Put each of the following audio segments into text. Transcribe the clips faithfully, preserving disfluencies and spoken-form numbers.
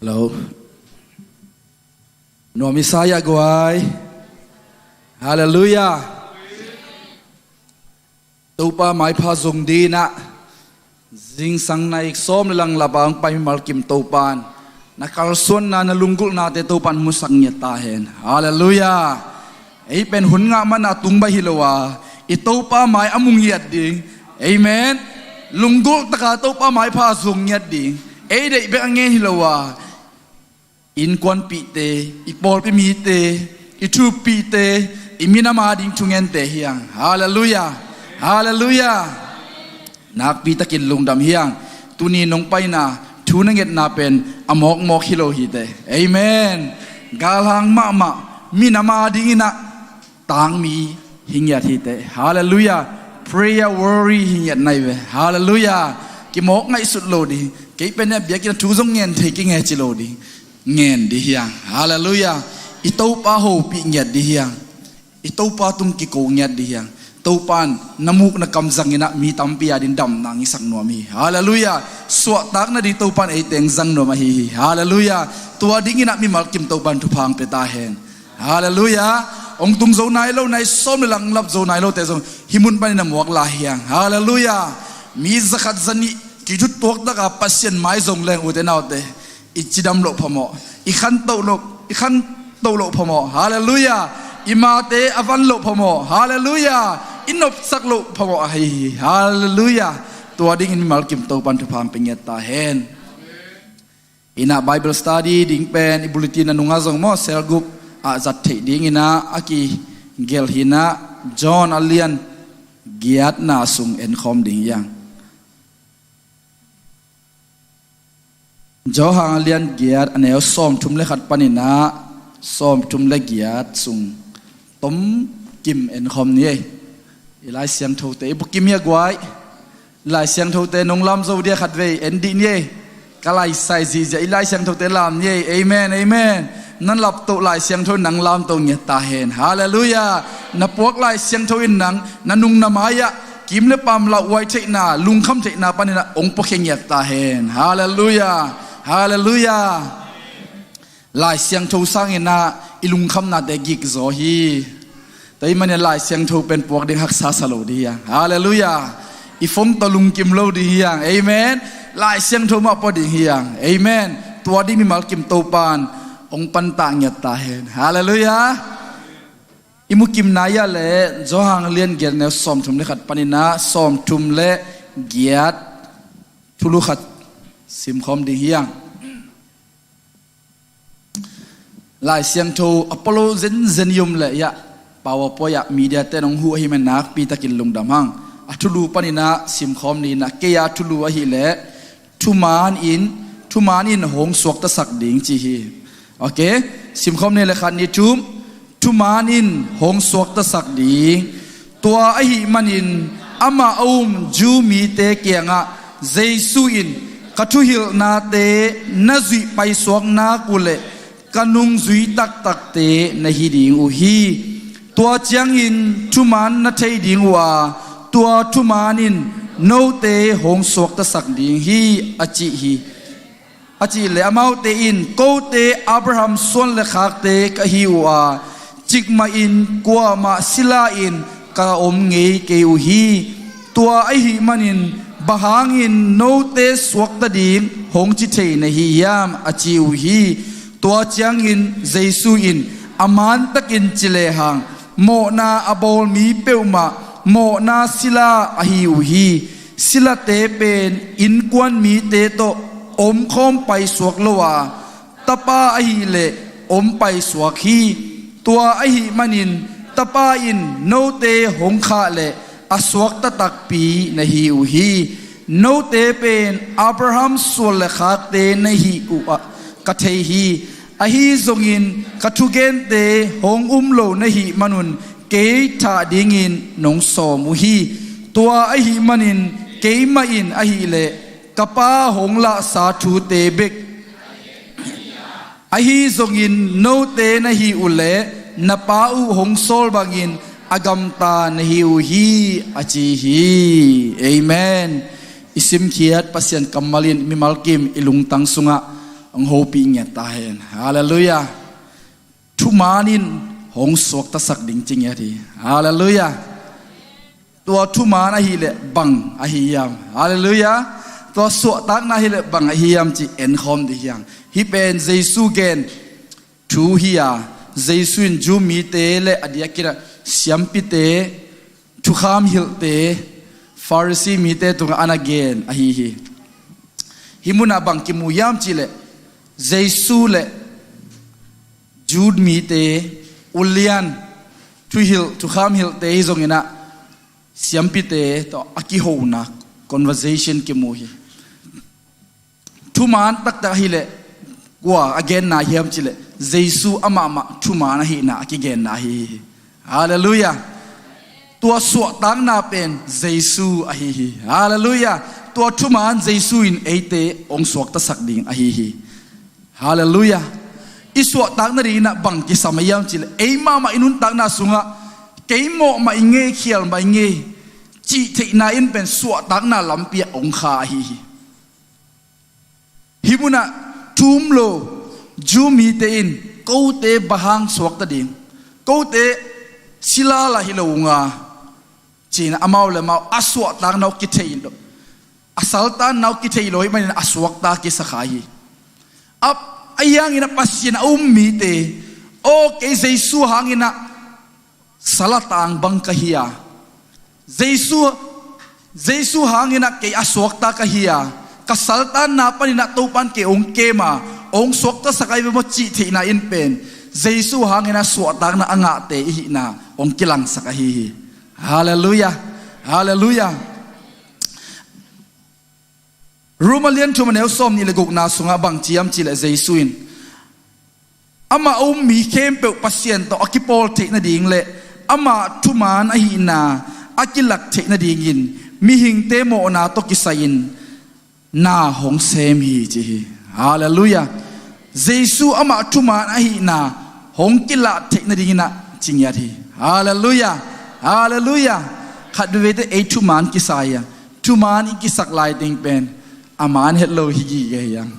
Hello. Nuam i sa ia guai. Halleluiah. Topa maipha zong dinginah zingsang nai sawm le lang lapa hong pai mimal kim Topan na kalsuanna, na lunggulhnate Topan musak ngiat ta hen. Halleluiah. Ei pen hun ngah mana tung baih hi lo a, i Topa mai a mu ngiat ding. Amen. Lunggulh taka Topa maipha zong ngiat ding. Ei deih bek a ngen hi lo a, innkuanpihte, i pawlpi mite, i thupihte, i minam a ding thungente hiang. Halleluiah. Halleluiah. Nakpitakin lungdam hiang. Tuni nong paina thu na ngetna pen a mawkmawk hi lo hi te. Amen. Galhang mahmah minam a dinginah tangmi hi ngiat hi te. Halleluiah. Prayer warrior hi ngiat nai ve. Halleluiah. Kimawk ngaihsut lo ding. Kei pen a biakinn a thu zong ngen thei kingei ci lo ding. Ngen ding hiang. Halleluiah. I Topa hopih ngiat ding hiang. I Topa tung kiko ngiat ding hiang. Topan na muk na kam zanginah mi tampi a ding damna hong hisak nuam hi. Halleluiah. Suahtakna ding Topan ei teng zang nuam ahi hi. Halleluiah. Tua dinginah mimal kim Topan thupha hong pia ta hen. Halleluiah. Hong tung zo nai lo, nai sawm le lang lap zo nai lote zong hih mun panin a muak lai hiang. Halleluiah. Mi zakhat zanih kithutuak taka Pasian mai zong leng, ute naute, i cidam loh phamawh, i khantoh loh, i khantoh loh phamawh. Halleluiah. I mate a van loh phamawh. Halleluiah. I nopsak loh phamawh ahi hi. Halleluiah. Tua dingin mimal kim Topan thupha hong pia ngiat ta hen. Inah Bible study ding pen i bulletin a nungah zong maw, cell group ah zat theih dinginah a kigelh hinah John a lian giatna sung enkhawm ding hiang. Johan a lian giat a neu sawmthum le khat paninah sawmthum le giat sung tomkim enkhawm ni ei. I Lai Siangthote i bukim hi a guai. Lai Siangthote nong lam zo dia khatvei en dih ni ei. Ka laisai zihziah i Lai Siangthote lam ni ei. Amen, amen. Nan laptoh Lai Siangtho in nang lamto ngiat ta hen. Halleluiah. Na puak Lai Siangtho in nang na nung na mai-ah kim le pam lauhuai theihna, lungkham theihna paninah hong puakhia ngiat ta hen. Halleluiah. Halleluiah. Lai Siangtho sanginah i lungkhamnate gikzaw hi. Tua ahih manin Lai Siangtho pen puak ding haksa sa lo ding hiang. Halleluiah. I phone tawh lungkim lo ding hiang. Amen. Lai Siangtho mah pua ding hiang. Amen. Tua ding mimal kim Topan hong pantah ngiat ta hen. Halleluiah. I mukimna ia le Johan lian giat neu sawmthum le khat paninah sawmthum le giat thulu khat simkhawm ding hiang. Lai Siangtho a polo zenzen i om leh iah, PowerPoint ah media ten hong huh ahih manin nakpitakin lungdam hang. A thulu paninah simkhawm ni inah, kei a thulu ahih leh thuman in, thuman in hong suaktasak ding ci hi. Ok. Simkhawm ni le khat ni thum. Thuman in hong suaktasak ding. Tua ahih manin amah a um Jew mite kiangah Jesu in, ka thuhilhnate na zuih paisuak nak uh leh ka nungzui taktakte na hi ding uh hi. Tua ciangin thuman na thei ding uh a, tua thuman in note hong suaktasak ding hi, a ci hi. A cih leh amaute in, kote Abraham suan le khakte ka hi uh a, cikmahin kuamah sila in ka om ngei kei uh hi. Tua ahih manin bang hangin note suakta ding hong ci thei na hi hiam, a ci uh hi. Tua ciangin Jesu in a mantakin ci lehang, mawhna a bawl mi peuhmah mawhna sila ahi uh hi. Silate pen innkuan mite tawh omkhawm paisuak lo a, tapa ahih leh om paisuak hi. Tua ahih manin tapa in note hong khah leh a suakta takpi na hi uh hi. Note pen Abraham suan le khakte na hi uh a ka thei hi. Ahi zongin ka thugente hong um lo na hih manun kei thah dingin nong sawm uh hi. Tua ahih manin keimah in ahih leh ka Pa hong lahsa thute bek, ahi zongin note na hih uh leh na Pa uh hong sawl bangin a gamta na hi uh hi, a ci hi. Amen. I simkhiat Pasian kammal in mimal kim i lungtang sungah hong hopih ngiat ta hen. Halleluiah. Thuman in hong suaktasak ding ci ngiat hi. Halleluiah. Tua thuman ahileh bang ahi hiam? Halleluiah. Tua suahtakna ahileh bang ahi hiam ci enkhawm dih hiang. Hih pen Jesu gen thu hi-a, Jesu in Jew mite le a diakin a siampite, thukham hilhte, Pharisee mite tungah a na gen ahi hi. Hih munah bang kimu hiam cihleh, Jesu le Jew mite, ulian, thuhilh, thukham hilhte hi zonginah siampite tawh a kihona conversation kimu hi. Thuman taktak ahileh kua a genna hiam cihleh, Jesu amahmah thuman ahihna a kigenna ahi hi. Halleluiah. Tua suahtakna pen Jesu ahi hi. Halleluiah. Tua thuman Jesu in eite hong suaktasak ding ahi hi. Halleluiah. I suahtak nadinginah bang kisam a hiam cihleh, ei mahmah i nuntakna sungah kei mawh mah i ngei, khial mah i ngei cih theihna in pen suahtakna lampi ah hong kha ahi hi. Hih munah thu um lo Jew mite in kote bang hang suakta ding, kote silala hi lo unga, ci-in amau le amau a suahtakna uh kithei lo, a saltanna uh kithei lo ahih manin a suakta kisa kha hi. A, ahi hangin a Pasian a um mite, aw kei Jesu hanginah salatang bang ka hi a, Jesu, Jesu hanginah kei a suakta ka hi a, ka saltanna paninah Topan kei hong kem a, hong suaktasak ahi ve maw cih theihna in pen Jesu hanginah suahtakna a ngahte i hihna hong kilangsak ahi hi. Halleluiah. Halleluiah. Rom a lian thum a neu sawm nih le gukna sungah bang ci hiam cihleh Jesu in amah a um mi khempeuh Pasian tawh a kipawl theih nading le amah thuman ahihna a kilak theih nadingin mihingte mawhna tawh kisai-in na hong sem hi ci hi. Halleluiah. Jesu amah thuman ahihna hong kilah theih nadinginah ci ngiat hi. Halleluiah. Halleluiah. Khat veivei teh ei thuman kisa hi a, thuman i kisak lai ding pen a man het lo hi gige hi ang.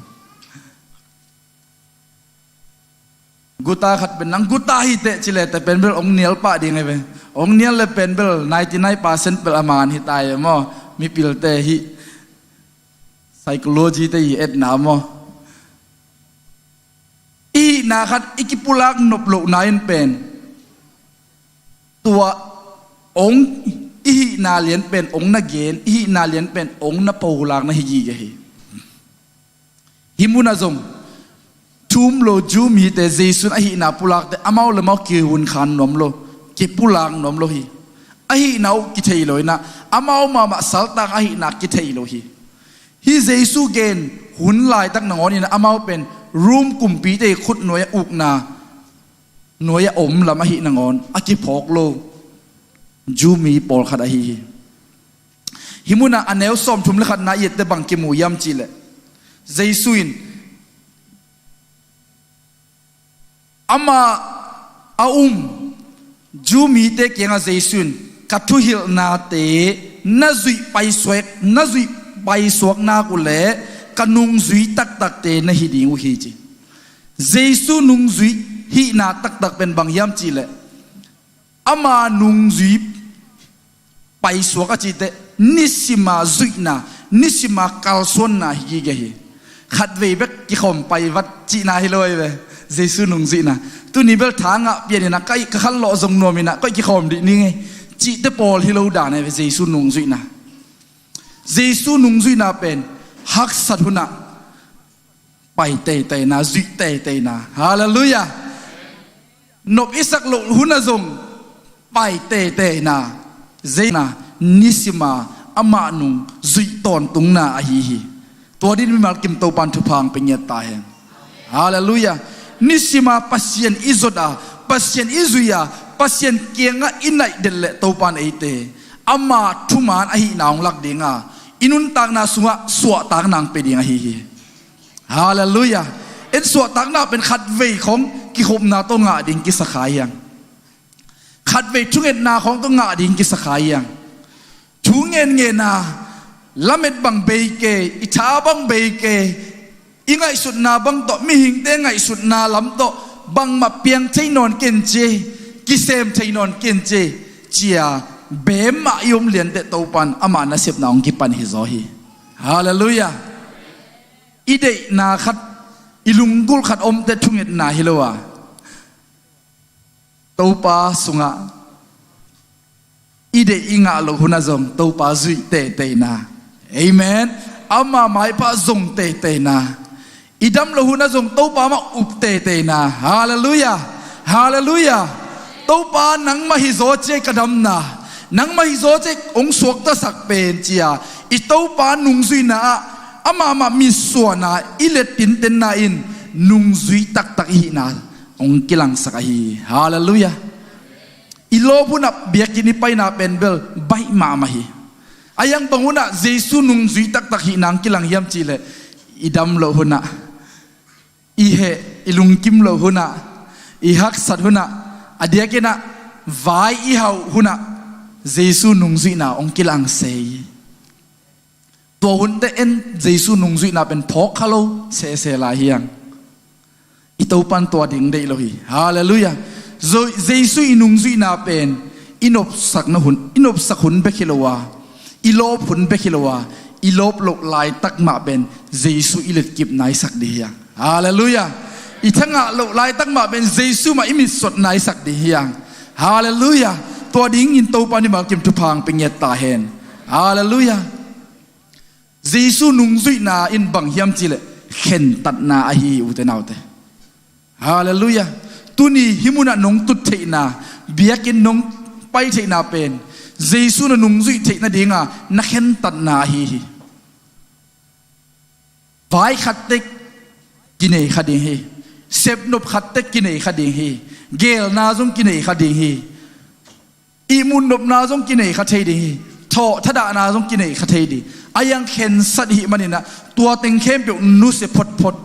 Guta khat pen nang guta hi teh ci le teh pen bel hong nial pah ding hi ve. Hong nial le pen bel ninety nine percent bel a man hi ta hi maw. Mipilte hih psychology te i etna maw. I hihna khat i kipulak nop lohna in pen tua hong, i hihna lian pen hong na gen, i hihna lian pen hong na polakna hi gige hi. Hih munah zong thu um lo Jew mite Jesu in a hihna pulakte amau le amau kihun khan nuam lo, kipulak nuam lo hi. A hihna uh kithei lo inah amau mahmah saltang a hihna kithei lo hi. Hih Jesu gen hun laitak nangawn inah amau pen Rom kumpite khut nuai-ah ukna nuai-ah om lam ahih nangawn a kiphawk lo Jew mi pawlkhat ahi hi. Hih munah a neu sawmthum le khatna i ette bang kimu hiam cihleh, Jesu in amah a um Jew mite kiangah Jesu in ka thuhilhnate na zuih paisuak, na zuih paisuak nak uhleh ka nungzui taktakte na hi ding uh hi ci. Jesu nungzui hihna taktak pen bang hiam cihleh, ama nungzui paisuak a cihte nisima zuihna, nisima kalsuanna hi gige hi. Khatvei bek kikhawm pai vat cihna hi lo ahi ve. Jesu nungzuihna tuni bel tha ngah pian inah ka khanlawh zong nuam inah koi kikhawm dih ning ei cihte pawl hi lo dan ahi ve. Jesu nungzuihna, Jesu nungzuihna pen haksat hunah pai teiteina, zuih teiteina. Halleluiah. Nop i sak loh hunah zong pai teiteina, zeina, nisima amah nung zuih tawntungna ahi hi. Tua din mimal kim Topan thupha hong pia ngiat ta hen. Halleluiah. Nisima Pasian i zot a, Pasian i zuih a, Pasian kiangah i naih delh leh Topan eite ama thuman ahihna hong lak dinga, i nuntakna sungah suahtakna hong pia ding ahi hi. Halleluiah. En suahtakna pen khatvei khong kikhopna tawh ngah ding kisa kha hiang. Khatvei thungetna khong tawh ngah ding kisa kha hiang. Thu ngenngenna, lamet bang bei kei, i tha bang bei kei, I ngaihsutna bang tawh, mihingte ngaihsutna lam tawh bangmah piang thei nawn ken ci, kisem thei nawn ken ci, cia bem mah i om lianteh Topan ama nasepna hong kipan hi zaw hi. Halleluiah. I deihna khat, i lunggulh khat omte thungetna hi lo a, Topa sungah i deih i ngah loh hunah zong Topa zuih teiteina. Amen. Ama maipha zong teiteina. I dam loh hunah zong Topa mah up teiteina. Halleluiah. Halleluiah. Topa nangmah hi zaw ciai ka damna, nangmah hi zaw ciai hong suaktasak pen cia i Topa nungzuihna ah ama mah mitsuana i let tintenna in nungzui taktak i hihna hong kilangsak ahi hi. Halleluiah. I lawp hunah biakinn i paina pen bel baih mahmah hi. A iang bang hunah Jesu nungzui taktak hihna hong kilang hiam cihleh, i dam loh hunah, i heh, i lungkim loh hunah, i haksat hunah, a diakinah vai i hauh hunah Jesu nungzuihna hong kilang se hi. Tua hunte en Jesu nungzuihna pen phawk kha lo sese lai hiang. I Topan tua ding deih lo hi. Halleluiah. Zo-, Jesu i nungzuihna pen i nopsakna hun, i nopsak hun bek hi lo a, i lawp hun bek hi lo a, i lawp loh laitak mah pen Jesu i letkip naisak ding hiang. Halleluiah. I thangah loh laitak mah pen Jesu mah i mitsot naisak ding hiang. Halleluiah. Tua dingin Topan i malkim thupha hong pia ngiat ta hen. Halleluiah. Jesu nungzuihna in bang hiam cihleh khentatna ahi hi, ute naute. Halleluiah. Tuni hih munah nong tut theihna, biakinn nong pai theihna pen Jesu na nungzuih theih nadinga na khentatna ahi hi. Vai khat tek kinei kha ding hi. Sepnop khat tek kinei kha ding hi. Geelna zong kinei kha ding hi. Ihmut nopna zong kinei kha thei ding hi. Thawh thadahna zong kinei kha thei ding. A iang khensat i hih maninah tua teng khempeuh nusia photphot.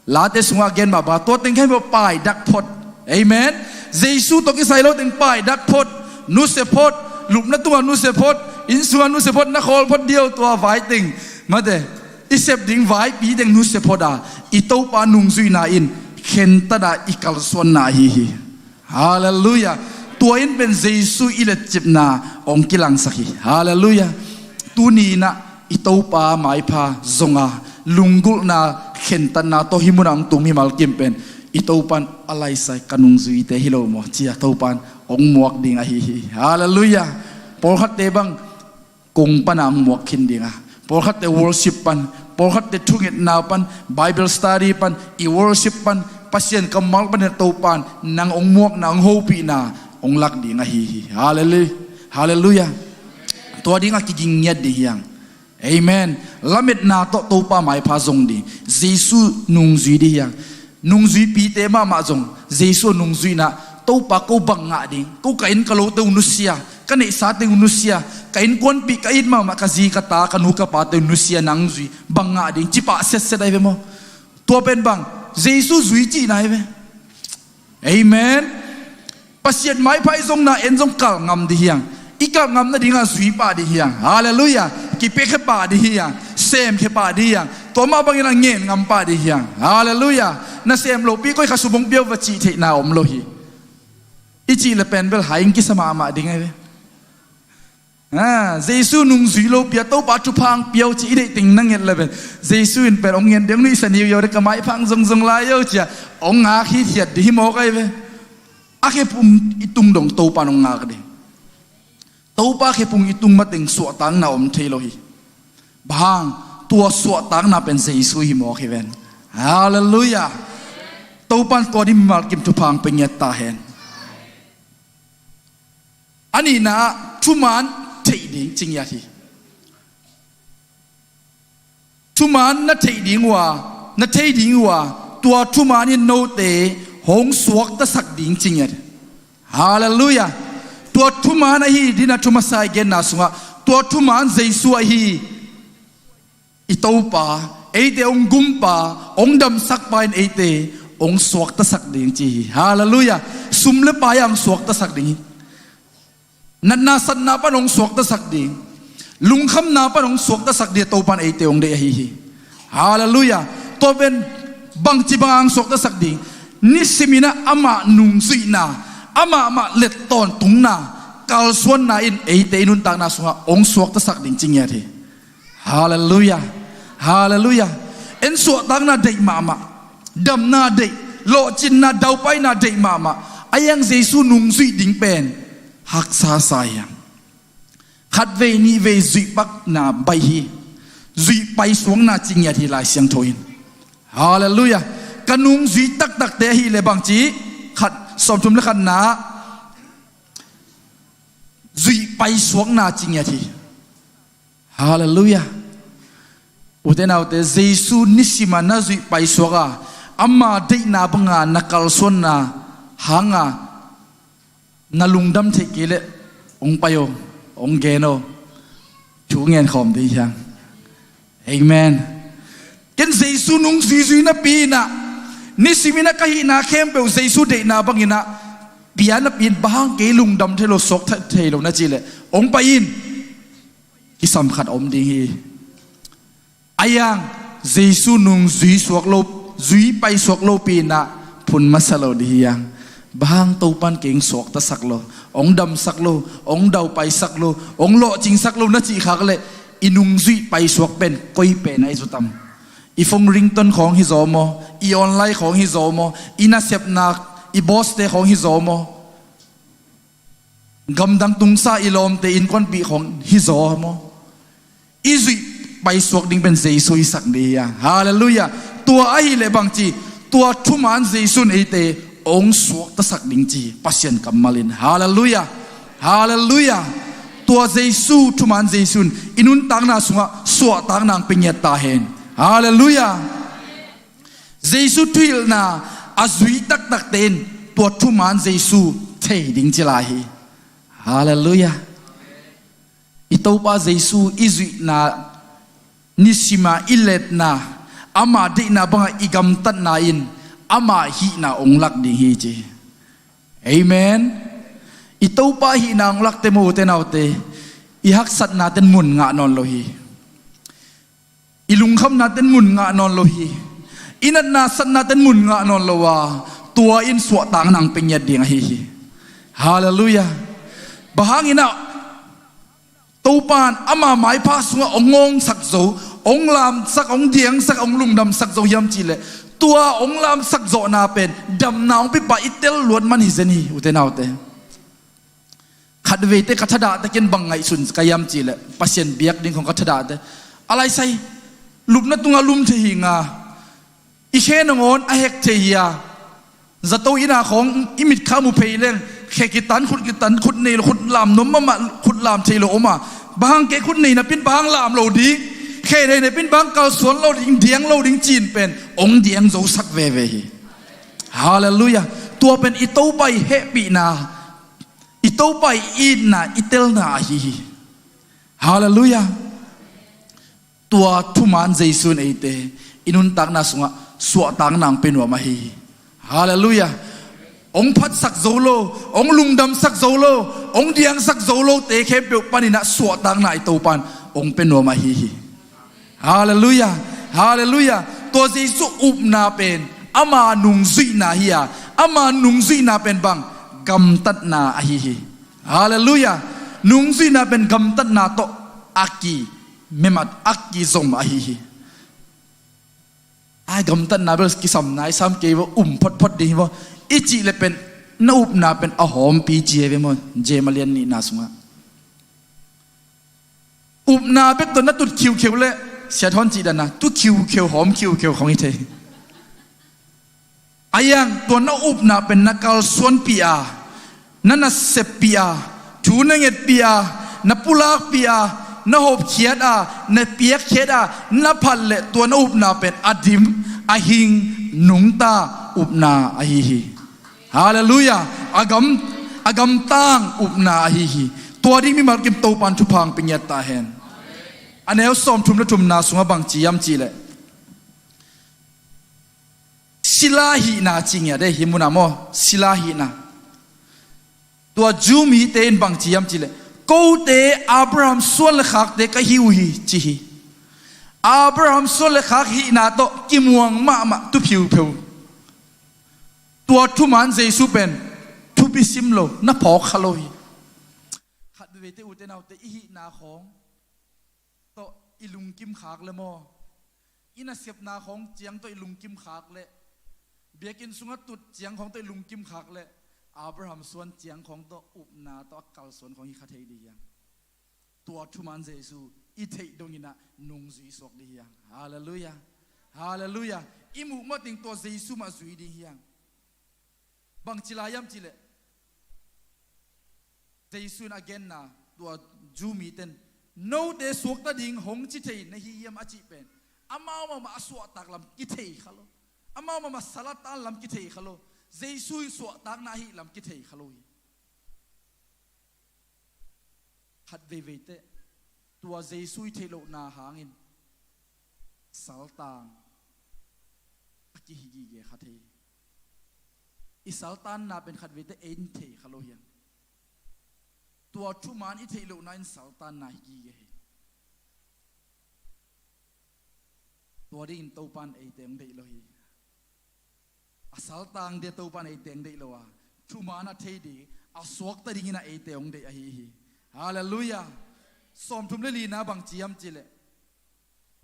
Late sungah gen mahmah, tua teng khempeuh paidak phot. Amen. Jesu tawh kisai lo teng paidak phot, nusia phot, lupna tungah nusia phot, inn sungah nusia phot, na khawl phot diau tua vai teng. Mate, i sep ding vaipi teng nusia phot a, i Topa nungzuihna in khentat a i kalsuanna ahi hi. Halleluiah. Tua in pen Jesu i letcipna hong kilangsak hi. Halleluiah. Tuni inah i Topa maipha zonga, lunggulhna, khentatna tawh hih munah hong tung mimal kim pen i Topan a laisai ka nungzuite hi lo maw cia Topan hong muak ding ahi hi. Halleluiah. Pawlkhatte bang kong pana hong muak khin dinga, pawlkhatte worship pan, pawlkhatte thungetna pan, Bible study pan, i worship pan, Pasian kammal pan, Topan nang hong muakna, hong hopihna hong lak ding ahi hi. Halleluiah. Halleluiah. Tua dinga kiging ngiat ding hiang. Amen. Lametna tawh Topa maipha zong ding, Jesu nungzui ding hiang. Nungzuipite mahmah zong Jesu a nungzuihna, Topa ko bang ngah ding, ko ka inn ka lote uh nusia, ka neihsate uh nusia, ka innkuanpih ka it mahmah ka zi ka ta ka nu ka pate uh nusia nang zui bang ngah ding, cipah setset ahi ve maw? Tua pen bang Jesu zui cihna ahi ve. Amen. Pasian maipha i zongna en zong kalh ngam ding hiang. I kalh ngam nadinga zui pah ding hiang. Halleluiah. Kipiakhia pah ding hiang. Semkhia pah ding hiang. Tua mah bangin a ngen ngam pah ding hiang. Halleluiah. Na sem lopi koi kha sum hong pia uh va cih theihna om lo hi. I cih le pen bel hai hong kisa mahmah ding ahi ve. Ah, Jesu nungzui lopi a Topa thupha hong pia uh cih i deih teng na nget le pen Jesu in pen hong ngen ding, hong nuihsa ni uh, yo de ka maipha hong zongzong lai uh cia hong ngak hithiat ding hi mawk ahi ve. A khepung i tung dong Topa in hong ngak ding. Topa khepung i tung mateng suahtakna om thei lo hi. Bang hang? Tua suahtakna pen Jesu hi mawk hi ven. Halleluiah. Topa in tua ding mimal kim thupha hong pia ngiat ta hen. A nihna ah thuman theih ding ci ngiat hi. Thuman na theih ding uh a, na thei ding uh a, tua thuman in note hong suaktasak ding ci ngiat. Halleluiah. Tua thuman ahi dina thu masa i genna sungah tua thuman Jesu ahi. I Topa, eite hong gumpa, hong damsakpa in eite hong suaktasak ding ci hi. Halleluiah. Sum le pai ah hong suaktasak ding hi. Natna satna pan hong suaktasak ding, lungkhamna pan hong suaktasak ding a Topa in eite hong deih ahi hi. Halleluiah. Tua pen bangci bang hang suaktasak ding? Nisimin ah amah nungzuihna, amah mah let tawntungna, kalsuanna in eite i nuntakna sungah hong suaktasak ding ci ngiat hi. Halleluiah. Halleluiah. En suahtakna deih mahmah, damna deih, lawhcinna daupaina deih mahmah. Ahi hang Jesu nungzuih ding pen haksa sa hi hang. Khatvei nihvei zuihpakna baih hi. Zuih paisuakna ci ngiat hi Lai Siangtho in. Halleluiah. Ka nungzui taktakte ahih leh bangci? Khat, sawmthum le khatna ah zuih paisuakna ci ngiat hi. Halleluiah. Ute naute, Jesu nisim a na zuih paisuak a, ama deihna banga na kalsuanna hanga na lungdam theih kei leh hong pai aw, hong gen aw. Thu ngen khawm ding hi hang. Amen. Ken Jesu nung zuizui napi in ah, nisimin ah ka hihna khempeuh Jesu deihna bangin ah pia napi in, bang hang kei lungdam thei lo, suak thei lo na cih leh hong pai in. Kisam khat om ding hi. Ahi hang Jesu nung zui suak lo, zui paisuak lopi in ah phun masa lo ding hi hang. Bang hang Topan kei hong suaktasak lo, hong damsak lo, hong daupaisak lo, hong lawhcingsak lo na cih khak leh i nungzuih paisuak pen koi pen ahi zaw tam? I phone ringtone khawng hi zaw maw? I online khawng hi zaw maw? I nasepna, i boss-te khawng hi zaw maw? Gamdang tungsa i lawmte innkuanpih khawng hi zaw maw? I zuih paisuak ding pen Jesu hisak ding hi hang. Halleluiah. Tua ahih leh bangci? Tua thuman Jesu in eite hong suaktasak ding ci hi Pasian kammal in. Halleluiah. Halleluiah. Tua Jesu, thuman Jesu in i nuntakna sungah suahtakna hong pia ngiat ta hen. Halleluiah. Jesu thuhilhna a zui taktakte in tua thuman Jesu thei ding ci lai hi. Halleluiah. I Topa Jesu i zuihna, nisim a i letna, ama deihna banga i gamtatna in ama hihna hong lak ding hi ci. Amen. I Topa hihna hong lakte maw ute naute, i haksatnaten mun ngah nawn lo hi. I lungkhamnaten mun ngah nawn lo hi. I natna satnaten mun ngah nawn lo a, tua in suahtakna hong pia ngiat ding ahi hi. Halleluiah. Bang hangin ah Topan ama maipha sungah hong ngawngsak zo, hong lamsak, hong diangsak, hong lungdamsak zo hiam cih leh, tua hong lamsak zawhna pen damna hong pipa i tel luat man hi zen hi ute naute. Khatveite ka thadahte ken bang ngaihsun ka hiam cih leh, Pasian biak ding khawng ka thadahte, a laisai lupna tungah lum thei hi nga, i khe nangawn a hek thei hi a, zato inn a khawng i mitkha mu phei leng khe kitan, khut kitan, khut nei lo, khut lam nuam mahmah, khut lam thei lo om a, bang hang kei khut nei napi in bang hang lam lo ding, khe nei napi in bang hang kalsuan lo ding, diang lo ding ci-in pen hong diang zosak veve hi. Halleluiah. Tua pen i Topa i hehpihna, i Topa i itna, i telna ahi hi. Halleluiah. Tua thuman Jesu in eite i nuntakna sungah suahtakna hong pia nuam ahi hi. Halleluiah. Hong phatsak zo lo, hong lungdamsak zo lo, hong diangsak zo lote khempeuh panin ah suahtakna i Topan hong pia nuam ahi hi. Halleluiah. Halleluiah. Tua Jesu upna pen ama nungzuihna hi a, ama nungzuihna pen bang? Gamtatna ahi hi. Halleluiah. Nungzuihna pen gamtatna tawh a kimemat, a kizom ahi hi. Ai, gamtatna bel kisam nai sam kei vo, um photphot ding hi vo i cih leh pen na upna pen a hawmpi ci hi ve maw, James a lian nihna sungah. Upna bek tawh na tut khiukheu leh, Sia Thawn cih dan a, tu khiukheu, hawm khiukheu khawng hi thei. Ahi hang tua na upna pen na kalsuanpih a, na naseppih a, thu na ngetpih a, na pulakpih a, na hopkhiat a, na piakkhiat a, na phat leh tua na upna pen a dim, a hing, nungta upna ahi hi. Halleluiah. A gam, a gamtang upna ahi hi. Tua ding mimal kim Topan thupha hong pia ngiat ta hen. A neu sawmthum le thumna sungah bang ci hiam cih leh, sila hihna ci ngiat ei, hih munah maw, sila hihna. Tua Jew mite in bang ci hiam cih leh, kote Abraham suan le khakte ka hi uh hi ci hi. Abraham suan le khak hihna tawh kimuang mahmah tu phiupheu. Tua thuman Jesu pen thupi sim lo, na phawk kha lo hi. Khat veivei te, ute naute, i hihna khawng tawh i lungkim khak le maw, i nasepna khawng ciang tawh i lungkim khak le, biakinn sungah tut ciang khawng tawh i lungkim khak le, Abraham suan ciang khawng tawh upna tawh a kalsuan khawng hi kha thei ding hiam? Tua thuman Jesu i theih donginah nungzui suak ding hiam? Halleluiah. Halleluiah. I muh matin tua Jesu mah zui ding hiam? Bangci lai hiam cihleh, Jesu in a genna, tua Jew miten, note suakta ding hong ci thei na hi hiam a cih pen, amau mahmah a suahtak lam kithei kha lo, amau mahmah sal a tan lam kithei kha lo, Jesu i suahtakna ahih lam kithei kha lo hi. Khat veivei teh, tua Jesu i theih lohna hangin saltang a kihi gige kha thei. I saltanna pen khat veivei teh ei in thei kha lo hiam? Tua thuman i theih lohna in saltanna hi gige hi. Tua dingin Topa in eite hong deih lo hi. A saltang dia Topa in eite hong deih lo a, thuman a thei ding, a suakta dingin a eite hong deih ahi hi. Halleluiah. Sawmthum le lina bangci hiam cihleh,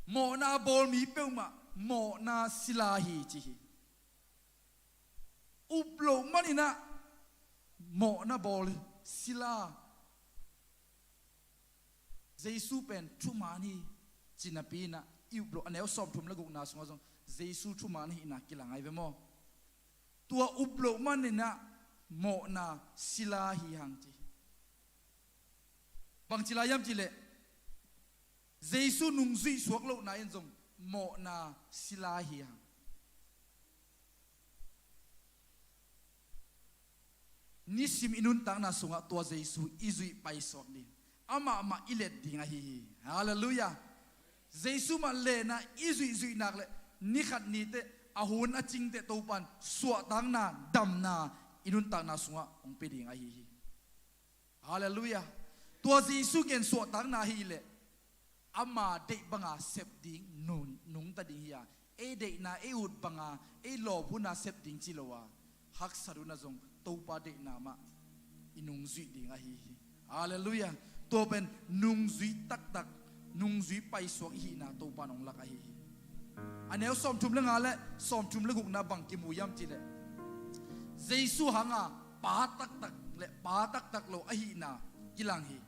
mawhna bawl mi peuhmah mawhna sila hi ci hi. Up loh maninah mawhna bawl sila. Jesu pen thuman hi ci napi inah i up loh, a neu sawmthum le gukna sungah zong Jesu thuman ahihna kilang ahi ve maw? Tua up loh maninah mawhna sila hi hang ci hi. Bangci lai hiam cihleh, Jesu nungzuih suak lohna in zong mawhna sila hi hang. Nisim i nuntakna sungah tua Jesu i zuih paisuak ding, amah mah i let ding ahi hi. Halleluiah. Jesu mah lehna i zuihzuih nak le, nikhat niteh, a hun a cingteh Topa in suahtakna, damna i nuntakna sungah hong pia ding ahi hi. Halleluiah. Tua Jesu gen suahtakna ahileh ama deih banga sep ding nung, nungta ding hi a, ei deihna, ei ut banga, ei lawp huna sep ding ci lo a, haksat huna zong Topa deihna mah i nungzuih ding ahi hi. Halleluiah. Tua pen nungzui taktak, nungzui paisuak i hihna Topa in hong lak ahi hi. A neu sawmthum le nga le sawmthum le gukna bang kimu hiam cihleh, Jesu hanga pa taktak le pa taktak lo ahihna kilang hi.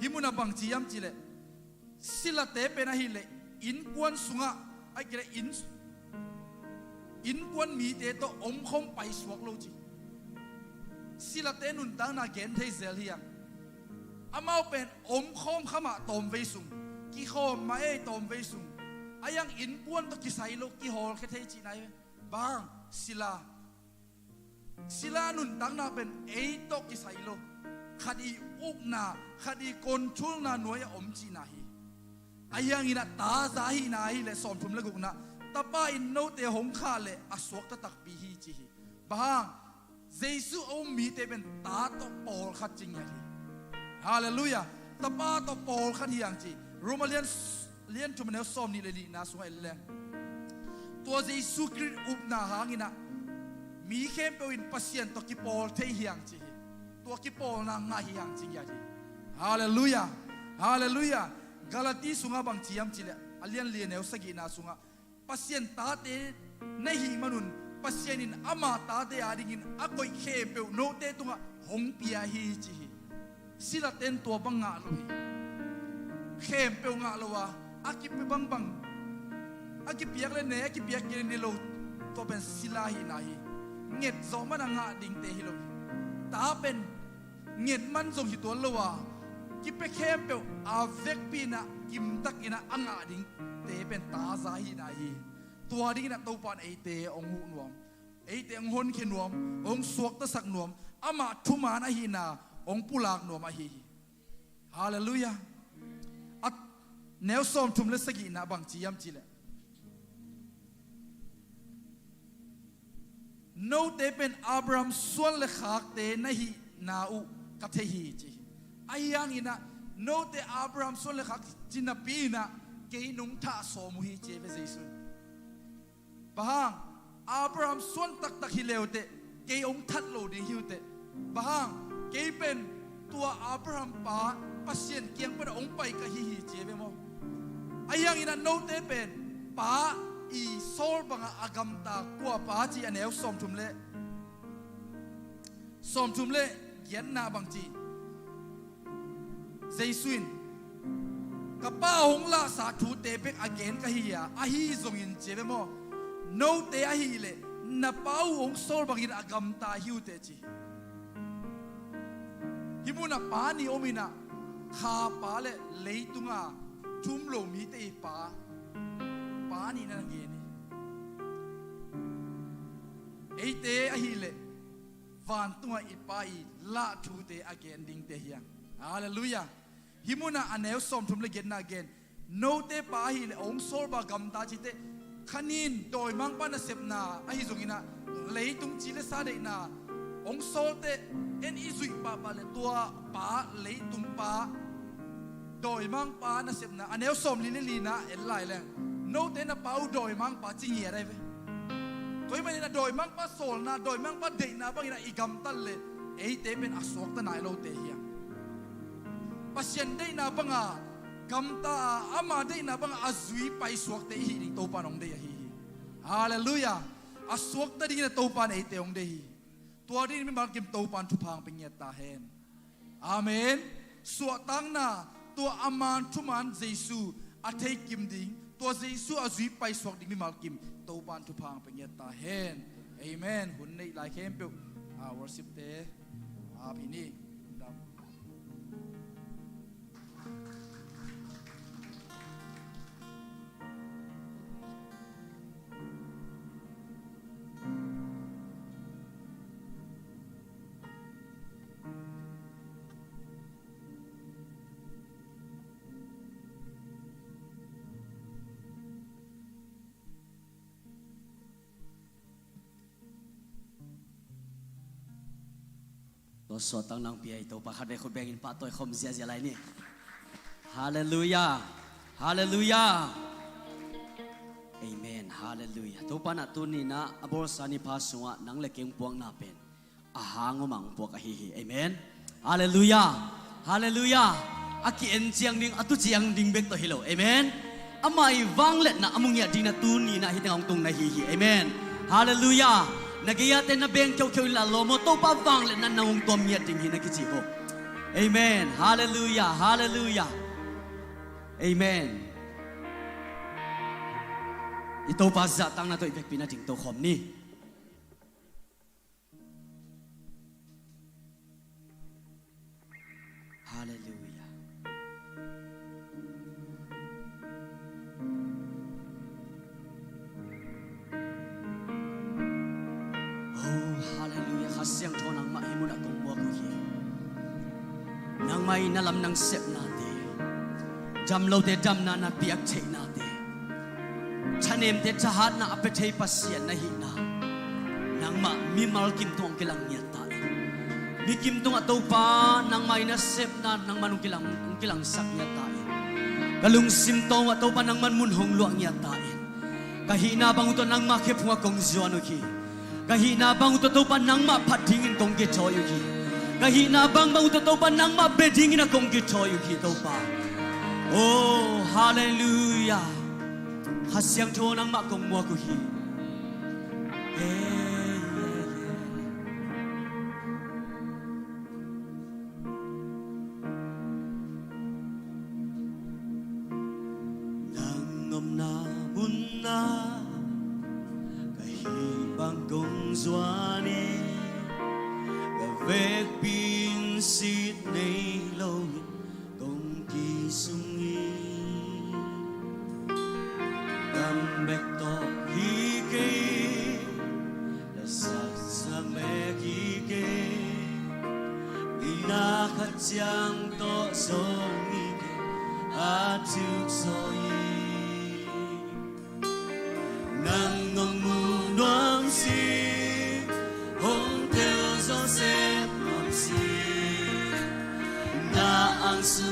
Hih munah bangci hiam cihleh, silate pen ahileh innkuan sungah, ahih kei leh inn, innkuan mite tawh omkhawm paisuak lo ci. Silate nuntakna gen thei zel hi hang. Amau pen omkhawm kha mah tawmvei sung, kikhawm mah ei tawmvei sung, a hiang innkuan tawh kisai lo, kihawlkhia thei cihna hi. Bang, sila, sila nuntakna pen ei tawh kisai lo. Khat i ukna, khat i controlna nuai-ah om cihna hi. A hianginah taza ahihna ahileh sawmthum le gukna, Tapa in note hong khah leh a suakta takpi hi ci hi. Bang hang, Jesu a um mite pen ta tawh pawlkhat ci ngiat hi. Halleluiah. Tapa tawh pawlkhat hi hang ci. Roma lian, lian thum a neu sawmnih le nihna sungah en leng, tua Jesu Khrih upna hanginah mi khempeuh in Pasian tawh kipawl thei hi hang ci hi. Tua kipawlna ngah hi hang ci ngiat hi. Halleluiah. Halleluiah. Galati sungah bangci hiam cihleh, a lian li a neu sagihna sungah, Pasian tate na hih manun Pasian in ama tate adingin a koih khempeuh note tungah hong pia hi ci hi. Silaten tua bang ngah lo hi. Khempeuh ngah lo a, a kipi bangbang, a kipiak le ne, a kipiak kei le ne lo, tua pen sila hihna hi. Nget zawh man a ngah dingte hi lo hi. Ta pen nget man zong hi tuan lo a, kipia khempeuh a vekpi inah, kimtak inah a ngah dingte pen taza hihna hi. Tua dinginah Topa in eite hong huh nuam, eite hong honkhia nuam, hong suaktasak nuam, amah thuman ahihna hong pulak nuam ahi hi. Halleluiah. A neu sawmthum le sagihna bangci hiam cihleh, note pen Abraham suan le khakte na hihna uh ka thei hi ci hi. A hianginah Note Abraham suan le khak ci napi inah kei nong thah sawm uh hi ci ei ve Jesu in. Bang hang, Abraham suan taktak hi leuteh kei hong that lo ding hi uh teh. Bang hang, kei pen tua Abraham pa Pasian kiang pana hong pai ka hi hi ci ei ve maw? Ahi hanginah note pen pa i sawl bangah a gamta kua pa ci a neu sawmthum le sawmthum le giatna bang ci. Jesu in ka pa hong lahsa thute bek a gen ka hi a, ahi zongin ci ei ve maw? Note ahileh na pa uh hong sawl bangin a gamta hi uh teh ci. Hih munah pa nih om inah kha pa le leitunga thum lo mite i pa, pa nih na gen hi. Eite ahileh vantungah i pa i lah thute a gen dingte hi hang. Halleluiah. Hih munah a neu sawmthum le giatna gen. Note pa ahileh hong sawl bangin gamta cite, khanin dawimangpa nasepna ahi zonginah leitung ci le sa deihna hong sawlte en i zuih pahpah le tua pa leitung pa dawimangpa nasepna a neu sawmli le lina en lai leng, note na pa uh dawimangpa ci ngiat ahi ve. Tua hih manin a dawimangpa sawlna, dawimangpa deihna bangin a i gamtat le eite pen a suakta nai lote hi hang. Pasian deihna banga gamta a, ama deihna banga a zui paisuakte i hih ding Topa in hong deih ahi hi. Halleluiah. A suakta dingin a Topa in eite hong deih hi. Tua dingin mimal kim Topa in thupha hong pia ngiat ta hen. Amen. Suahtakna, tua a man thuman Jesu a theikim ding, tua Jesu a zui paisuak ding mimal kim Topa in thupha hong pia ngiat ta hen. Amen. Hun neih lai khempeuh a worship te a ap hi ni. Tua suahtakna hong pia i Topa khatvei khut bengin pahtawi khawm ziahziah lai ni. Halleluiah. Halleluiah. Amen. Halleluiah. Topa in ah tuni in ah a bawlsa ni pha sungah nang le kei hong puakna pen a hang om a hong puak ahi hi. Amen. Halleluiah. Halleluiah. A ki-en ciang ding, a tu ciang ding bek tawh hi lo. Amen. Amah i vangliatna a mu ngiat dingin ah tuni in ah hih tengah hong tung na hi hi. Amen. Halleluiah. Na gei-ate na beng kheukheu inla lawm aw, Topa vangliatna na hong tuam ngiat ding hi na kici hi. Amen. Halleluiah. Halleluiah. Amen. I Topa zahtakna tawh i vekpi in ah dingto khawm ni. Halleluiah. Oh, halleluiah. Kha Siangtho nangmah hih munah kong muak uh hi. Nangmah i na lam nang sepnate, damlote damna na piak theihnate, thanemte thahatna a pia thei Pasian na hihna, nangmah mimal kim tungah hong kilang ngiat ta in. Mi kim tungah Topa nangmah i na sepna nangmah hong kilang, hong kilangsak ngiat ta in. Ka lungsim tungah Topa nangmah mun hong luah ngiat ta in. Ka hihna bang uh tawh nangmah khe phungah kong zuan uh hi. Ka hihna bang uh tawh Topa nangmah phat dingin kong kithawi uh hi. Ka hihna bangbang uh tawh Topa nangmah bia dingin a kong kithawi uh hi Topa. Oh, halleluiah. Kha Siangtho nangmah kong muak uh hi. Hey, yeah, yeah. Nang omna munah ka hih bang kong zuan hi. Ka vekpi in sit nei loin kong kisung hi. Dam bek tawh hi kei, na saksak bek hi kei. Nina khat ciang tawh zong hi kei, a thuk zaw hi. Nang hong mu nuam si, hong tel zawh sep nuam si. Na angsu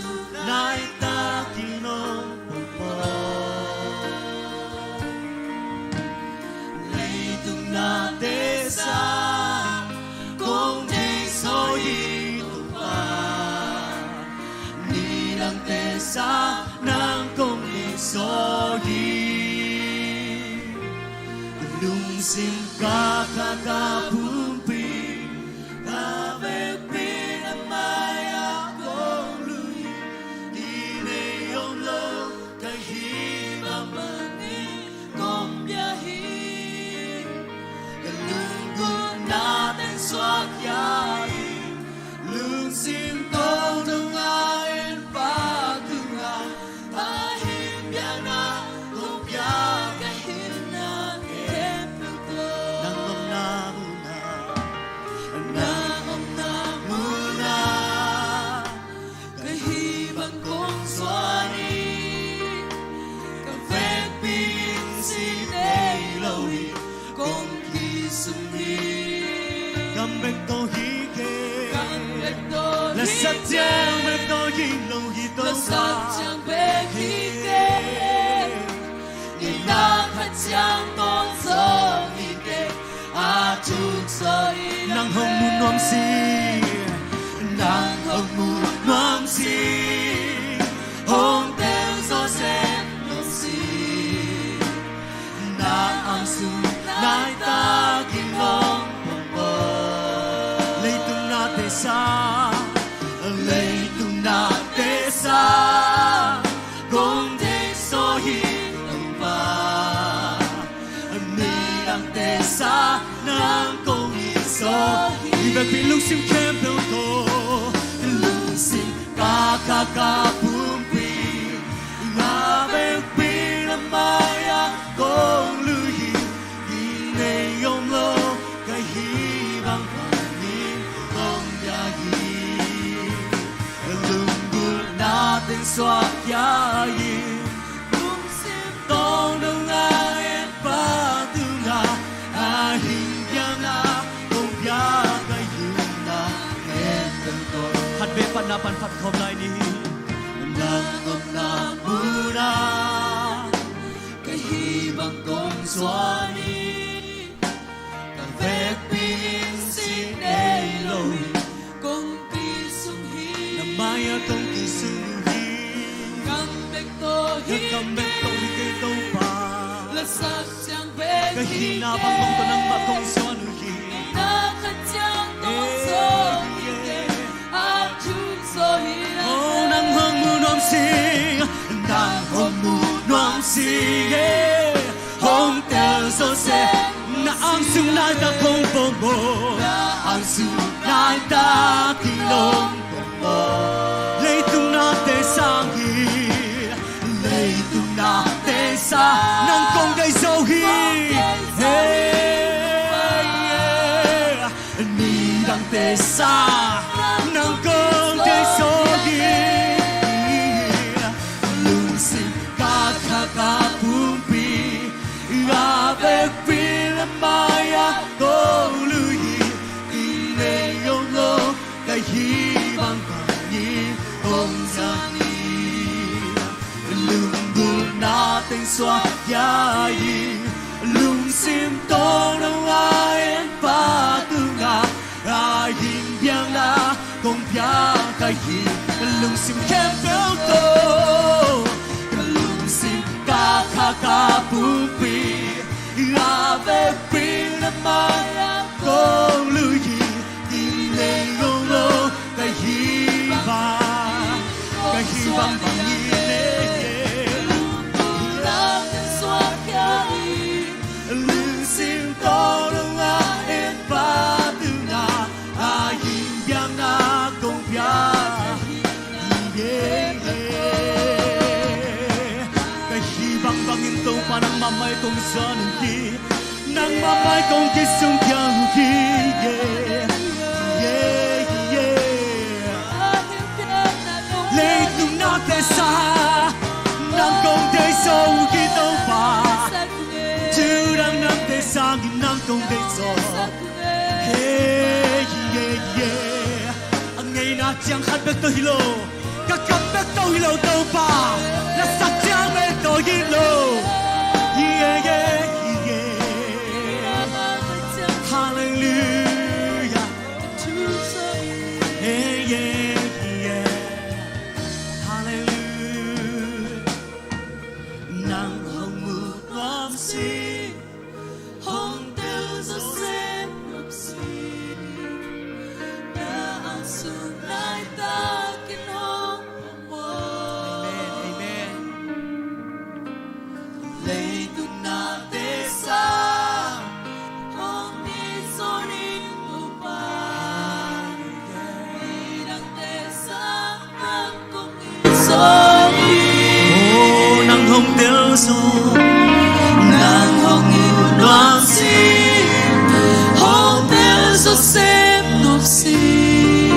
Lungsim ka kha ka pumpi, ka vekpi na mai-ah kong lui. I nei om lo ka hih bang bangin kong bia hi. Ka lunggulhna teng suak khia hi. Lungsim tawng dong a en Pa tungah, a hing biakna kong pia ka hihna khempeuh tawh. Nang omna munah, nang omna munah ka hih bang kong zuan hi. Ka vekpi in sin nei lo hi, kong kisung hi. Kam bek tawh hi kei. Kam bek tawh hi kei. Lasat ciang bek tawh hi lo hi Topa. Lasat ciang bek hi kei. Ngeina khat ciang tawng zong hi kei. A thuk zaw hi. Nang hong mu nuam sing, nang hong mu nuam sing, hong tel zaw sem nuam sing. Na ang sung nai takin hong pongpong. Leitung na tesa, leitung na tesa, kong deih zaw hi Topa. Midangte sa nang kong it zaw hi. I vekpi lungsim khempeuh tawh, lungsim ka kha ka pumpi, a vekpi na mai-ah kong lui hi. I nei om lo ka hih bang bangin kong bia hi. Lunggulhna teng suak khia hi. Lungsim tawng dong a en Pa tungah, a hing biakna kong pia ka hihna khempeuh tawh. Khat vei pan na pan phat khawm lai ni hi. Nang omna munah ka hih bang kong zuan hi. Ka vekpi in sin nei lo hi, kong kisung hi. Na mai-ah kong kisung hi. Kam bek tawh hi kei. Ka kam bek tawh hi kei Topa. Lasat ciang bek hi kei. Ka hihna bang bang tawh nangmah kong zuan uh hi. Ngeina khat ciang tawng zong hi kei. A thuk zaw hi. Oh, nang hong mu nuam sing, nang hong mu nuam sing, eh. Hong tel zaw sem, na ang sung nai tak kong pongpong. Na ang sung nai takin hong pongpong. Leitung na tesa hi, leitung na tesa, nang kong deih zaw hi. Hey, yeah. Midangte sa nang kong deih zaw hi. Lungsim ka kha ka pumpi, a vekpi na mai-ah kong lui hi. I nei om lo ka hih bang bangin kong zuan hi. Lunggulhna teng suak khia hi. Lungsim tawng dong a en Pa tungah, a hing biakna kong pia ka hih. Lungsim khempeuh tawh, lungsim ka kha ka pumpi, a vekpi na mai-ah kong lui hi. I nei om lo ka hih bang, ka hih bang bangin e. Lungsim tawng dong a en Pa tungah, a hing biakna kong pia. Yeah, yeah. Ka hih bang bangin Topa nangmah mai kong zuan uh hi. Nangmah mai kong kisung khia uh hi, yeah, yeah, yeah. Leitung na tesa nang kong deih zaw uh hi Topa. Tuu dang nang tesa in nang kong deih zaw. Hey, yeah, yeah. A ngeina ciang khat bek tawh hi lo, ka kam bek tawh hi lo Topa. Lasat ciang bek tawh hi lo. Yeah, yeah, yeah. Hallelujah. Yeah, yeah, yeah. Hallelujah. Nang hong mu nuam sing, hong Leitung nate sang hong tel zaw hi Topa. Midangte sang nang hong tel zaw hi. Oh, nang hong tel zaw, nang hong it nuam sih, hong tel zaw sem nuam sih.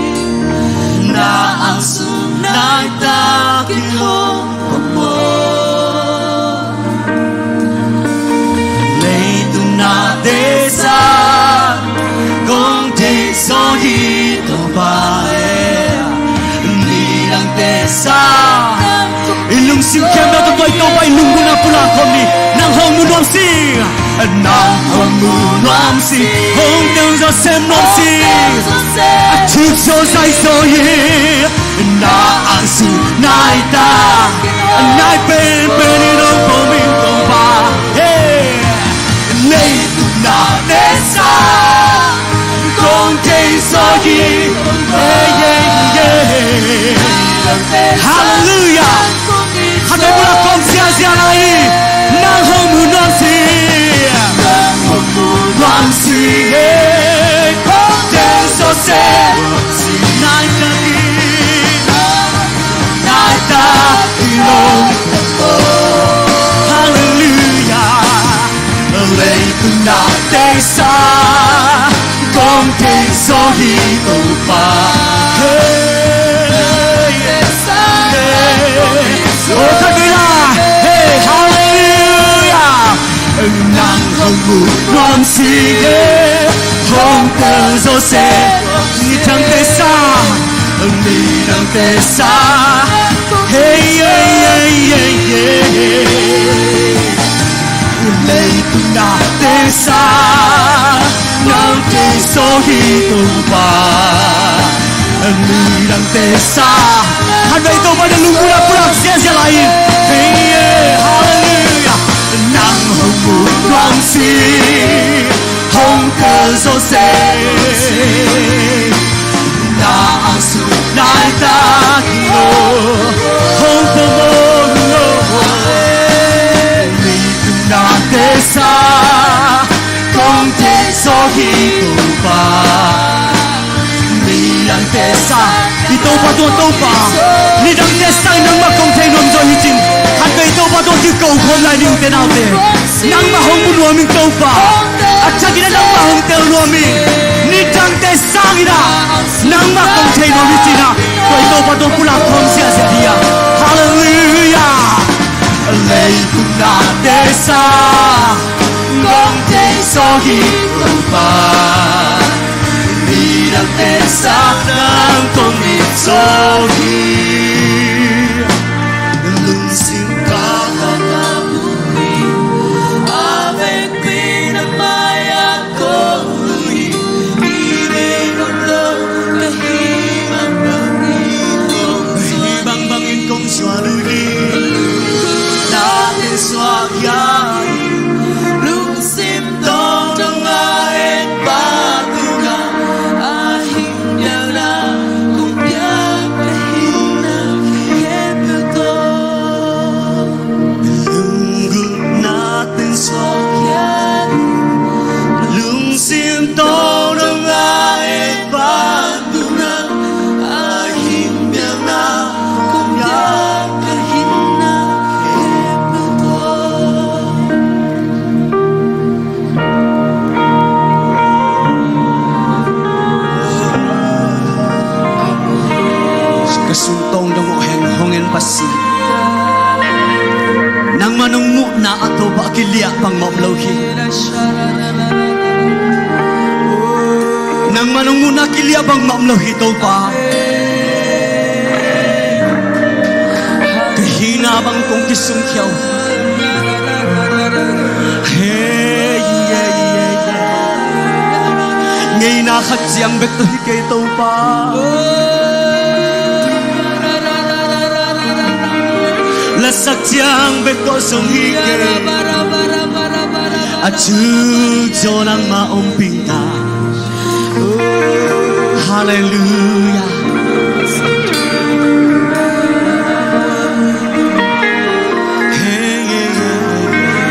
Na angsung nai takin hong pamawh. Leitung nate sang kong thei zaw hi Topa e. Midangte sang i lungsim khempeuh tawh i Topa i lunggulhna pulak khawm ni. Nang hong mu nuam sih, nang hong mu nuam sih, hong tel zaw sem nuam sih. A thuk zaw zai zaw hi. Na angsung nai ta, a nai penpen in hong pom ing Topa. Hey. Leitung nate sang kong thei zaw hi. Hey, yeah, yeah. Halleluiah. Khatvei pulak khawm ziahziah lai ni. Nang hong mu nuam sih, nang hong mu nuam sih e. Kong tel zaw sem nuam sih. Nai takin, nai takin hong pamawh. Halleluiah. Leitung nate sang kong thei zaw hi Topa. Hey. Oh, khatvei la. Hey, halleluiah. Nang hong mu nuam sih e, hong tel zaw sem. Midangte sang, midangte sang. Hey, hey, hey, hey, hey. Leitung nate sang nang thei zaw hi Topa. Midangte sang, khatvei Topa na lunggulhna pulak ziahziah lai in. Hey, yeah, halleluiah. Nang hong mu nuam sih, hong tel zaw sem. Na angsung nai takin hong pamawh. Leitung nate sang kong thei zaw hi Topa. Midangte sang i Topa tung, Topa. Midangte sang nangmah kong thei nuam zaw hi ci-in, khatvei Topa tung kiko khawm lai ni, ute naute. Nangmah hong mu nuam ing Topa. A thakin nangmah hong tel nuam ing. Nidangte sang in ah nangmah kong thei nuam hi ci-in ah, tua i Topa tung pulak khawm ziahziah hi a. Halleluiah. Leitung nate sang kong thei zaw hi Topa. Midangte sang nang kong it zaw hi. Lungsim ka ka ka bui, a vekpi na mai-ah kong lui. I vei run lo ka hih bangbangin kong zuan uh hi. Ka hih bangbangin kong zuan uh hi. Nate suak hia hi. Lungsim tawng dong a et Pa tungah, a hing piakna kong piak ka hihna khempeuh tawh. Lunggulhna teng suak hia hi. Lungsim tawng dong a et Pa tungah, a hing piakna kong piak ka hihna khempeuh tawh. Ka sung tawng dong uh hen, hong en Pasian. Nangmah nong muhna ah Topa, a kiliah bangmah om lo hi. Nangmah nong muhna ah kiliah bangmah om lo hi Topa. Ka hihna bang kong kisungkhia uh. Hey, yeah, yeah, yeah. Ngeina khat ciang bek tawh hi kei Topa. Lasak ciang bek tawh zong hi kei. A thuk zaw nangmah ompih ta. Halleluiah. Hey, hey, hey, hey.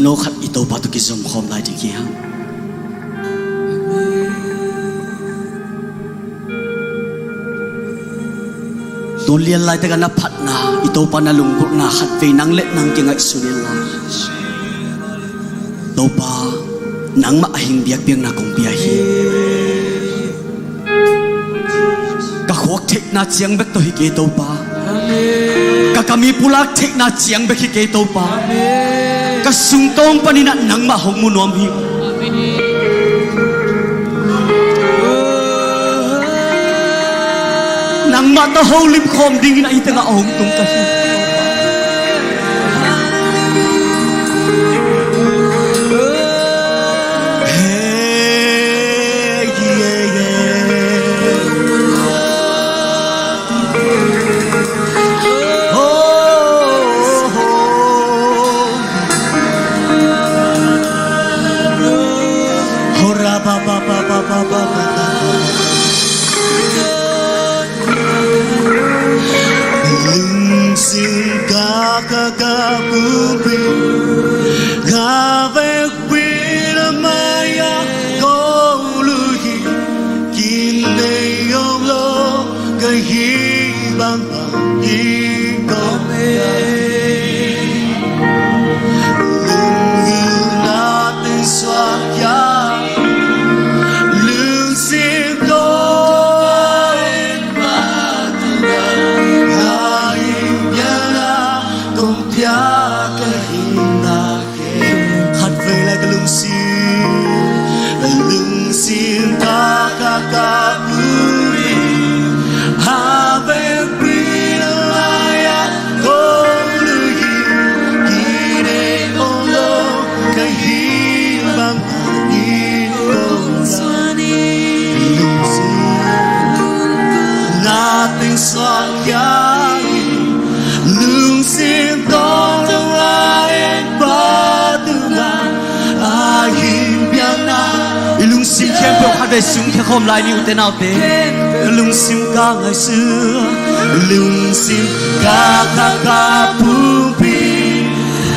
No khat i Topa tawh kizom khawm lai ding hi hang. Tu lian laitak a na phatna, i Topa na lunggulhna khatvei nang le nang kingaihsun inla, Topa, nangmah a hing biakpiakna kong pia hi. Ka khuak theihna ciang bek tawh hi kei Topa. Ka kam i pulak theihna ciang bek hi kei Topa. Ka sungtawng panin ah nangmah hong mu nuam hi. Nangmah tawh holim khawm dingin ah hih tengah hong tung ka hi. Lungsim kaka ka pumpi, ka vekpi na maya kong lui hi, kinei om lo ka hih bangbang hi kong pia hi. Lunggulhna teng suak khia hi, lungsim tawh khatvei lai ka lungsim, lungsim tawh ka kap uh hi. A vekpi na mai-ah kong lui hi, kinei om lo ka hih bangbang in kong suan hi. Lungsim na teng suak khia hi, lungsim tawh tung lai en pa tungah a hing piakna. I lungsim khempeuh khatvei sungkhia khawm lai ni, ute naute. Ka lungsim ka ngaihsut, lungsim kaka ka pumpi,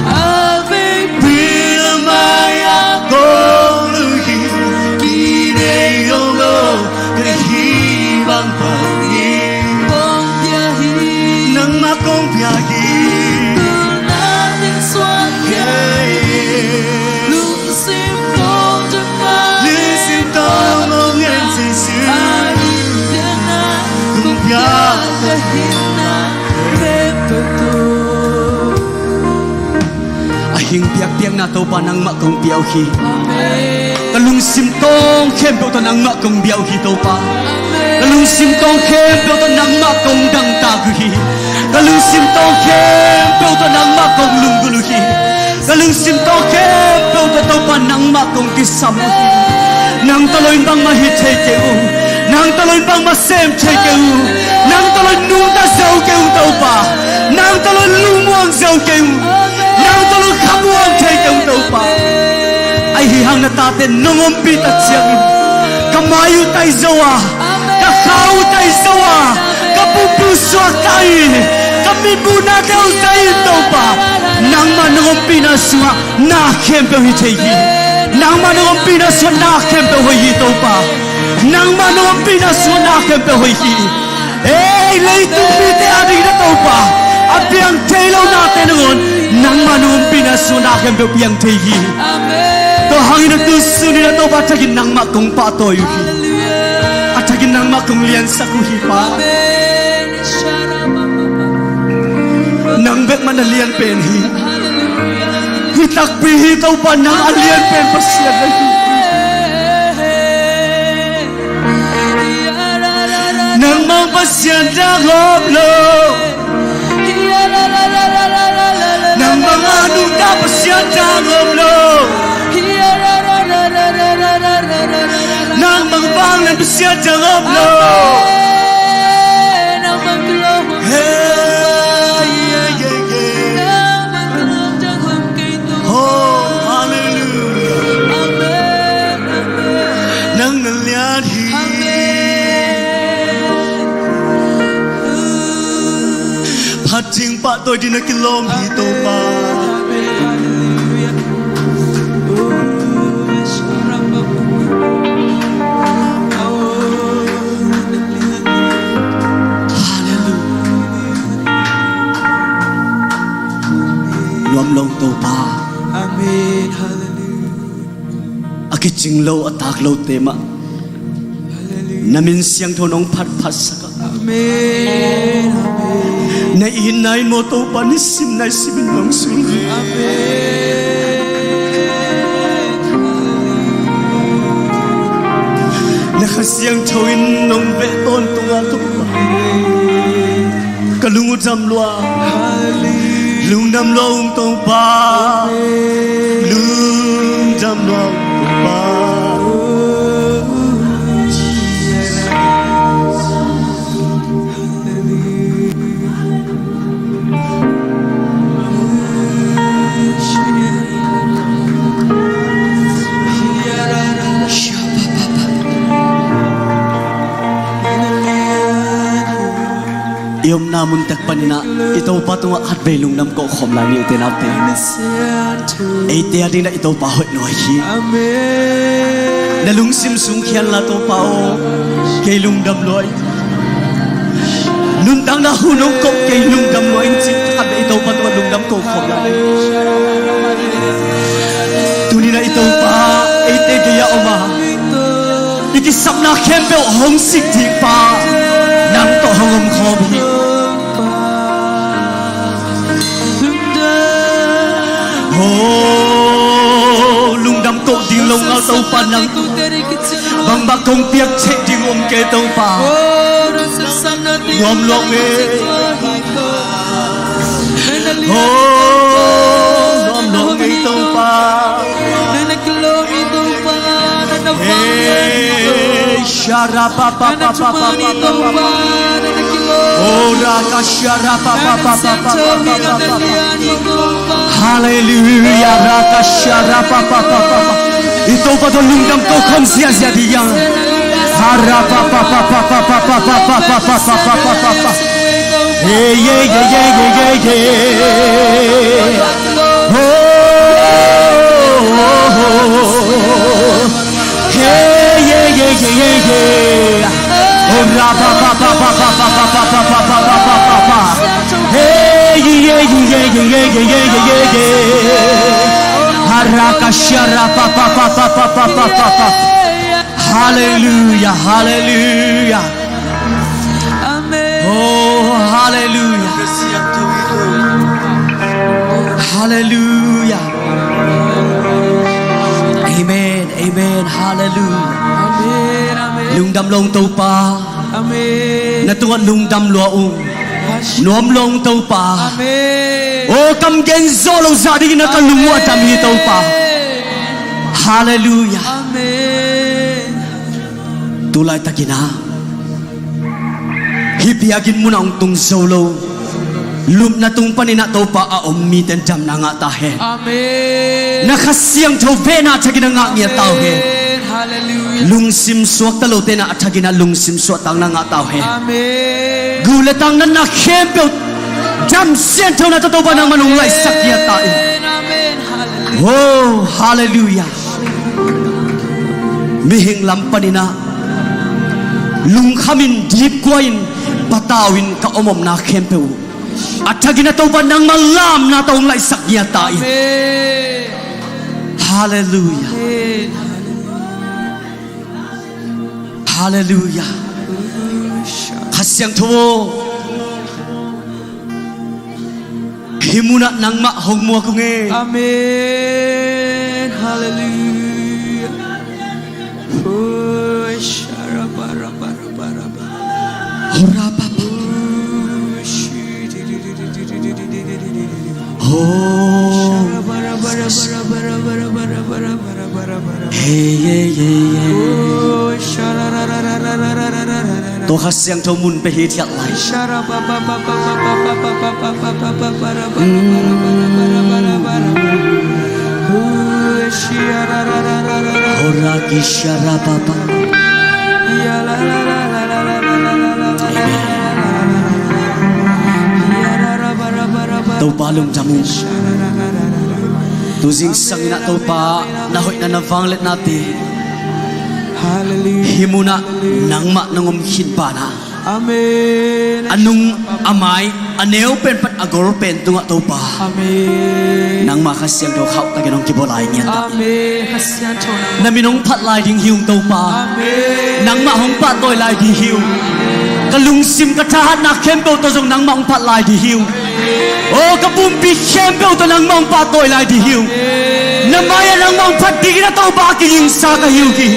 a vekpi na mai-ah kong lui hi, kinei om lo ka hih bangbang in kong pia hi. Nangmah kong pia hi. Lungsim tawh, lungsim tawh kong en sisi, kong pia ka hihna khempeuh tawh. A hing biakpiakna Topa nangmah kong pia uh hi. Amen. Ka lungsim tawng khempeuh tawh nangmah kong bia uh hi Topa. Amen. Ka lungsim tawng khempeuh tawh nangmah kong dangtak uh hi. Ka lungsim tawng khempeuh tawh nangmah kong lunggulh uh hi. Ka lungsim tawng khempeuh tawh Topa nangmah kong kisam uh hi. Nang tawh lo in bangmah hi thei kei uh. Nang tawh lo in bangmah sem thei kei uh. Nang tawh lo in nungta zo kei uh Topa. Nang tawh lo in lungmuang zo kei uh. Nang tawh lo in khamuang thei kei uh Topa. Ahi hang na tate nong ompih tak ciangin ka mai uh tai zo a, ka kha uh tai zo a, ka pumpi uh suakta in, ka mitmuhnate uh tai in Topa. Nangmah nong ompihna sungah na khempeuh hi thei hi. Nangmah nong ompihna sungah na khempeuh hoih hi Topa. Nangmah nong ompihna sungah na khempeuh hoih hi. Ei, leitung mite adingin ah Topa, a piang thei lo nate nangawn nangmah nong ompihna sungah na khempeuh piang thei hi. Amen. Tua hangin a tu sunin ah Topa, a thakin nangmah kong pahtawi uh hi. Hallelujah. A thakin nangmah kong liansak uh hi Pa. Amen. Nang bek mah na lian pen hi. Hallelujah. Hi takpi hi Topa, nang a lian pen Pasian na hi. Nangmah Pasian dang om lo. Nangmah a nungta Pasian dang om lo. Nangmah vanglian Pasian dang om lo. Hey, yeah, yeah, yeah. Oh, hallelujah. Nang na lian hi. Amen. Phat ding pahtawi ding na kilawm hi Topa. Amen. Hallelujah. Bawm lo Topa. Amen. Hallelujah. A kicing lo, a tak lote mah, Hallelujah. Na min siangtho nong phatphat sak a. Amen. Amen. Na itna in maw Topa, nisim nai simin nong sul. Amen. Na Kha Siangtho in nong veh tawntung a Topa. Ka lung uh dam lua. Lungdam lua ung Topa. Lungdam lua ung Topa. I omna mun tek panin ah i Topa tungah khatvei lungdam koh khawm lai ni, ute naute. Eite a dingin ah i Topa hoih lua hi. Na lungsim sung khian la, Topa aw, kei lungdam lua ing. Nuntakna hun hong kop kei lungdam lua ing, ci-in khatvei i Topa tungah lungdam koh khawm lai ni. Tuni-in ah i Topa eite gei ah om a, i kisapna khempeuh hong sik ding pa, nang tawh hong om khawm hi. Oh, lungdam koh ding lo ngal Topa nang. Bangmah kong piak theih ding om kei Topa. Nuam lua ing e. Oh, nuam lua ing e Topa. Hey, shara pa pa pa pa pa pa pa pa. Ora ka shara pa pa pa pa pa pa pa pa pa. Hallelujah, raka shara pa pa pa pa pa. I Topa tawh lungdam koh khawm ziahziah ding hi hang. Hara pa pa pa pa pa pa. Hey, yeah, yeah, yeah. Oh, oh, oh, oh. Hey, yeah, yeah, yeah, yeah, yeah. Oh, ra, pa, pa, pa. Hey, yeah, yeah, yeah, yeah, yeah. Ha, ra, ka, sha, ra, pa, pa. Hallelujah, hallelujah. Amen. Oh, hallelujah. Hallelujah. Amen, amen, hallelujah. Amen, amen. Lungdam lua ung Topa. Amen. Na tungah lungdam lua ung. Nuam lua ung Topa. Amen. Oh, kam gen zawh loh zah dingin ah ka lung uh a dam hi Topa. Amen. Hallelujah. Amen. Tu laitakin ah hih biakinn munah hong tung zo lo, lupna tung panin ah Topa a om mite in damna ngah ta hen. Amen. Na Kha Siangtho vehna a thakin ah ngah ngiat ta uh hen. Amen. Hallelujah. Lungsim suakta lote in ah a thakin ah lungsim suahtakna ngah ta uh hen. Amen. Guh le tang natna khempeuh dam siangthona tawh Topa nangman hong laihsak ngiat ta in. Amen. Amen. Hallelujah. Oh, hallelujah. Mihing lam panin ah lungkhamin, dipkuain, patau-in ka om omna khempeuh uh a thakin ah Topa nangma lamna tawh hong laihsak ngiat ta in. Amen. Hallelujah. Amen. Hallelujah. Kha Siangtho aw, hih munah nangmah hong muak ung e. Amen. Hallelujah. Oh, sharabarabarabara. Horababa. Oh, shiridi. Oh. Sharabarabarabara. Hey, hey, hey, hey. Tua Kha Siangtho mun pia hithiat lai. Hora ki shara papa. Topa lungdam ung. Tu zingsang in ah Topa na hoihna na vangliatnate, hih munah nangmah nong om khin banah Amen. A nung, a mai, a neu pen pan a gol pen tungah Topa, Amen. Nangmah Kha Siangtho khauhtakin hong kibawl lai ngiat ta. Amen. Kha Siangtho nang. Na min hong phat lai ding hi ung Topa. Amen. Nangmah hong pahtawi lai ding hi ung. Ka lungsim ka thahatna khempeuh tawh zong nangmah hong phat lai ding hi ung. Aw, ka pumpi khempeuh tawh nangmah hong pahtawi lai ding hi ung. Na mai-ah nangmah hong phat dingin a Topa kigingsa ka hi uh hi.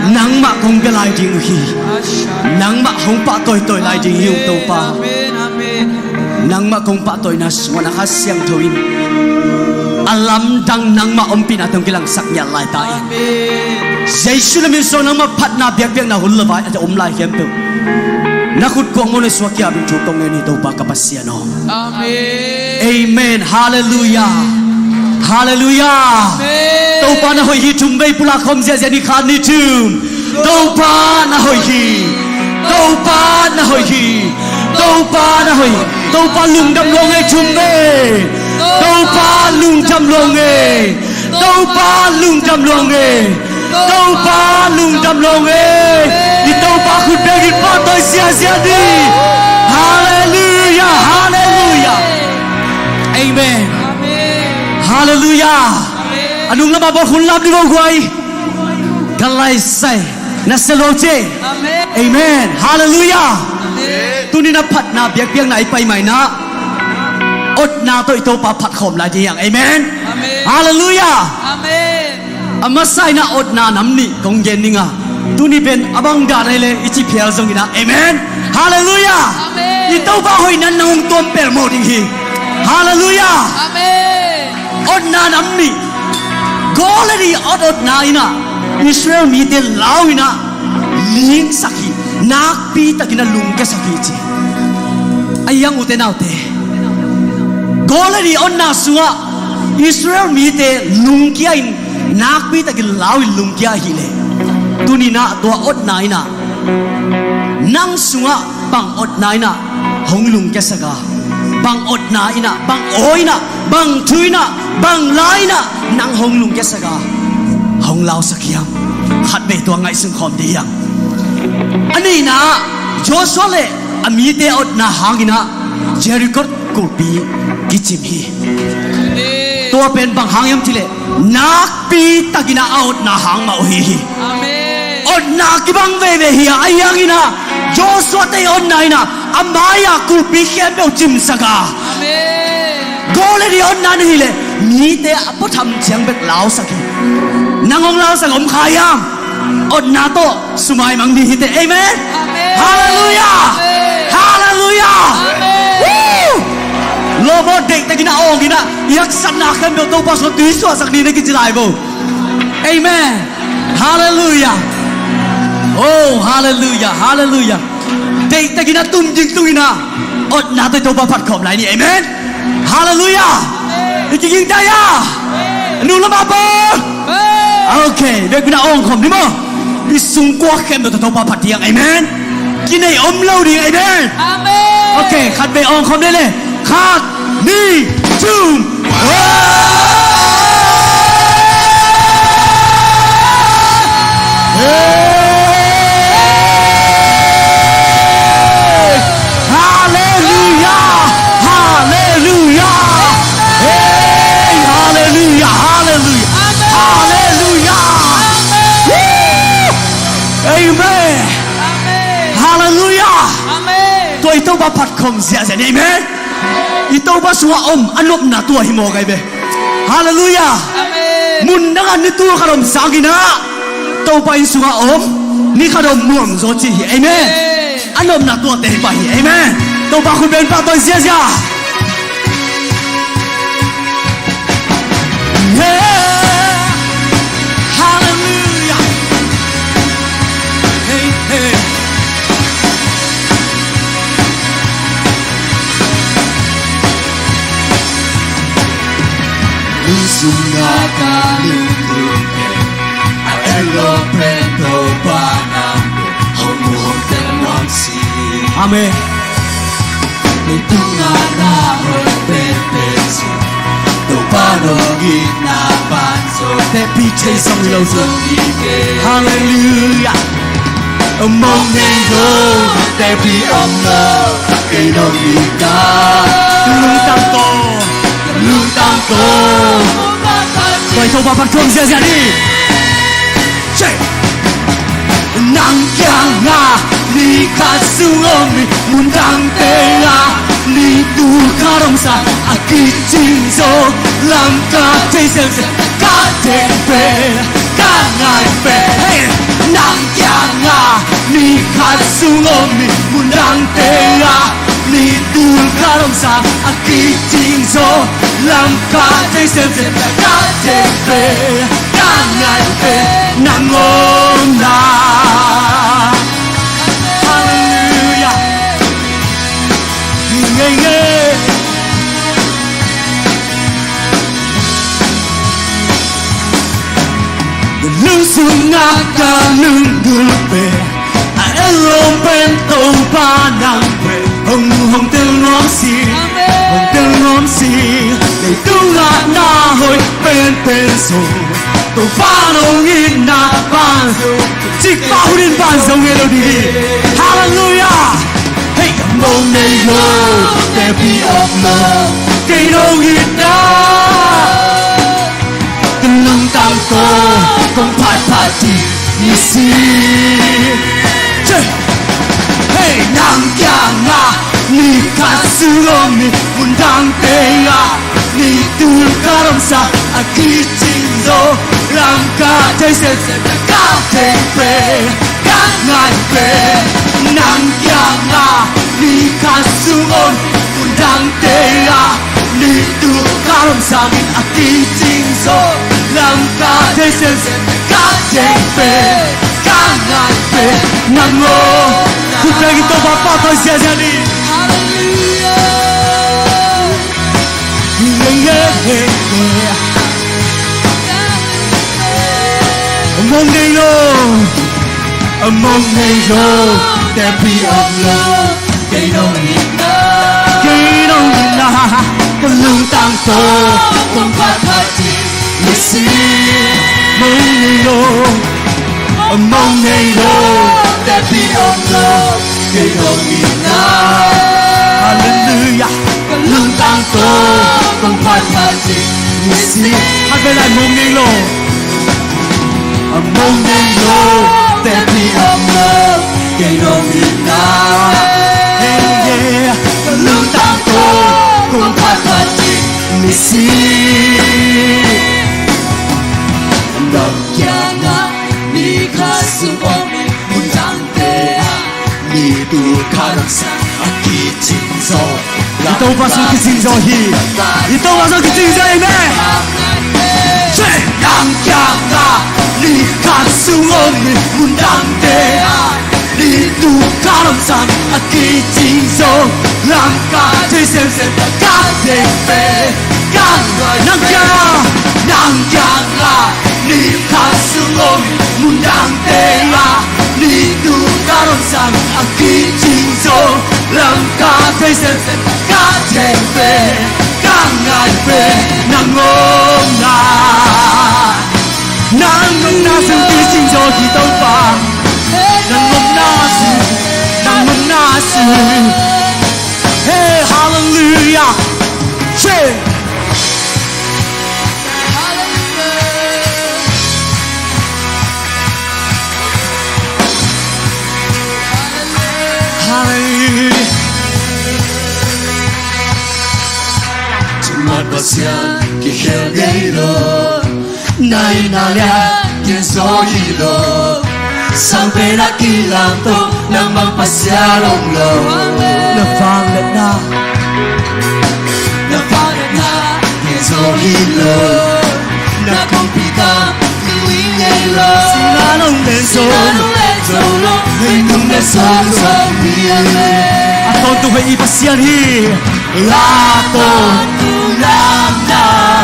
Nangmah kong bia lai ding uh hi. Nangmah hong pahtawitawi lai ding hi ung Topa. Nangmah kong pahtawina sungah na Kha Siangtho in a lamdang nangmah ompihna tawh hong kilangsak ngiat lai ta in. Jesu na min suang nangmah phatna biakpiakna hun le vai a om lai khempeuh na khut kuang mawh na suak kia bing thu kong ngen hi Topa ka Pasian aw. Amen. Amen. Halleluiah. Halleluiah. Amen. Topa na hoih hi. Thum vei pulak khawm ziahziah ni, khat ni thum. Topa na hoih hi. Topa na hoih hi. Topa na hoih hi. Topa lungdam lua ing ei, thum vei. Topa lungdam lua ing ei. Topa lungdam lua ing ei. Topa lungdam lua ing ei. I Topa khut bengin pahtawi ziahziah ni. Halleluiah, halleluiah. Amen. Halleluiah. A nung lamah bawl khun lam ni bo guai. Ka laisai na sia lo ci. Amen. Halleluiah. Tuni na phatna biakpiakna i pai mai na, otna tawh i Topa phat khawm lai ding hi hang. Amen. Halleluiah. A masa in ah otna nam nih kong gen ning a, tuni pen a bang dan ahih leh i ci phial zongin ah, amen. Halleluiah. I Topa hoihna in nang hong tuam pelmawh ding hi. Halleluiah. Otna nam nih. Goliath i ot otna in ah Israel mite lau in ah lingsak hi. Nakpi takin a lungkiasak hi ci. Ahi hang ute naute, Goliath i otna sungah Israel mite lungkia in, nakpi takin lau in lungkia ahih leh, tuni in ah tua otna in ah nang sungah bang otna in ah hong lungkiasak a, bang otna in ah, bang aw in ah, bang thu in ah, bang la in ah nang hong lungkiasak a, hong lausak hiam? Khatvei tua ngaihsun khawm dih hiam? A nihna ah Joshua le a mite otna hangin ah Jericho kulhpi kicim hi. Tua pen bang hang hiam cih leh nakpi takin ah a otna hang mah uh hi hi. Otna kibang veve hi a, ahi hangin ah Joshua te i otna in ah a mai-ah kulhpi khempeuh cimsak a, Goliath i otna in ahih leh mite a puatham ciang bek lausak hi. Nang hong lausak om kha hiam? Otna tawh sum a i mang ding hi teh. Amen. Halleluiah. Halleluiah. Lawm aw, deihtakin a awng in ah i haksatna khempeuh Topa sungah tui suahsak ni na kici lai bo. Amen. Halleluiah. Oh, halleluiah, halleluiah. Deihtakin a tum ding tung in ah otna tawh i Topa phat khawm lai ni. Amen. Halleluiah. I kiging ta hia? A nung lamah bawl. Ok, biakpiakna awng khawm ni maw. I sungkua khempeuh tawh Topa phat ding hi hang. Amen. Kinei om lo ding. Amen. Ok, khatvei awng khawm ni le. Khat, nih, thum. Halleluiah. Halleluiah. Halleluiah. Halleluiah. Halleluiah. Amen. Halleluiah. Tua i Topa phat khawm ziahziah ni. Amen. I Topa sungah om a nopna tua hi mawk ai ve. Halleluiah. Mun dangah ni tul khat om sangin ah Topa inn sungah om ni khat om nuam zaw ci hi. Amen. A nopna tuate hi pah hi. Amen. Topa khut beng pahtawi ziahziah. Halleluiah. Lungsim na ka lungdum a el lo pen Topa nang hong mu hong tel nuam si. Amen. Leitung a na hong pen pen si Topa nong itna ban zo. Te pi thei song lo zo. Halleluiah. Mong nei lo, tepi om lo, kei nong it na. Lungtang tawh, lungtang tawh. Tua i Topa phat khawm ziahziah ni. Nang kiangah ni khat sung om in, mun dangte ah ni tul khat om sa a kicing zaw, lam ka thei semsem ka thei pen, ka ngai pen. Hey! Nang kiangah ni khat sung om in, mun dangte ah ni tul khat om sa a kicing zaw, lam ka thei semsem ka thei pen, ka ngai pen nang om na. Halleluiah. Ngei ngei. Lungsim na ka lunggulh pen a en lo pen Topa nang pen hong, hong tel nuam sih, hong tel nuam sih. Leitung ah na hoih penpen zong Topa nong itna ban zong, cik pah hun in ban zong ngei lo ding hi. Halleluiah. Hei, mong nei lo, tepi om lo, kei nong it na. Ka lungtang tawh kong phatphat ding hi si. Hei, nang kiangah ni khat sung om in, mun dangte ah ni tul khat om sa a kicing zaw, lam ka thei semsem ka thei pen, ka ngai pen nang kiangah ni khat sung om, mun dangte ah ni tul khat om sa a kicing zaw, lam ka thei semsem ka thei pen, ka ngai pen nang om. Khut beng in Topa pahtawi ziahziah ni. Halleluiah. Mong nei lo, mong nei lo, tepi om lo, kei nong it na. Kei nong it na. Ka lungtang tawh kong phatphat ding hi si. Mong nei lo, mong nei lo, tepi om lo, kei nong it na. Halleluiah. Ka lungtang tawh kong phatphat ding hi si. Khat vei lai. Mong nei lo, mong nei lo, tepi om lo, kei nong it na. Hey, yeah. Ka lungtang tawh kong phatphat ding hi si. Nang kiangah ni khat sung om in, mun dangte ah ni tul khat om sa a kicing zaw, i Topa zong kicing zaw hi. I Topa zong kicing zaw hi. Amen. Nang kiangah ni khat sung om in, mun dangte ah ni tul khat om sa a kicing zaw, lam ka thei semsem ka thei pen, ka ngai. Nang kiangah, nang kiangah ni khat sung om in, mun dangte ah ni tul khat om sa a kicing zaw, lam ka thei semsem ka thei pen, ka ngai pen nang om na. Nang omna sung kicing zaw hi Topa. Nang omna sung, nang omna sung. Hey, halleluiah. Che. Halleluiah. Thuman Pasian kikhel ngei lo, na itna lian gen zaw hi lo. Sang pen a kilamto, nangmah Pasian om lo. Na vangliatna, na vangliatna gen zaw hi lo. Na kongpi kam hi ngei lo. Sihna nong len zo lo, hei nung na sawm zo hi. A tawntung hei i Pasian hi. La tawntung nang na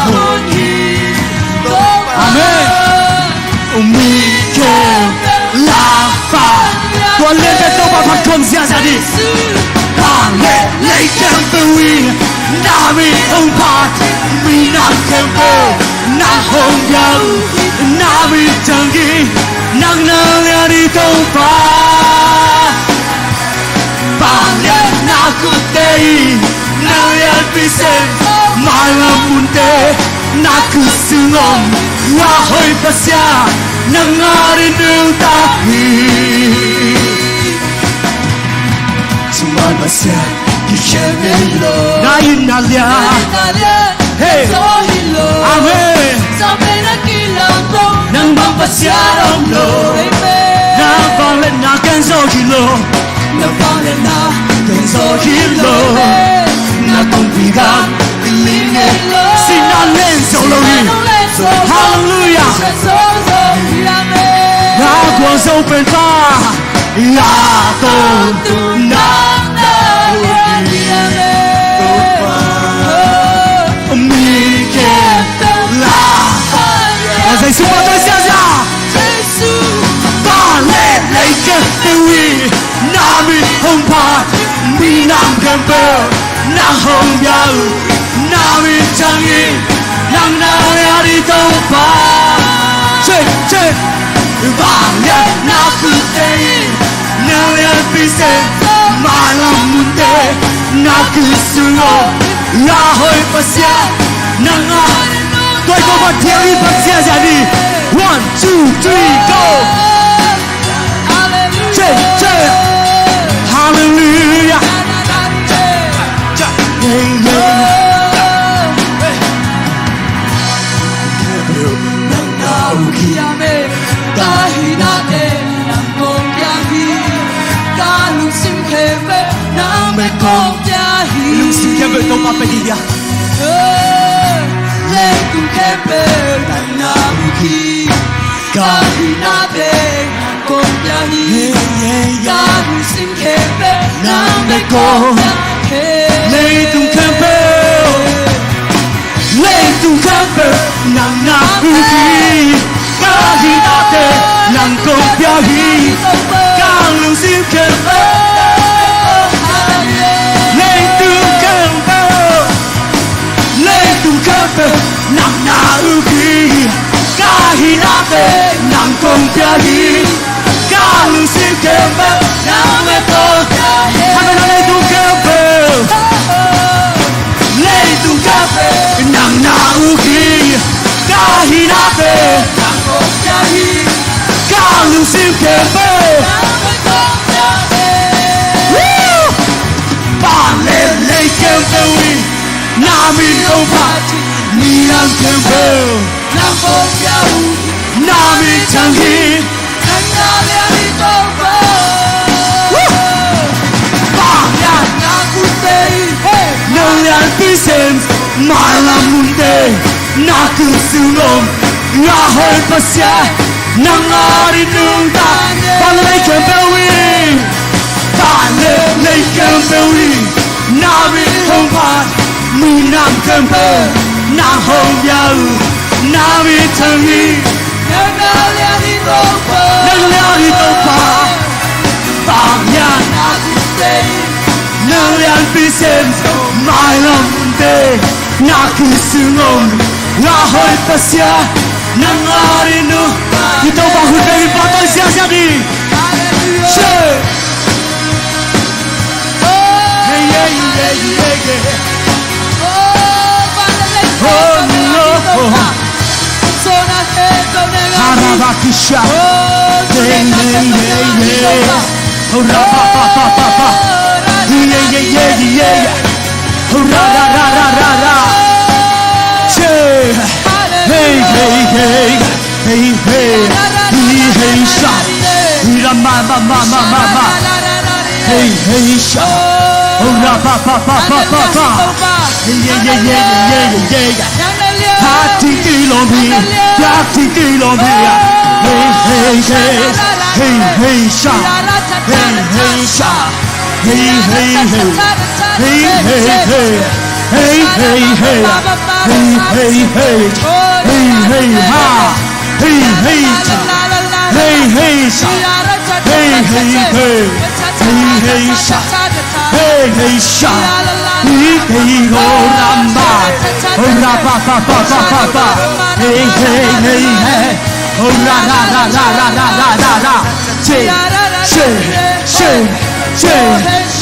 hun hi. Amen. Mi khempeuh la pha. Tua lian pen Topa phat khawm ziahziah ni. Vanglian lei khempeuh in na min hong phat. Minam khempeuh na hong yau. Na min ciang in nang na lian hi Topa. Vangliatna kutte in na lianpi sem, mailam munte na khutsung om, a hoih Pasian nang adingin nungta hi. Sumang Pasian kikhen nei lo. Na it na lian. Hey. Amen. Nang bang Pasian om lo. Amen. Na vangliatna ken zo hi lo. Na vangliatna ken zo hi lo. Amen. Na kongpi gam ling ngei lo. Sihna len zo lo hi. Sihna len zo lo. Hallelujah. Amen. Na guan zo pen pa. Ia tong tu na na lian lian e. Min khempeuh la. Ua Jesu pa tawh siasia. Jesu. Vangliatna khempeuh in na min hong phat. Minam khempeuh nang hong pia uh. Na min thang hi. Nang na lian hi Topa. Che, che. Vangliatna kutte in na lianpi sem, mailam munte na khutsung om, a hoih Pasian nang a. Tua i Topa thiang hi, Pasian siasia ni. One, two, three, go. Che, che. Hallelujah. Hey, hey. Nang na uk hi. Ka hinate nang kong pia hi. Ka lungsim khempeuh nang bek kong pia hi. Lungsim khempeuh Topa pia hi. Leitung khempeuh nang na uk hi. Ka hinate nang kong pia hi. Ka lungsim khempeuh nang bek kong pia hi. Leitung khempeuh, leitung khempeuh nang na uk hi. Ka hinate nang kong pia hi. Ka lungsim khempeuh, leitung khempeuh, leitung khempeuh nang na uk hi. Ka hinate nang kong pia hi. Ka lungsim khempeuh nang bek kong pia hi. Amen. Leitung khempeuh, leitung khempeuh nang na uk hi. Ka hinate nang kong pia hi. Ka lungsim khempeuh nang bek kong pia hi. Woo! Vangliatna khempeuh in na min hong phat. Minam khempeuh nang hong pia uh. Na min thang hi. Nang na lian hi Topa. Woo! Vangliatna kutte in na lianpi sem, mailam munte na khutsung om, a hoih Pasian nang adingin nungta. Vangliatna khempeuh in, vangliatna khempeuh in na min hong phat. Minam khempeuh nang hong pia uh. Na min thang hi. Nang na lian hi Topa. Nang na lian hi Topa. Vangliatna kutte in na lianpi sem, mailam munte na khutsung om, a hoih Pasian nang adingin nungta. I Topa hun bek in pa tawh siasia ni. Hallelujah. Che. Hey, hey, hey, hey, hey. Oh, no. Harabakisha. Hey, hey, hey, hey. Harababababa. Hey, hey, hey, hey, hey. Hararararara. Che. Hey, hey, hey. Hey, hey. Hey, hey, sha. Hira ma, ma, ma, ma, ma, ma. Hey, hey, sha. Hura, pa, pa, pa, pa, pa, pa. Hey, yeah, yeah, yeah, yeah, yeah, yeah, yeah. Hati kilomita, hati kilomita. Hey, hey, hey. Hey, hey, sha. Hey, hey, sha. Hey, hey, hey. Hey, hey, hey. Hey, hey, hey. Hey, hey, hey. Hey, hey, ha. Hey, hey, cha. Hey, hey, cha. Hey, hey, hey. Hey, hey, cha. Hey, hey, cha. Hey, hey, ho, ramba. Ho, ra, pa, pa, pa, pa, pa, pa. Hey, hey, hey, hey. Ho, ra, ra, ra. Che, che, che, che.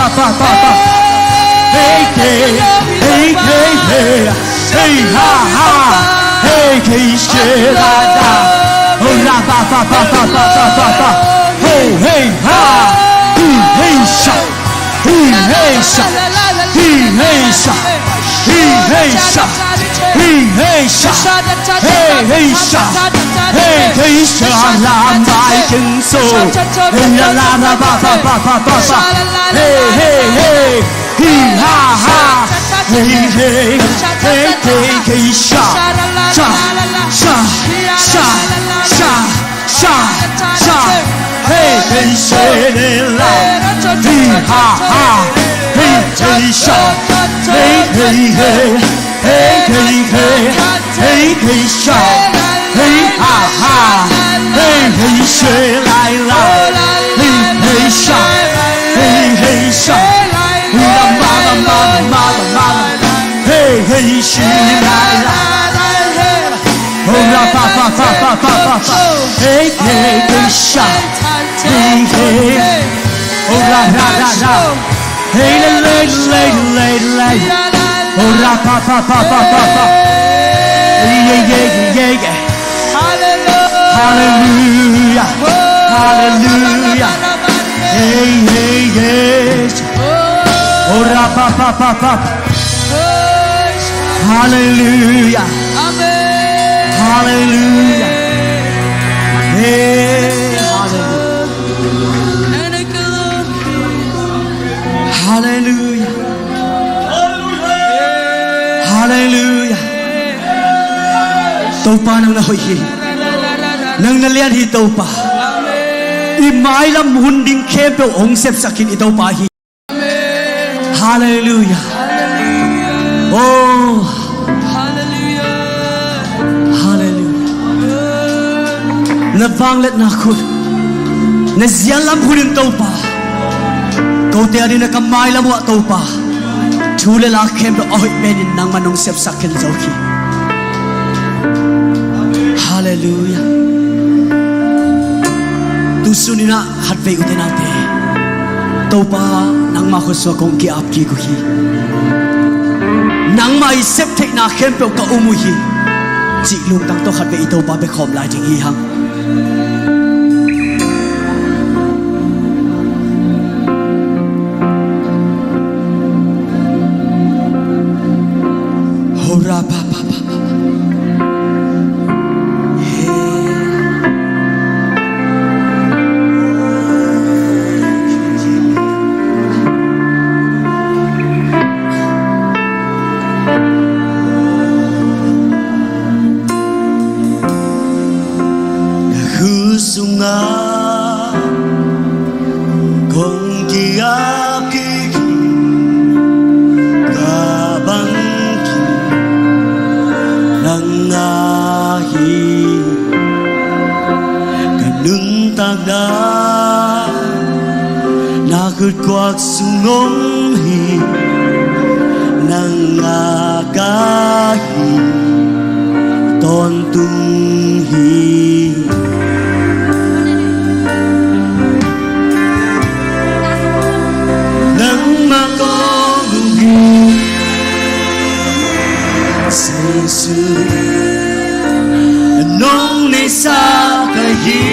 pa pa pa pa. Hey hey hey hey hey. Hey ha ha. Hey hey she la da. Oh la pa pa pa pa pa pa pa pa. Ho hey ha. Hey hey sha. Hey hey sha. Hey hey sha. Hey hey sha. Hey hey sha. Hey hey sha. Hey hey sha. La mai king so. Hey la la la ba ba ba ba ba ba. Hey hey hey. Hey ha ha. Hey hey. Hey hey hey sha. Sha sha sha sha. Sha sha. Hey hey she le la. Hey ha ha. Hey hey sha. Hey hey hey. Hey hey hey. Hey hey sha. Hey ha ha. Hey hey she la la. Hey hey sha. Hey hey sha. Hey la ma la ma la ma la ma la. Hey hey she la la. Oh la pa pa pa pa pa pa pa. Hey hey hey sha. Hey hey. Oh la la la la. Hey la la la la la. Oh la pa pa pa pa pa pa. Hey yeah yeah yeah yeah. Hallelujah. Hallelujah. Hey hey yes. Oh la pa pa pa pa. Hallelujah. Hallelujah. Hey, hallelujah. Hallelujah. Hallelujah. Topa nang na hoih hi. Nang na lian hi Topa. I mailam hun ding khempeuh hong sepsak khin i Topa hi. Hallelujah. Oh. Hallelujah. Na vangliatna khut, na zianlam khut in Topa, kote adingin na ka mailam uh ah Topa, thu le la khempeuh a hoih penin nangman hong sepsak khin zo hi. Hallelujah. Tusun in ah khatvei ute naute, Topa nangmah khutsung kong ki-ap kik uh hi. Nangmah i septheihna khempeuh ka um uh hi, cih lungtang tawh khatvei i Topa bia khawm lai ding hi hang. Hora pa pa pa pa. Na khutsung ah kong ki-ap kik hi, ka bang khin nang na hi. Ka nuntakna na khut khuak sung om hi, nang a ka hi tawntung hi. Nangmah kong um hi, Jesu, nong neihsa ka hi.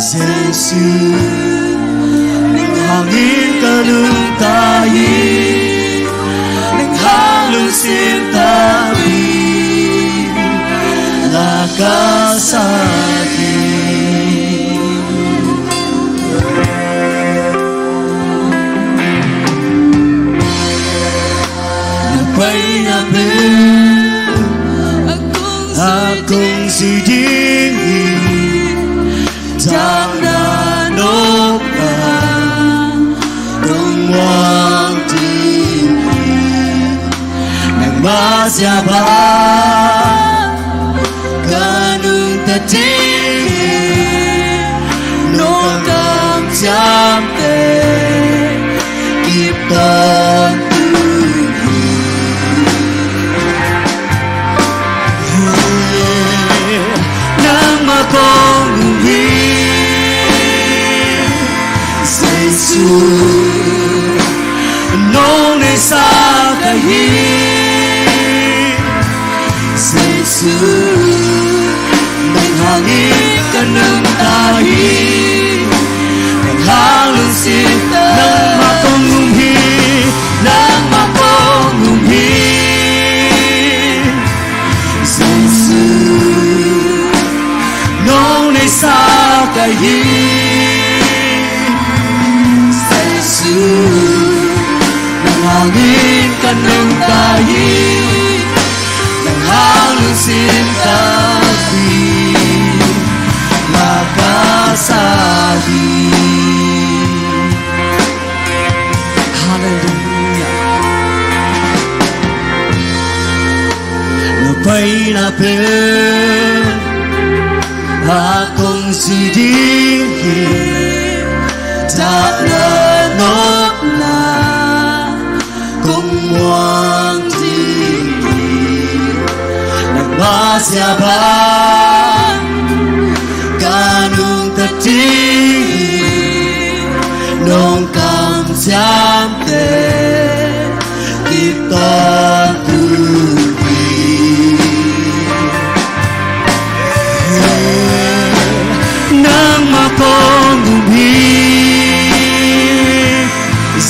Jesu, nang hangin ka nungta hi, nang hang lungsim tampi la ka sak hi. Na paina pen a kong zui ding hi, tangna nopna nong muang ding hi. Nangmah ziapa ka nungta ding hi, nong kamciamte kip tawntung hi. hi. Jesu, nang hangin ka nungta hi. Nang hang lungsim, nangmah kong um hi. Nangmah kong um hi. Jesu, nong neihsa ka hi. Jesu, nang hangin ka nungta hi. Nang hang lungsim takpi, makaih ka hi. Halleluiah. Na paina pen a kong zui ding hi. Dahna nopna kong muang ding hi. Nangmah siapa ka nungta ding hi. Nong kamciamteh kip tawntung hi. Nangmah kong um hi.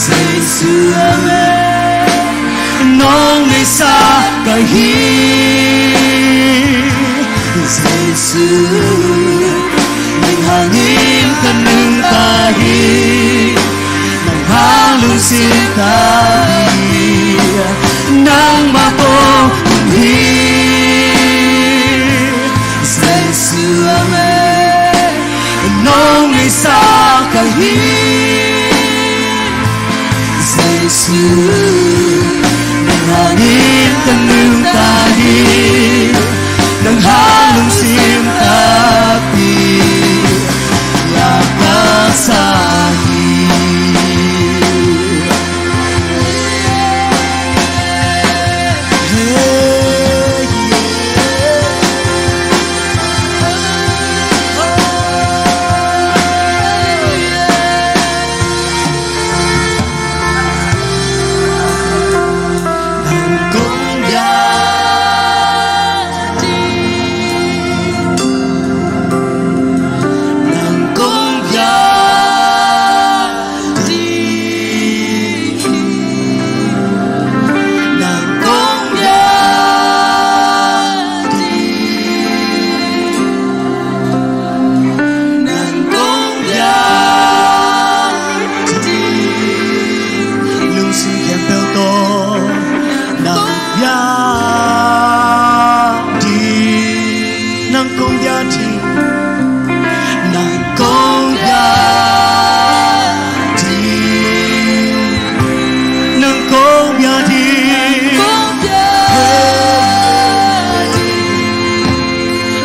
Jesu, nong neihsa ka hi. Jesu, nang hangin ka nungta hi. Nang hang lungsim takpi, nangmah kong um hi. Jesu, nong neihsa ka hi. Jesu, nang hangin ka nungta hi. Nang hang lungsim takpi, makaih ka hi. Nang kong biak ding, nang kong biak ding, nang kong biak ding, nang kong biak ding. Lungsim khempeuh tawh nang biak ding, nang kong biak ding, nang kong biak ding, nang kong biak ding,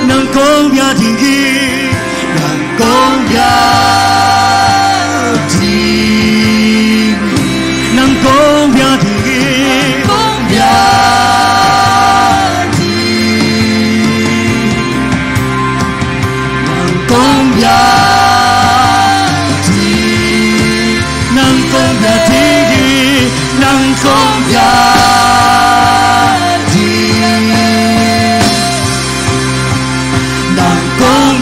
nang kong biak ding hi. Nang kong biak ding, nang kong biak ding hi. Kong biak ding, nang kong biak ding, nang kong biak ding hi. Nang kong biak ding, nang kong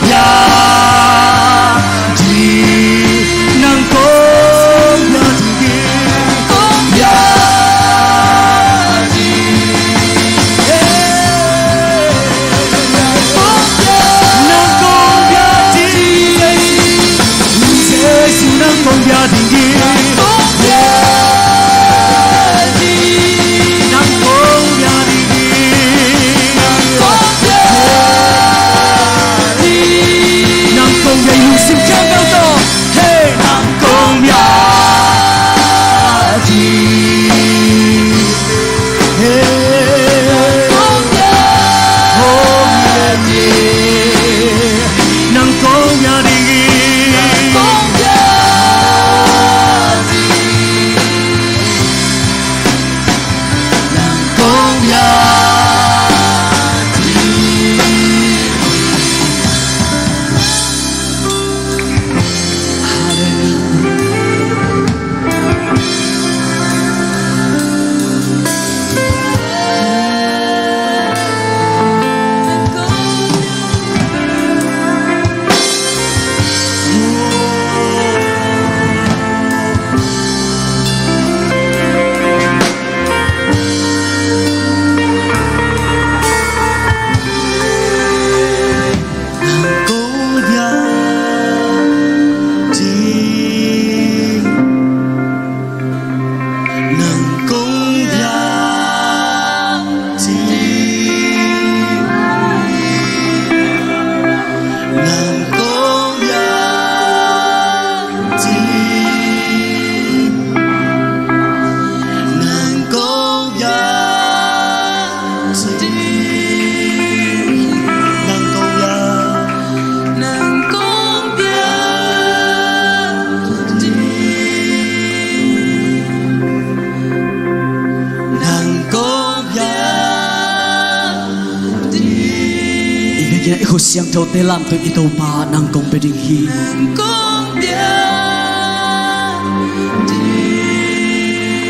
Siangthote lamto i Topa nang kong bia ding hi.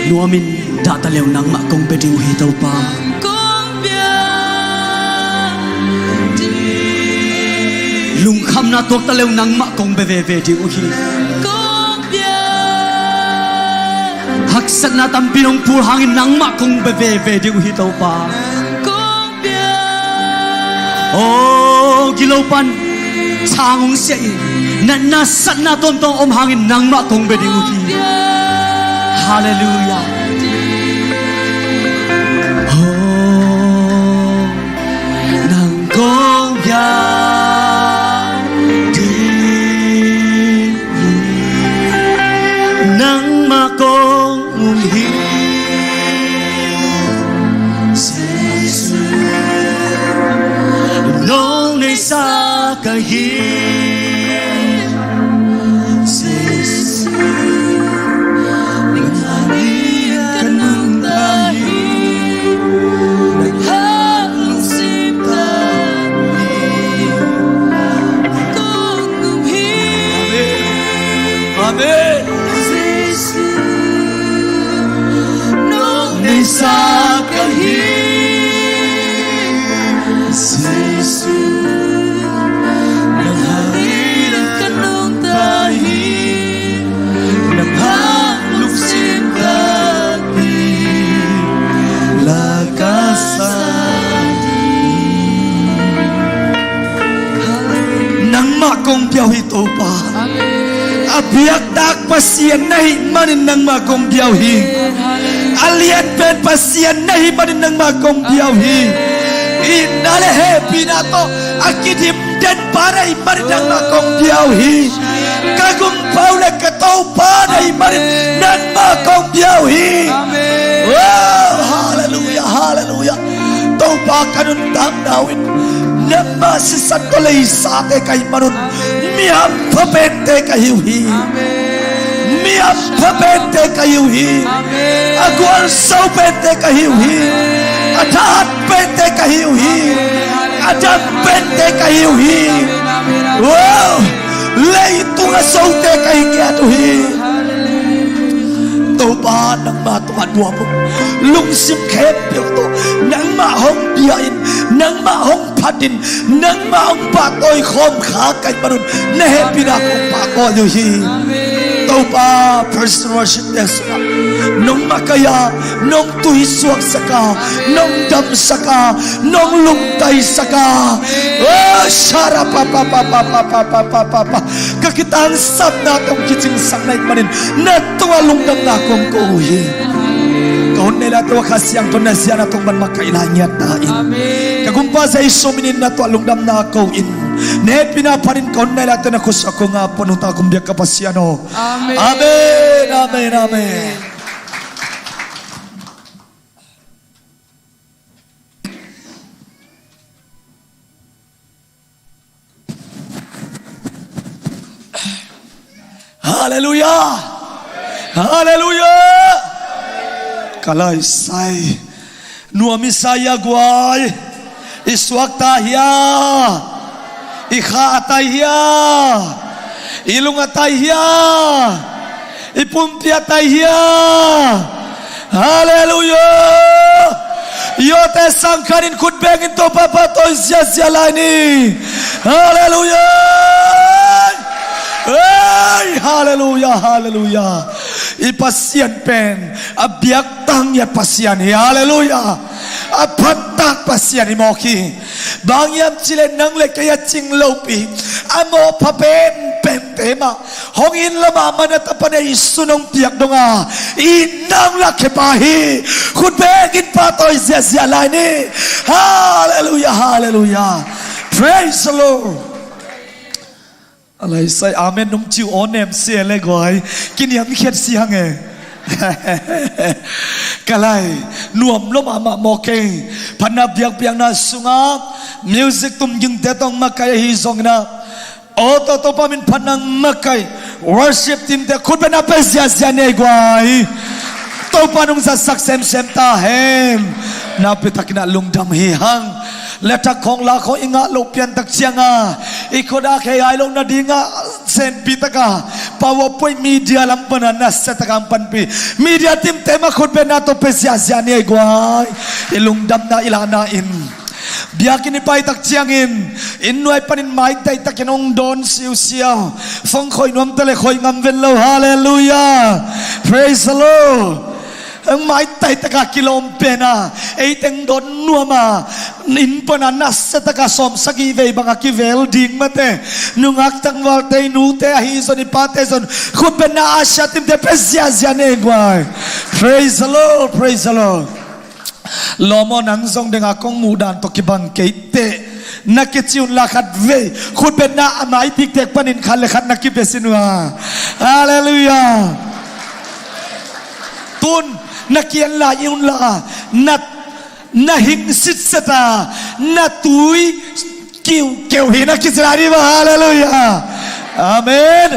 Nuamin dahta leu nangmah kong bia ding uh hi Topa. Lungkhamna tuakta leu nangmah kong bia veve ding uh hi. Haksatna tampi nong pul hangin nangmah kong bia veve ding uh hi Topa. Oh, gilo pan chang hong sia in, natna satna tuamtuam om hangin nangmah kong bia ding uh hi. Halleluiah. Oh, nang kong bia ding hi. Nangmah kong um hi. Jesu, nong neihsa ka hi. Jesu, nang hangin ka nungta hi. Nang hang lungsim tak hi. Nang kong um hi. Amen. Jesu, nong neihsa ka hi. Jesu, nang hangin ka nungta hi. Nang hang lungsim tak hi. La ka sa hi. Nangmah kong bia uh hi Topa. Amen. A biaktak Pasian na hih manin nangmah kong bia uh hi. Amen. Hallelujah. A lianpen Pasian na hih manin nangmah kong bia uh hi. Amen. Itna le hehpihna tawh a kidim den pa na hih manin nangmah kong bia uh hi. Ka gumpa uh le ka Topa na hih manin nangmah kong bia uh hi. Amen. Oh, halleluiah, halleluiah. Topa, ka nuntakna uh in nangmah sisan tawh leisate ka hih man un, mi hampha pente ka hi uh hi. Mi hampha pente ka hi uh hi. A gualzo pente ka hi uh hi. A thahat pente ka hi uh hi. A dam pente ka hi uh hi. Wow! Leitung a zote ka hi ngiat uh hi. Topa, nangmah tungah nuam ung. Lungsim khempeuh tawh nangmah hong bia in, nangmah hong phat in, nangmah hong pahtawi khawm kha ka hih man un na hehpihna kong pahtawi uh hi. Topa, praise and worship te sungah nong makaih a, nong tuisuaksak a, nong damsak a, nong lungtaisak a. Oh, sharapapapapapapapapapa. Ka kitangsapnate hong kicingsak na hih manin na tungah lungdamna kong ko uh hi. Ka hun nei laitak tungah Kha Siangtho na ziahna tungah makaih lai ngiat ta in. Amen. Ka gumpa Jesu minin na tungah lungdamna ko in. Na hehpihna panin ka hun nei laitak tungah na khutsung kong a pua nungta kong biak ka Pasian aw. Amen. Amen, amen, amen. Halleluiah. Halleluiah. Ka laisai. Nuam i sa hia guai? I suakta hia? I kha a tai hia? I lung a tai hia? I pumpi a tai hia? Halleluiah. Yote sangkhanin khut bengin Topa pahtawi ziahziah lai ni. Halleluiah. Hei, halleluiah, halleluiah. I Pasian pen a biaktak ngiat Pasian hi. Halleluiah. A phattak Pasian hi mawk hi. Bang hiam cih leh nang le kei a cing lopi, a mawhpha penpente mah hong hinla mahmah na tapa Jesu nong piak dong a, i itna hong lakkhia pa hi. Khut bengin pahtawi ziahziah lai ni. Halleluiah, halleluiah. Praise the Lord. A laisai amen nong ci uh aw, nem se le guai. Kiniamkhiat si hang e. Ka lai, nuam lua mahmah mawk e. Phatna biakpiakna sungah music tumgingte tawh makaih ahi zongin ah, aw, Topa min phatna makaih worship teamte khut bengin na pia ziahziah ni ei guai. Topa nong zatsak semsem ta hen. Nakpi takin ah lungdam hi hang. Letter khawng la khawng i ngah loh piantak cianga i khuadak hei ai loh nadinga senpi taka PowerPoint media lam pana nasia taka hong panpih. Media team te mah khutbetna tawh pia ziahziah ni ei guai. I lungdamna i lahna in biakinn i paitak ciangin inn nuai panin maitai takin hong dawn siusiau. Phone khoih nuam ta le khoih ngam ven lo. Halleluiah. Praise the Lord. Hong maitai taka kilawm pena ei teng dawn nuama inn pana nasia taka sawm sagih vei banga kivel ding mate. Nungak tangvalte, i nute ahi zon, i pate zon khutbetna a sia team te pia ziahziah ni ei guai. Praise the Lord. Praise the Lord. Lawm aw, nang zong denga kong muh dan tawh kibang kei teh na kici un la khat vei khutbetna a maipiktek panin khat le khat na kibia sin uh a. Halleluiah. Tun na kian lai un la na, na hing sitset a na tui kiukeu hi na kici lai dih maw. Halleluiah. Amen.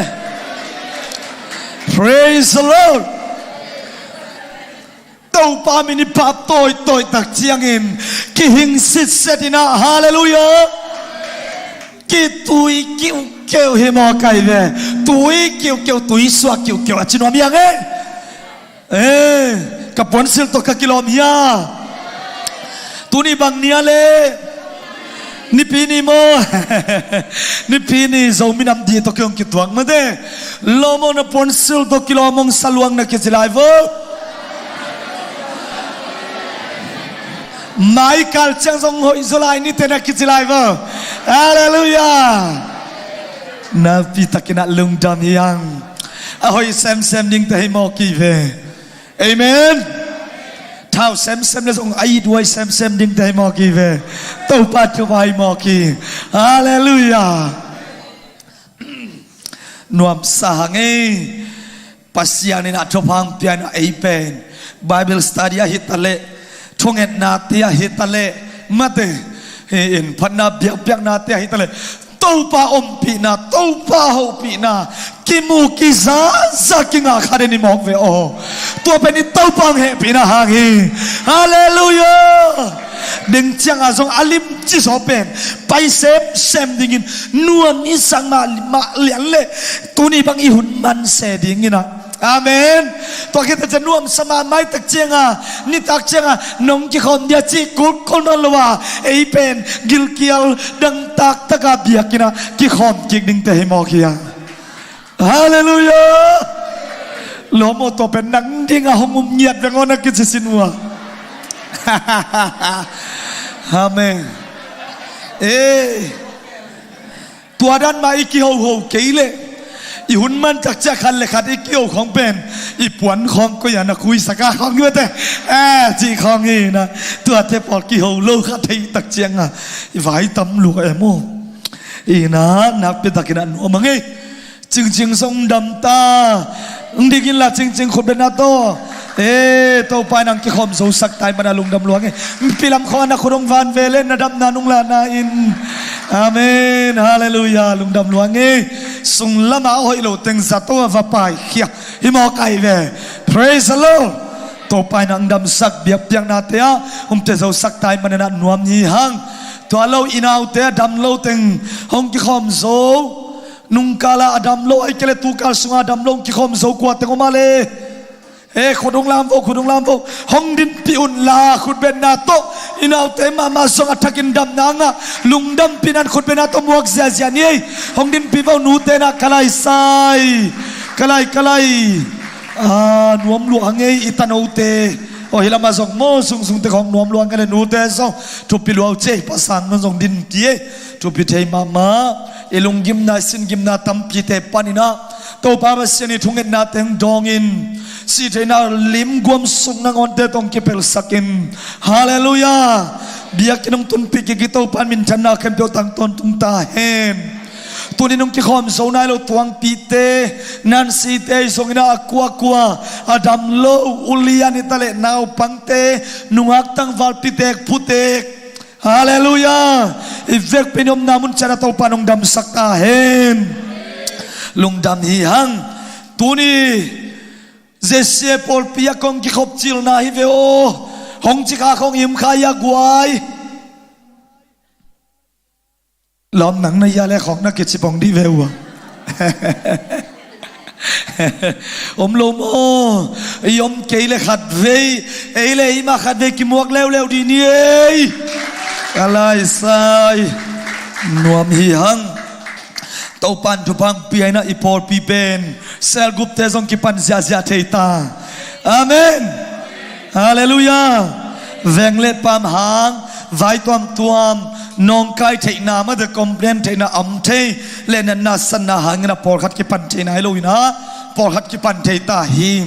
Praise the Lord. Topa min i pap tawitawi tak ciangin kihing sitset in ah. Halleluiah. Kitui kiukeu hi maw kai ve. Tui kiukeu, tui suak kiukeu a ci nuam hi ang e. Eh, ka puansilh tawh ka kilawm hi a. Tuni bang ni a le? Nipi ni maw? Nipi ni Zomi Nam Day tawh kei hong kituak mate. Lawm aw, na puansilh tawh kilawm hong sa luang na kici lai vo. Mai kal ciang zong hoih zaw lai ni teh na kici lai vo. Halleluiah. Nakpi takin ah lungdam hi ang. A hoih semsem ding teh hi maw ki ve. Amen. Thau semsem le zong a it huai semsem ding teh hi maw ki ve. Topa thupha hi maw ki. Halleluiah. Nuamsa hang ei. Pasian in ah thupha hong pia in ah ei pen Bible study ahi ta leh, thungetnate ahi ta leh, mate, hi in phatna biakpiaknate ahi ta leh, Topa ompihna, Topa hopihna kimu kizaza kingah kha den hi mawk ve aw. Tua pen i Topa hong hehpihna hang hi. Halleluiah. Ding ciangah zong a limci zaw pen pai semsem dingin nuam i sang mah, mah lian leh tuni bang i hun man se dingin ah. Amen. Tua khit a ciang nuamsa mahmah i tak cianga nitak cianga nong kikhawm dia cih kulkul nawn lo a, ei pen gilkial dangtak taka biakinn ah kikhawm kik dingte hi mawk hi a. Halleluiah. Lawm aw, tua pen nang dinga hong um ngiat veng aw na kici sin uh a. Amen. Eh. Tua dan mah i kihoho kei leh i hun man tak ciang khat le khat i kiho khawng pen i puan khawng koi a na khuisak a khawng hi mate. Eh, cih khawng hi na. Tuate pawl kiho lo kha thei tak cianga i vai tam lua em aw. Hi na, nakpi takin ah nuam hang ei. Cingcing zong dam ta. Hong dik inla Cingcing khutbetna tawh. Eh, Topa in hong kikhawm zosak ta ahih manin ah lungdam lua hang ei. Mipi lam khawng ah na khut hong van ve leh na damna nong lahna in. Amen. Halleluiah. Lungdam lua hang ei. Sung lamah a hoih lo teng zato a va paikhia hi mawk ai ve. Praise the Lord. Topa in hong damsak biakpiaknate ah hong pia zosak ta ahih manin ah nuam hi hang. Tua lo i naute a dam lo teng hong kikhawm zo. Nungkal a a dam lo, ahih kei leh tukal sungah a dam lo hong kikhawm zo kua teng om a le? Eh, khut hong lam vo, khut hong lam vo. Hong dinpih un la khutbetna tawh. I naute mahmah zong a thakin damna ngah, lungdampihna in khutbetna tawh muak ziahziah ni ei. Hong dinpih vo, nute na ka lai sai. Ka lai, ka lai. Ah, nuam lua hang ei i tanote. Aw, hi lamah zong maw, sungzungte khawng nuam lua hang ei le nute zong. Thupi lua uh ci ei, pasang nun zong dinpih ei. Thupi thei mahmah. I lunggimna, i singgimna tampite panin ah Topa Pasian i thungetnate hong dawngin, sihtheihna lim guamsuk nangawnte tawh hong kipelsakin. Halleluiah. Biakinn hong tunpih kik i Topa in minthanna khempeuh tang tawntung ta hen. Tuni-in hong kikhawm zo nai lo tuangpite, nansite i zongin ah a kuakua a dam lo, ulian hi ta leh naupangte, nungak tangval pitek phutek. Halleluiah. I vekpi-in i omna mun ciat ah Topa in hong damsak ta hen. Lungdam hi hang. Tuni Z C A pawlpi ah kong kikhop cilna hi ve aw. Hong ci kha khawng i om kha hi a guai. Lawm nang na hia le khawk na kici pong dih ve uh a. Om lo maw? I om kei le khatvei, ei le ei mah khatvei kimuak leuleu dih ni ei. Ka laisai. Nuam hi hang. Topan thupha pia in ah i pawlpi pen cell group te zong kipan ziahziah thei ta. Amen. Halleluiah. Veng le paam hang vai tuamtuam, nawngkai theihna mate complain theihna om thei, le natna sanna hangin a pawlkhat kipan thei nai lo in ah pawlkhat kipan thei ta hi.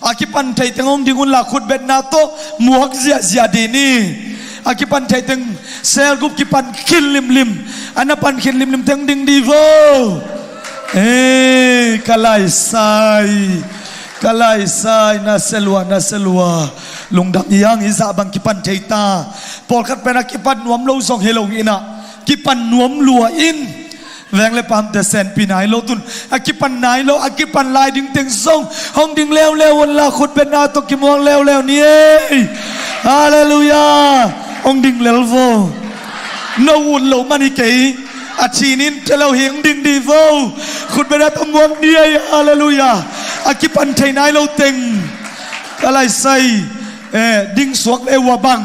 A kipan thei teng hong ding unla khutbetna tawh muak ziahziah dih ni. A kipan thei teng cell group kipan khin limlim, a na pan khin limlim teng ding dih vo. Ei, ka laisai, ka laisai, na selua, na selua. Lungdam hi hang, hih zah bang kipan thei ta. Pawlkhat pen a kipan nuam lo zong hi lo in ah, kipan nuam lua in. Veng le paamte senpi nai lo tun, a kipan nai lo, a kipan lai ding teng zong hong ding leuleu unla khutbetna tawh kimuak leuleu ni ei. Halleluiah. Hong ding lel vo. No ut lo man hi kei. A thinin tel lo hi, hong ding dih vo. Khutbetna tawh muak ni ei. Halleluiah. A kipan thei nai lo teng, ka laisai, eh, ding suak le uh a bang.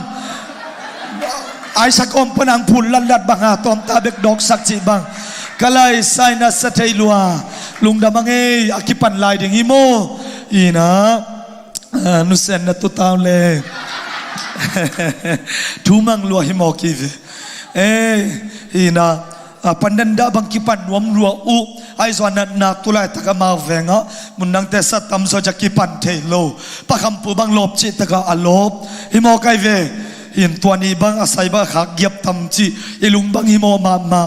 Isaac om pan ang phun latlat bang a, tawmta bek dawksak cih bang. Ka laisai, na sa thei lua. Lungdam a ngei, a kipan lai ding hi maw? Ina, ah, nusen na tutau le. Thu mang lua hi maw ki ve. Eh, ina, ah, pandan dah bang kipan nuam lua uh. Ahi zong a natna tu laitak a mau vengah mun nangte sa tam zaw ciah kipan thei lo. Pakhampu bang lawp cih takah a lawp hi maw kai ve. In tua ni bang a sai bang a khak giap tam cih i lung bang hi maw mahmah.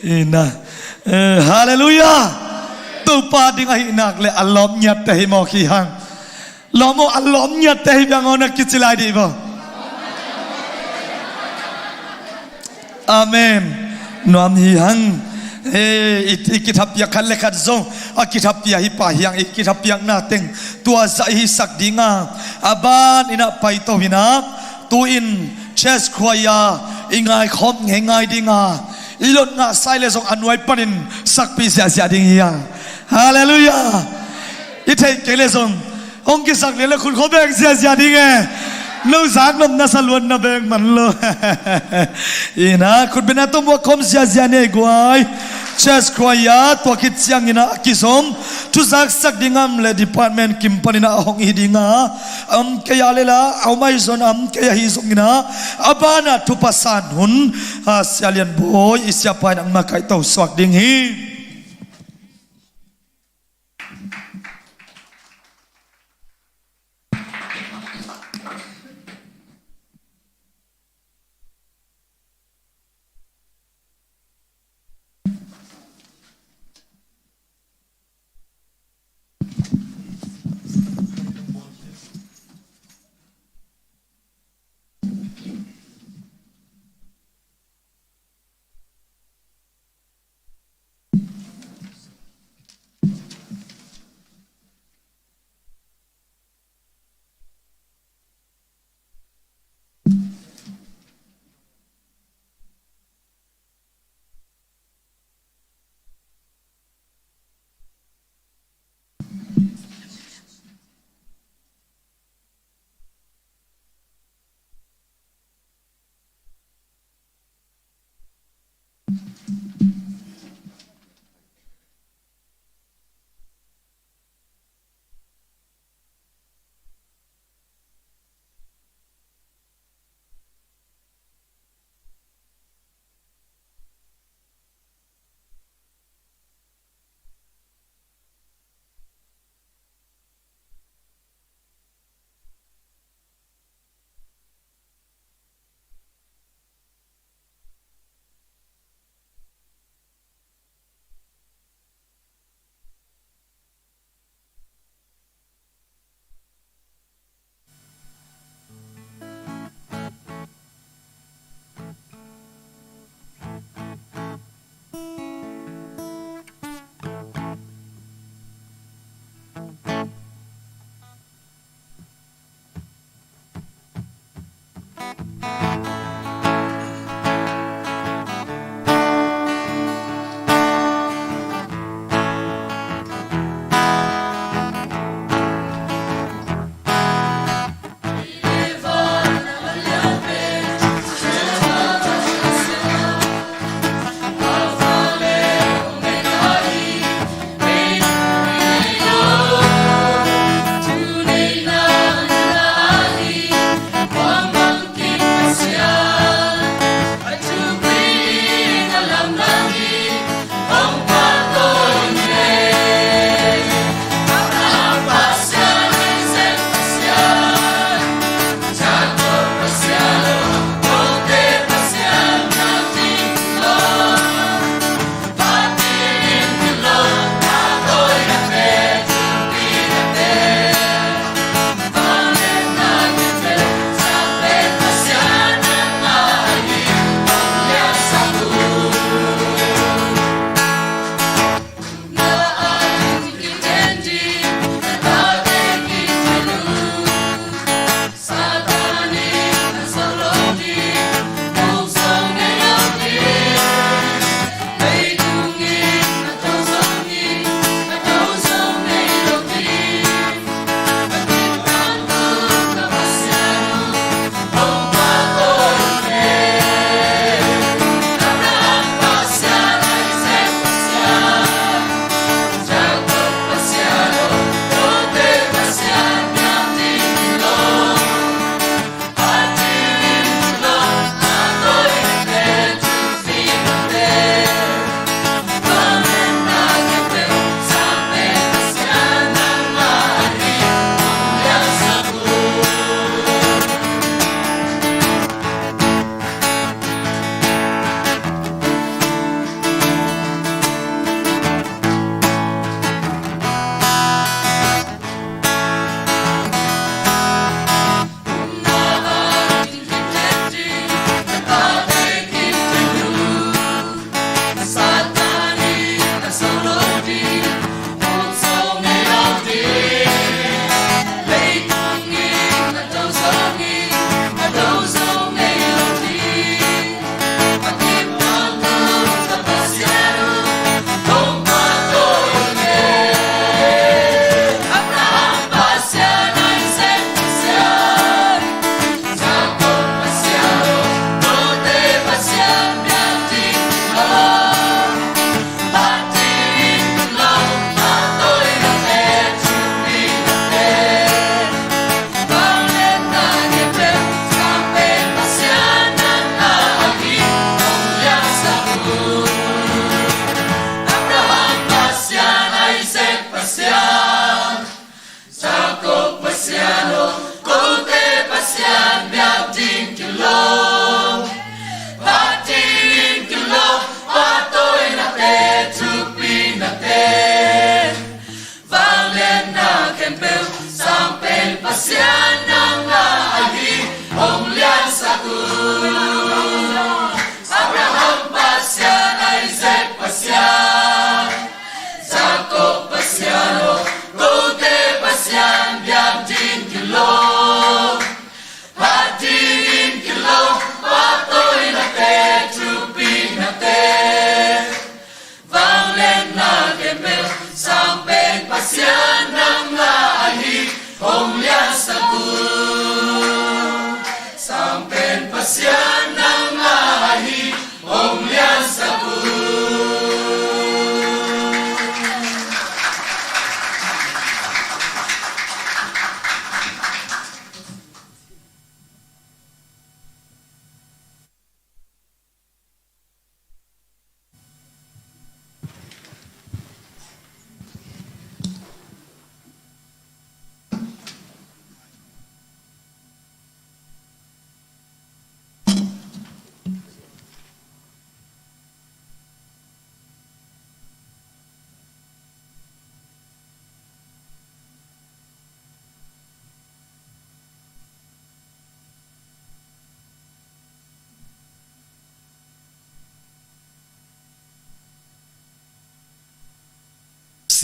Ina, eh, halleluiah. Topa ding ahih nak le a lawp ngiatte hi maw khi hang. Lawm aw, a lawm ngiatte hi biang aw na kici lai dih vo. Amen. Nuam hi hang. Eh, i, i kithapiak khat le khat zong a kithapia hi pah hi hang, i kithapiakna teng tua zah i hisak ding a, a ban in ah paito hi in ah, tu-in church choir i ngaikhawm ngeingai ding a, i lot ngah sai le zong a nuai panin sakpih ziahziah ding hi hang. Halleluiah. I theih kei le zong hong kisak lian le khut khua beng ziahziah ding e. No zak nop na sa luan na beng man lo. Ina, khutbetna tawh muak khawm ziahziah ni ei guai. Church choir tua khit ciangin ah a kizom thuzaksak ding a om le department kim panin ah a hong hi ding a, a om kei a le la, a om ahi zong, a om kei ahi zongin ah, a banah thupha san hun, ah, Sia Lian Bawi, i siapa in ah makaihto suak ding hi.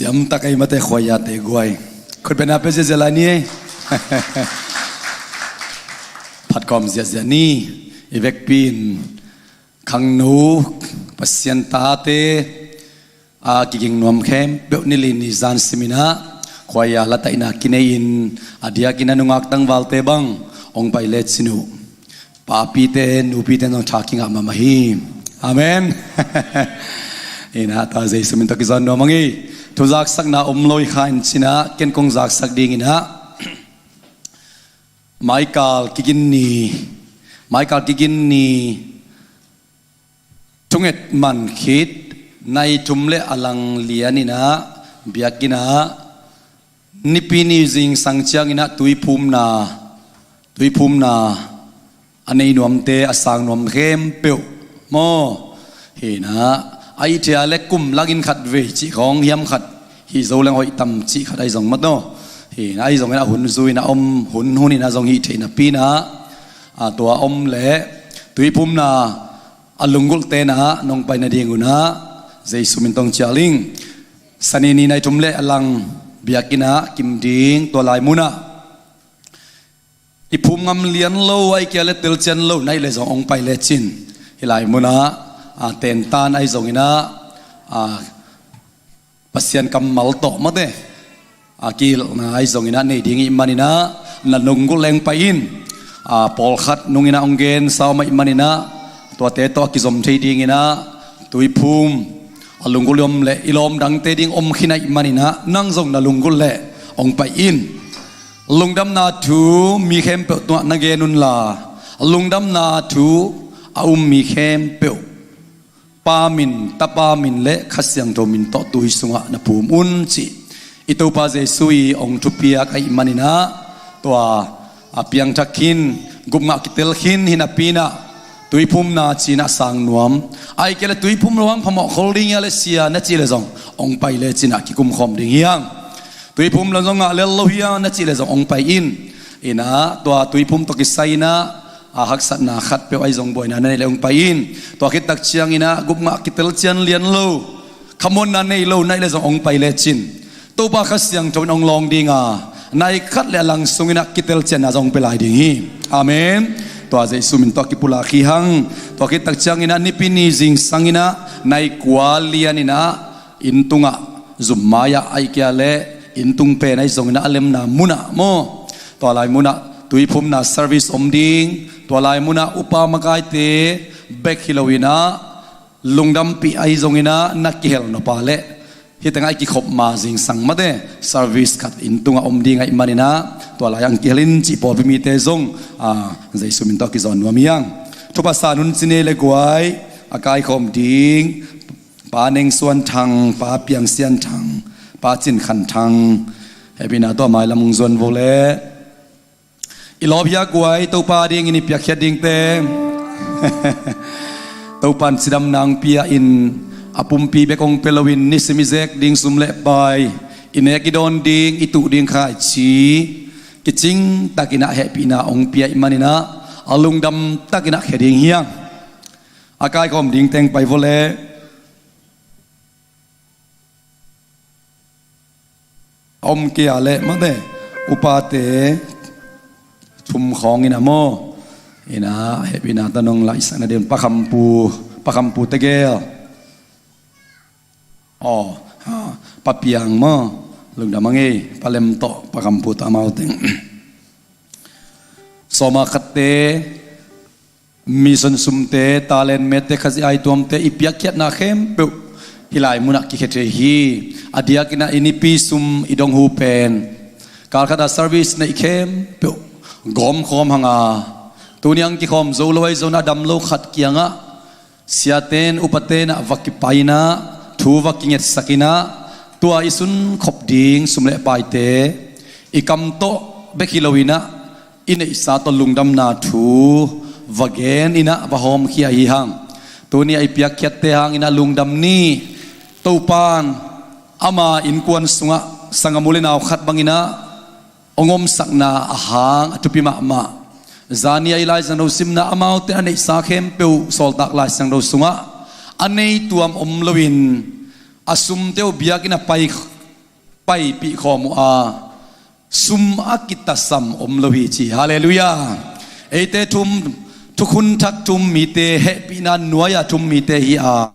Diamtak ei mate, khuaia te guai. Khutbetna pia ziazia lai ni ei. Phatkawm ziazia ni. I vekpi in khangno, Pasian tate a kiging nuam khempeuh nili ni zan simin ah khuaia lataihna kinei-in, a diakin a nungak tangvalte bang hong pai lecin uh. Papite, nupite nong tha kingah mahmah hi. Amen. Ina, tua Jesu min tawh kizawn nuam ing ei. Thu zaksakna om lo i kha in cin ah, ken kong zaksak ding ina. Maikal kigin ni, maikal kigin ni thunget man khit, nai thum le a lang lian ina, biakinn ah, Nipi ni zingsang ciangin ah tuiphumna, tuiphumna a nei nuamte, a sang nuam khempeuh maw. Hi na, a ih thei a le kum langin khat vei cih khawng hiam khat hih zo leng hoih tam cih khat ahi zong maw taw. Hi na, ahi zongin a hun zui in a om, hun hun in a zong hih theih napi in ah, a tua om le tuiphumna a lunggulhte in ah nong pai nading un ah Jesu min tawh cial ing. Sani ni nai thum le a lang biakinn ah kim ding, tua lai mun ah i phum ngam lian lo, ahih kei leh telcian lo na hih leh zong hong pai lecin. Hih lai mun ah, a, tentan ahi zongin ah, a, Pasian kammal tawh mate, a, kihilhna ahi zongin ah nei ding i hih manin ah, na lunggulh leng pai in. A, pawlkhat nungin ah hong gensa om ahih manin ah, tuate tawh a kizom thei dingin ah, tuiphum a lunggulh i om leh i lawm dangte ding om khin ahih manin ah, nang zong na lunggulh leh hong pai in. Lungdamna thu mi khempeuh tungah na gen unla, lungdamna thu a um mi khempeuh Pa min, Tapa min le Kha Siangtho min tawh tui sungah na phum un, cih i Topa Jesu i hong thupiak ahih manin ah, tua a piangthak khin, gupngah kitel khin hi napi in ah, tuiphumna ci-in ah sang nuam. Ahih kei leh tuiphum lo hang phamawh khol ding hi a, le sia na cih leh zong hong pai lecin ah kikum khawm ding hi hang. Tuiphum lo zong ngah lel lo hi a na cih leh zong hong pai in. Ina, tua tuiphum tawh kisai in ah, a, haksatna khatpeuh ahi zong buaina na neih leh hong pai in. Tua khit tak ciangin ah gupngah kitel cian lian lo, khamuanna nei lo na hih leh zong hong pai lecin. Topa Kha Siangtho in hong lawng ding a, nai khat le a lang sungin ah kitel cianna zong hong pia lai ding hi. Amen. Tua Jesu min tawh kipulak hi hang. Tua khit tak ciangin ah Nipi ni zingsang in ah nai kua lian in ah inn tungah, zum mai-ah ahih kei leh inn tung pen ahi zongin ah a lemna mun ah maw, tua lai mun ah tuiphumna service om ding. Tua lai mun ah upa makaite bek hi lo in ah, lungdampih ahi zongin ah na kihel nop a leh, hih tengah i kikhop ma zingsang mate, service khat inn tungah om ding ahih manin ah, tua lai-ah hong kihel in, cih pawlpi mite zong, a, Jesu min tawh kizawn nuam hi hang. Thupha san hun ci ni ei le guai, a kaikhawm ding, Pa Neng Suan Thang, Pa Piang Sian Thang, Pa Cin Khan Thang, hehpihna tawh mailam hong zuan vo leh. I lawp hia guai, Topa dingin i piakkhiat dingte? Topa'n cidamna hong pia-in, a pumpi bek hong pia loin nisim i zek ding sum le pai, i nek i dawn ding, i tuh ding khaici, kicing takin ah hehpihna hong pia ahih manin ah, a lungdam takin ah khia ding hi hang. A kaikhawm dingte hong pai vo leh. A om kei a leh mate, upate thum khawng in ah maw, ina, hehpihna tawh nong laihsak nading Pa Khampu, Pa Khampu tegel. Aw, ha, Pa Piang maw, lungdam hang ei, Pa Lem tawh Pa Khampu tawh amau teng. Sawma khatte, mission sumte, talent mete, Khazih aituamte, i piakkhiatna khempeuh hih lai munah kikhia thei hi. A diakin ah i nipi sum i dong hu pen, kal khat a service neih khempeuh gawmkhawm hang a, tuni hong kikhawm zo lo ahi zongin a dam lo khat kiangah siate in, upate in ah va kipai in ah, thu va kingetsak in ah, tua i sunkhop ding sum le paite i kam tawh bek hi lo in ah, i neihsa tawh lungdamna thu va gen in ah va hawmkhia hi hang. Tuni a i piakkhiatte hangin ah lungdam ni. Topa'n ama innkuan sungah sanggam u le nau khat bangin ah hong omsakna a hang a thupi mahmah. Zani a i Lai Siangtho simna, amaute a neihsa khempeuh Sawltak Lai Siangtho sungah a nei tuam om loin, a sumte uh biakinn a pai paipih khawm uh a, sum a kitasam om lo hi ci. Halleluiah. Eite thum, thukhun thak thum mite, hehpihna nuai-a thum mite hi a,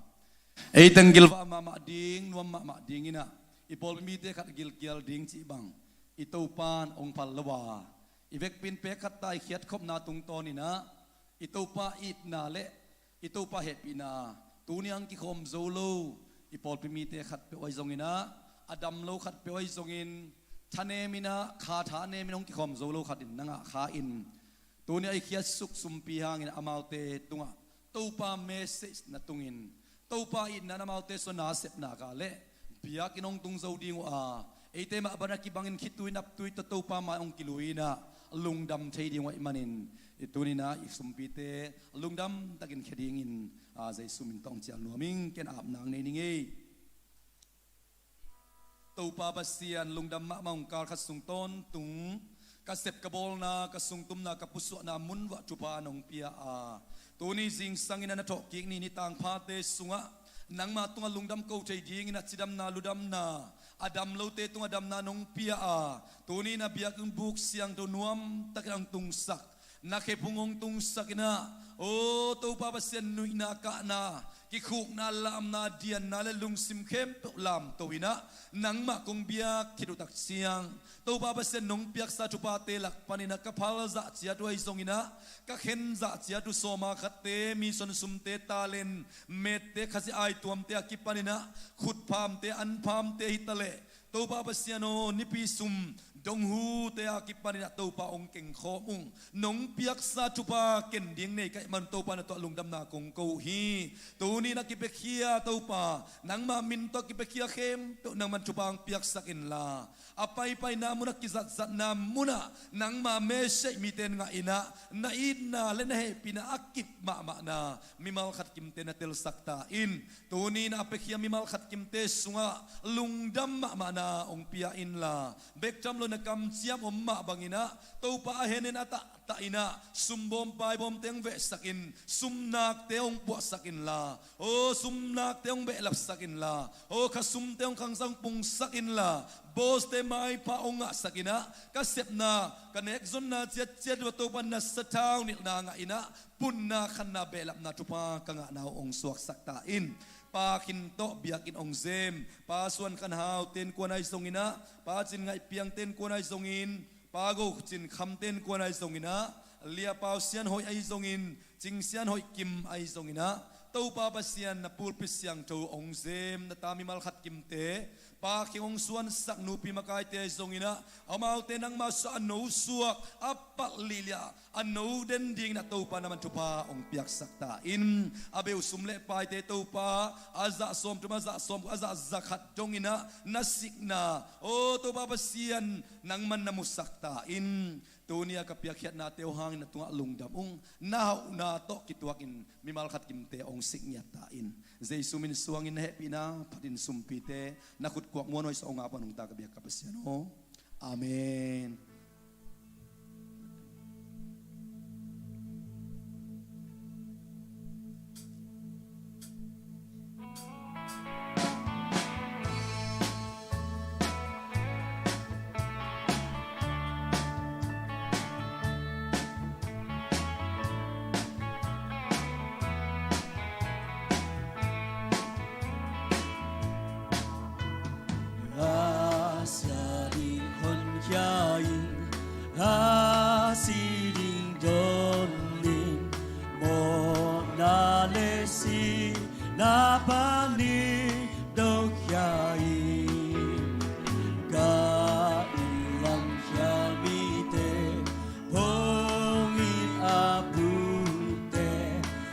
ei teng gilvah mahmah ding, nuam mahmah ding in ah, i pawlpi mite khat gilkial ding cih bang i Topa in hong phal lo a, i vekpi in pek khat ta i khiatkhopna tungtawn in ah, i Topa itna le i Topa hehpihna tuni-a hong kikhawm zo lo i pawlpi mite khatpeuh ahi zongin ah, a dam lo khatpeuh ahi zongin, thanem in ah, kha thanem in hong kikhawm zo lo khat in na ngah kha in, tuni-a i khiatsuk sumpi hangin amaute tungah Topa message na tungin, Topa itna in amaute sung a sepna ka le biakinn hong tung zo ding uh a, eite mah bang a kibangin khitui naptui tawh Topa mai hong kilui in ah lungdam thei ding uh ahih manin, i tuni-in ah i sumpite lungdam takin khia dingin, a, Jesu min tawh hong cial nuam ing. Ken ap nang nei ning ei. Topa Pasian, lungdam mahmah, ung kal khat sung tawntung ka sep ka bawlna, ka sungtumna, ka pusuahna mun uah thupha nong pia a, tuni zingsangin a na thawhkik ni, ni tangphate sungah nangma tungah lungdam ko thei dingin a cidamna, ludamna, a dam lote tungah damna nong pia a, tuni-in a biakinn buk siangtho nuam takin hong tungsak, na khephung hong tungsak in ah, aw Topa Pasian, nuihna, kahna, kikhukna, lamna, dianna le lungsim khempeuh lamto in ah, nangmah kong biak khit uh tak ciang, Topa Pasian, nong piaksa thuphate lak panin ah ka phal zah ciat uh ahi zongin ah, ka khen zah ciat uh sawma khatte, mission sumte, talent mette, Khazih aituamte a kipanin ah khutphamte, anphamte hi ta leh, Topa Pasian aw, nipi sum donghute a kipanin ah Topa hong kengkhawm ung. Nong piaksa thupha ken ding nei ka hih man Topa, na tungah lungdamna kong ko uh hi. Tuni-in a kipiakhia Topa, nangma min tawh kipiakhia khempeuh nangman thupha hong piaksak inla, a paipaina munah, kizatzatna munah nangma message mite in ngah in ah, na itna le na hehpihna a kip mahmahna mimal khat kimte na telsak ta in. Tuni-in a piakhia mimal khat kimte sungah lungdam mahmahna hong pia inla, bek tham lo na kamciam om mah bangin ah Topa a henin a tahtah in ah sumbawm paibawmte hong vehsak in, sumnakte hong puahsak inla, aw sumnakte hong behlapsak inla, aw khasumte hong khangsak, hong pungsak inla, bawste maipha hong ngahsak in ah, ka sepna, ka nekzonna ciatciat uh ah Topa, na sathau nilhna ngah in ah, punna, khanna, behlapna thupha ka ngahna uh hong suaksak ta in. Pa Khin tawh biakinn hong zem, Pa Suan Khan Hau ten kuan ahi zongin ah, Pa Cin Ngaih Piang ten kuan ahi zongin, Pa Go Cin Kham ten kuan ahi zongin ah, Lia Pau Sian Hoih ahi zongin, Cing Sian Hoih Kim ahi zongin ah, Topa Pasian, na pulpit siangtho hong zem na ta mimal khat kimte, Pa Khin hong suansak nupi makaite ahi zongin ah, amaute nangma sungah a no suak, a palh lihliah a no den dingin ah Topa, nangman thupha hong piaksak ta in. A beh uh sum le paite Topa, a zah sawmthum, a zah sawmguk, a zah zakhat dongin ah na sikna, aw Topa Pasian, nangman na musak ta in. Tuni-a ka piakkhiatnate uh hangin na tungah lungdam ung. Na hauhna tawh kituakin mimal khat kimte hong sik ngiat ta in. Jesu min suangin na hehpihna phatin sumpite na khut kuak muanhuai sawh hong ap a, nungta ka biak ka Pasian aw. Amen. Lasia ding honkhia in, lasi ding don in, mawhna le sihna panin dokhia in, ka innlam khia mite hong it a pute,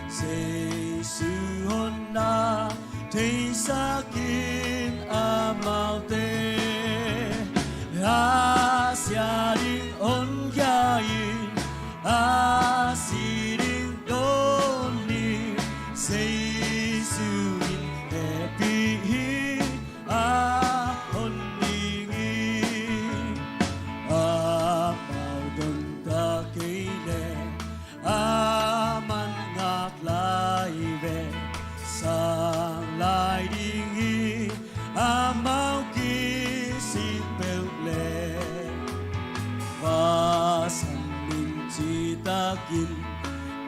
Jesu honna theisakin amaute. A sia ding honkhia in, a si ding don in, Jesu in hehpih hi a hon ding hi. Amau don ta kei leh, aman ngak lai ve, sang lai ding hi. Amau ki si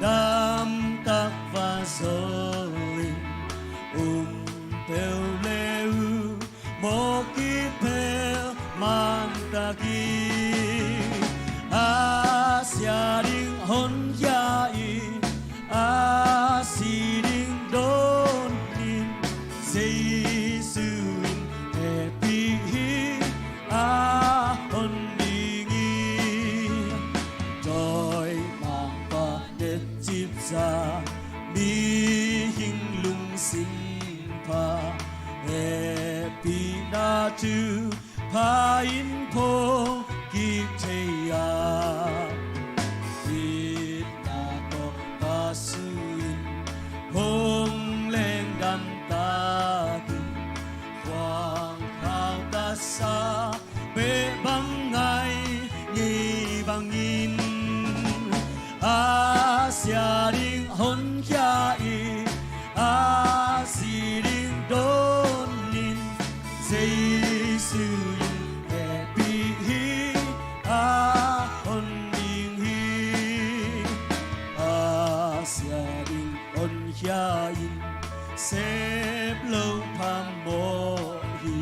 Lamtak va zol in um peuh le uh, mawh kiphel mantak in, a sia ding honkhia in, a si ding dawn in, Jesu in hehpih hi, a hon ding hi. Dawimangpa netcipza, mihing lungsim pha, hehpihna thupha in phawk kik thei a, itna tawh pasuin phawk leng damtak in, khuang khau tasa beh bang ngai ngei bangin, a sia ding honkhia in, a si ding dawn in, Jesu in hehpih hi, a hon ding hi. A sia ding honkhia in, sep lo phamawh hi,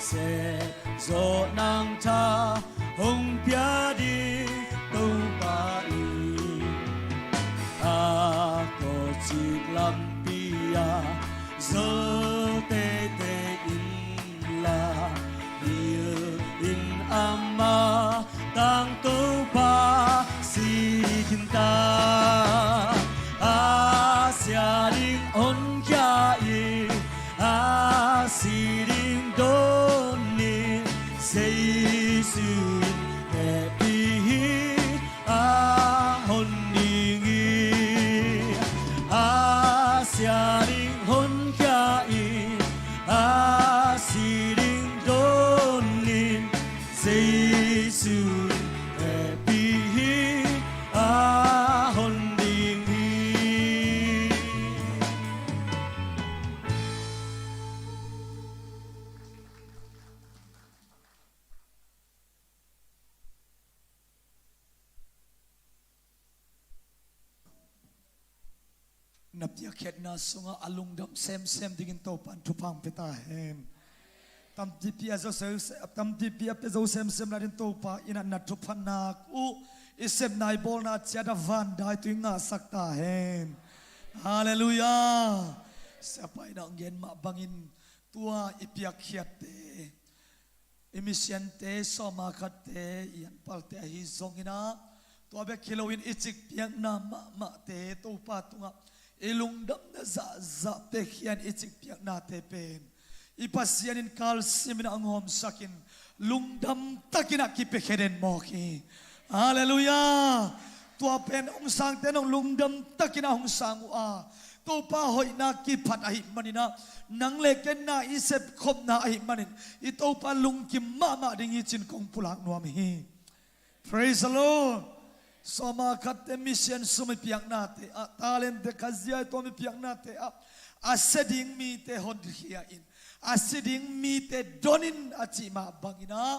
sep zawh nang tha hong pia ding Topa in, a kawcik lampi ah zo teitei inla, hil in ama tang Topa si khin ta. A sia ding honkhia in, a si ding dawn in, Jesu in hehpih hi, a hon ding hi. A sia ding honkhia in, a si ding dawn in, Jesu in hehpih hi, a hon ding hi. Na piakkhiatna sungah a lungdam semsem dingin Topa in thupha hong pia ta hen. Tampipi a zo se-, tampipi a pia zo semsem nadin Topa in ah na thupha nak uh i sepna i bawlna ciat a van dai tui ngahsak ta hen. Halleluiah. Siapa in ah hong gen mah bangin tua i piakkhiatte, i misiante, sawma khatte, i anpalte ahi zongin ah, tua bek hi loin i cikpiakna mahmahte Topa tungah i lungdamna zahzah pekhian i cikpiaknate pen i Pasian in kalsimin ah hong hawmsakin lungdam takin ah kipiakhia den mawk hi. Halleluiah. Tua pen hong sangte in hong lungdam takin ah hong sang uh a, Topa hoihna kiphat ahih manin ah, nang le ken na i sepkhopna ahih manin i Topa lungkim mahmah ding hi cin kong pulak nuam hi. Praise the Lord. Sawma khatte misian sum i piaknate ah, talente khazia i tuam i piaknate ah, a sia ding mite honkhia in, a si ding mite don in a cih mah bangin ah,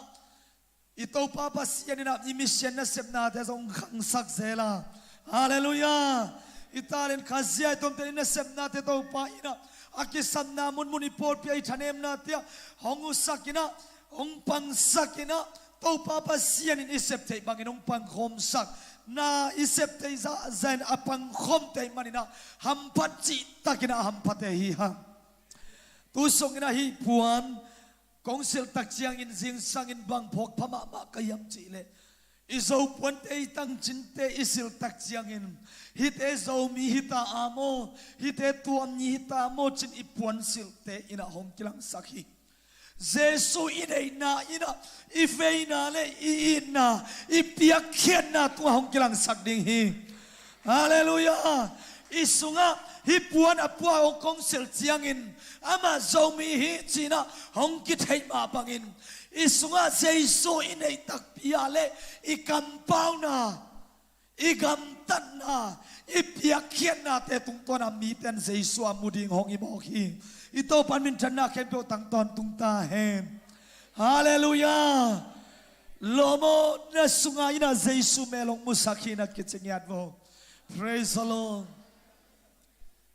i Topa Pasian in ah i misian nasepnate zong khangsak zel a. Halleluiah. I talent khazia i tuamte i nasepnate Topa in ah a kisapna munmun i pawlpi ah i thanemnate ah hong husak in ah, hong pangsak in ah, Topa Pasian in i sep theih bangin hong pangkhawmsak. Na i sep theih zahzah in a pangkhawm theih manin ah hamphat cihtakin ah a hamphat hi hang. Tu sungin ah hih puan kong silh tak ciangin zingsangin bang phawk pha mahmah ka hiam cih leh, i Zo puante, i tangcinte i silh tak ciangin, hihte Zomi hi ta a maw, hihte tuammi hi ta a maw cin i puan silhte in ah hong kilangsak hi. Jesu i neihna in ah i veina le i itna, i piakkhiatna tungah hong kilangsak ding hi. Halleluiah. I sungah hih puan a pua hong kong silh ciangin, amah Zomi hi ci-in ah hong kitheih mah bangin, i sungah Jesu i neih takpi ah le i kampauna, i gamtatna, i piakkhiatnate tungtawn ah mite in Jesu a mu ding hong hi mawk hi. I Topa in minthanna khempeuh tang tawntung ta hen. Halleluiah. Lawm aw, na sungah in ah Jesu mel hong musak hi in ah kici ngiat vo. Praise the Lord.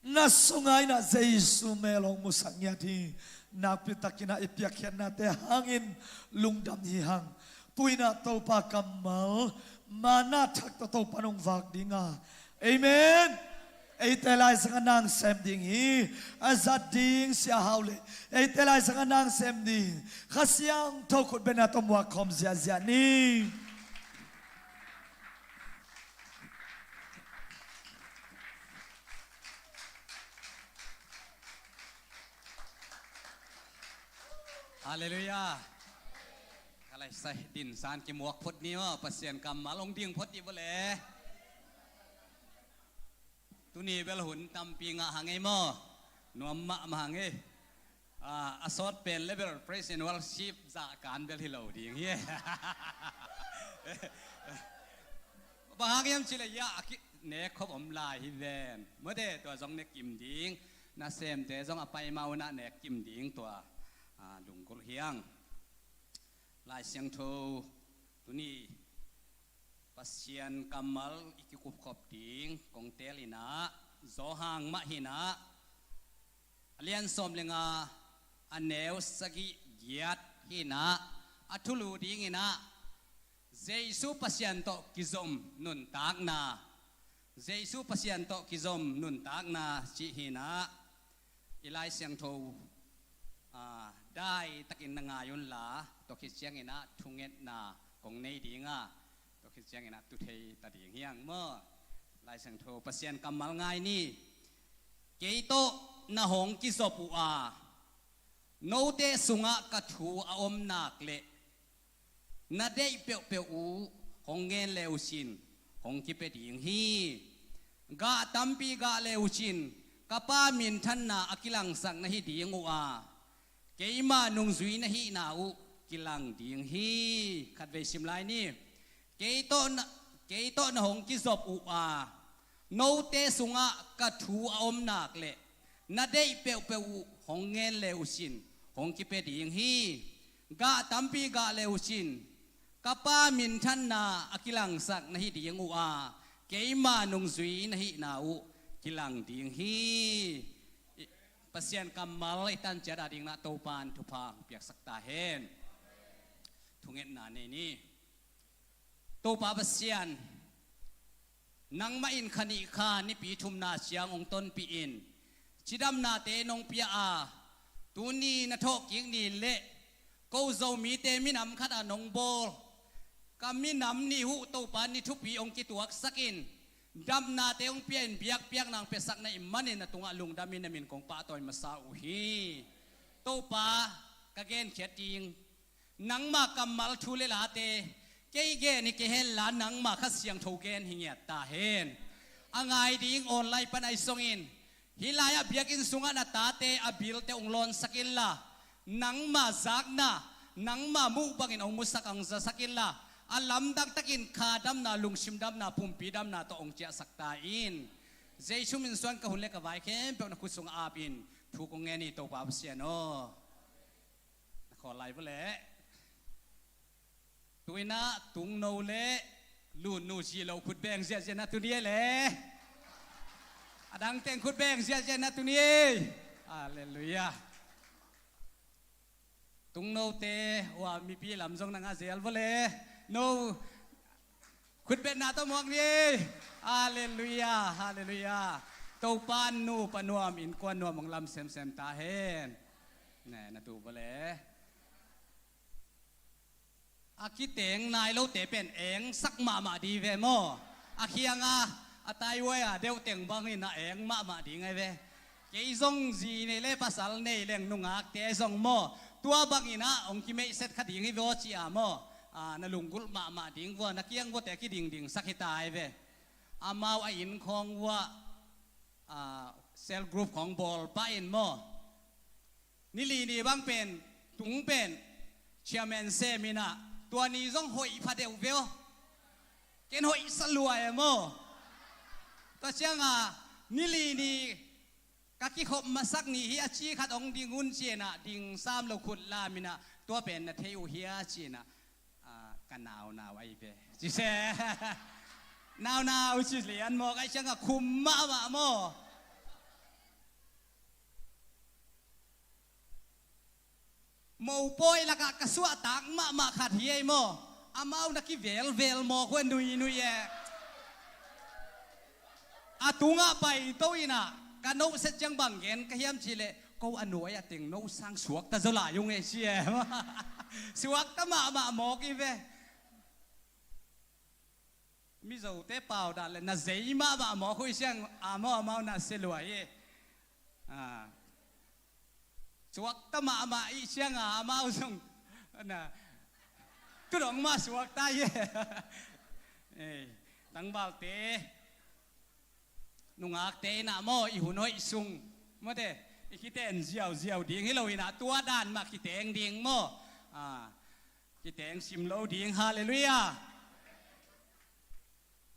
Na sungah in ah Jesu mel hong musak ngiat hi. Nakpi takin ah i piakkhiatnate hangin lungdam hi hang. Tu-in ah Topa kammal, manna thak tawh Topa nong vak ding a. Amen. Eite laisang a nang sem ding hi. A zat ding sia hau le, eite laisang a nang sem ding Kha Siangtho khutbetna tawh muak khawm ziahziah ni. Halleluiah. Ka laisai dinsan kimuak phot ni maw, Pasian kammal hong ding phot ni vawle. Tuni bel hun tampi ngah hang ei maw. Nuam mahmah hang ei. Ah, a sawt pen le bel praise and worship zah kan bel hi lo ding hi. Bang hang hiam cih leh, ya, a ki-, nek khop om lai hi ven. Mawte, tua zong ne kim ding. Nasemte zong a pai ma un ah nek kim ding tua. Ah, lunggulh hi hang. Lai Siangtho tuni Pasian kammal i kikupkhop ding kong teel in ah, Johan mah hi in ah, a lian sawm le nga, a neu sagih giat hi in ah, a thulu ding in ah, Jesu Pasian tawh kizom nuntakna, Jesu Pasian tawh kizom nuntakna cih hi in ah, i Lai Siangtho, ah, dai takin na ngai un la, tua khit ciangin ah thungetna kong nei ding a, tua khit ciangin ah tu thei ta ding hi hang maw. Lai Siangtho Pasian kammal ngai ni. Kei tawh na hong kizop uh a, note sungah ka thu a om nak leh, na deih peuhpeuh uh hong ngen le uh cin, hong kipia ding hi. Gah tampi gah le uh cin, ka Pa minthanna a kilangsak na hi ding uh a, keima nungzui na hihna uh kilang ding hi. Khatvei sim lai ni. Kei tawh na, kei tawh na hong kizop uh a, note sungah ka thu a om nak leh, na deih peuhpeuh uh hong ngen le uh cin, hong kipia ding hi. Gah tampi gah le uh cin, ka Pa minthanna a kilangsak na hi ding uh a, keima nungzui na hihna uh kilang ding hi. I, Pasian kammal i tan ciat a ding in ah Topa'n thupha hong piaksak ta hen. Thungetna nei ni. Topa Pasian, nangmah in kha nih kha nipi thumna ciang hong tonpih in, cidamnate nong pia a, tuni na thawhkik ni leh, ko Zomite minam khat a nong bawl, ka minam nih uh Topa ni thupi hong kituaksak in, damnate hong pia in, biakpiakna hong piasak na hih manin na tungah lungdam in na min kong pahtawi masa uh hi. Topa, ka genkhiat ding, nangma kammal thu le late, kei gen hi kei hen la, nangma Kha Siangtho gen hi ngiat ta hen. A ngai ding online pan ahi zongin, hih lai-ah biakinn sungah na tate a bilte hong lawnsak inla, nangma zakna, nangma muh bangin hong musak, hong zasak inla, a lamdang takin kha damna, lungsim damna, pumpi damna tawh hong ciahsak ta in. Jesu min suang ka hun le ka vai khempeuh na khut sungah ap in thu kong ngen hi, Topa Pasian aw. Na khawl lai vawle. Tu-in ah tungno le lunnu ci lo khut beng ziahziah na tuni e le. A dang teng khut beng ziahziah na tuni e. Halleluiah. Tungnote, ua, mipi lam zong na ngah zel vawle. No, khutbetna tawh muak ni. Halleluiah, halleluiah. Topa'n nupa nuam, innkuan nuam hong lam semsem ta hen. Ne, na tu vawle. A kiteng nai lote pen engsak mahmah ding ve maw. A khiang a, a taiwai a deuhteng bangin a eng mahmah ding ahi ve. Kei zong zi nei le pasal nei leng nungakte zong maw, tua bangin ah hong kimeihset kha ding hi ve aw ci a maw. A, na lunggulh mahmah ding vua, na kiang vuate kidingdingsak hi ta ahi ve. Amau a inn khawng vua, a, cell group khawng bawl pah in maw. Ni li ni bang pen, tung pen, chairman sem in ah, tua ni zong hoih pha deuh ve aw. Ken hoih sa lua e maw. Tua ciang a, ni li ni, ka kikhop masak ni hi a, ci khat hong ding un ci in ah, ding sam lo khut lam in ah, tua pen na thei uh hia ci in ah, a, ka naunau ahi ve. Ci se. Naunau ci lian maw, ka i ciangah khum mahmah maw. Mopawi lakah ka suahtak mahmah khat hi ei maw. Amau na kivelvel mawk uh a nuinui e. A tungah paito inah ka nohset ciang bang gen ka hiam cihleh, ko a nuai a teng no sang suakta zaw lai ung e ci e. Suakta mahmah mawk i ve. Mizote pau dan le na zei mahmah mawk uh i ciang a maw, amau na se lua hi. Suakta mahmah i cianga amau zong na tudong mah suakta hi. Tangvalte nungakte inah maw, i hun hoih sung mawte i kiten ziauziau ding hi lo inah tua dan mah kiteng ding maw. Kiteng sim lo ding. Halleluiah.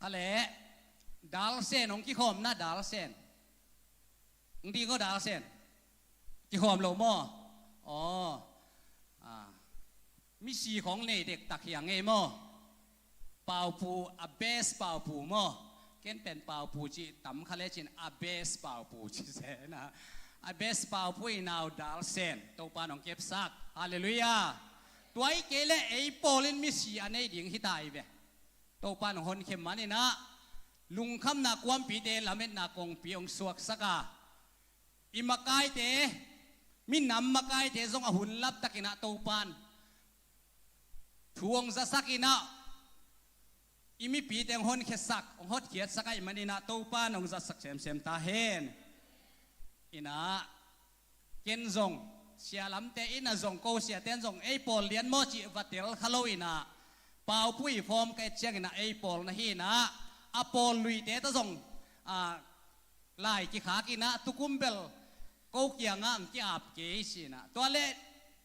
A leh dalsen hong kikhawmna dalsen. Hong ding aw dalsen. Kikhawm lo maw? Aw. Misi khawng nei dektak hiang ei maw? Paupu, a best paupu maw? Ken pen paupu cih tam kha lecin a best paupu ci sena. A best paupu i nau dalsen Topa nong kepsak. Halleluiah. Tua i kei le ei pawlin misi a nei ding hita i ve. Topa nong honkhia maninah lungkhamna kuampite lametna kongpi hong suaksaka i makaite, minam makaite zong a hun laptakinah Topan thu hong zasakinah i mipite hong honkhiasak, hong hotkhiatsak ahih maninah Topa nong zatsak semsem ta hen. Inah ken zong sialamte inah zong ko siaten zong ei pawl lian maw cih va tel kha lo inah paupui fawm ka et cianginah ei pawl na hi inah a pawl luite ta zong lai kikhak inah tukum bel ko kiangah ang ki-ap kei ci inah tua le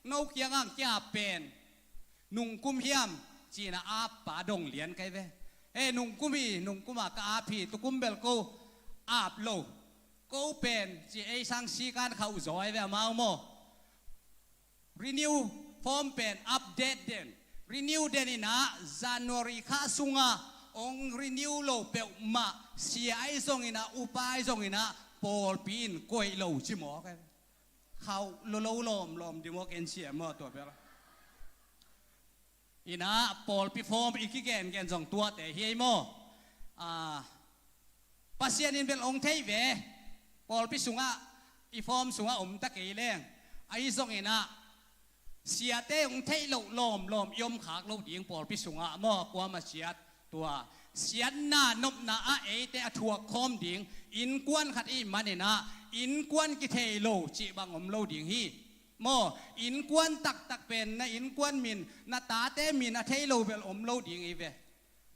no kiangah ang ki-ap pen nungkum hiam ci inah appa dong lian kai ve. E nungkum hi, nungkuma ka ap hi, tukum bel ko ap lo. Ko pen ci ei sang sikan khauh zaw ai ve amau maw. Renew form pen update den, renew den inah January kha sunga ong renew lo peuhmah sia ai zonginah upa ai zonginah pawlpi in koih lo ci mawk ai ve. Khauh lo lo lawmlawm di mawk en sia maw tua bel. Inah pawlpi form i kigengen zong tuate hi ei maw. Pasian in bel ong thei ve. Pawlpi sungah i form sungah om ta kei leng ahi zonginah siate ong theih loh lawmlawm i om khak loh ding pawlpi sungah maw kuama siat tua siatna nopna ah eite a thuak khawm ding innkuan khat i maninah innkuan kithei lo cih bang om lo ding hi. Maw innkuan taktak pen na innkuan min na tate min a thei lo bel om lo ding i ve.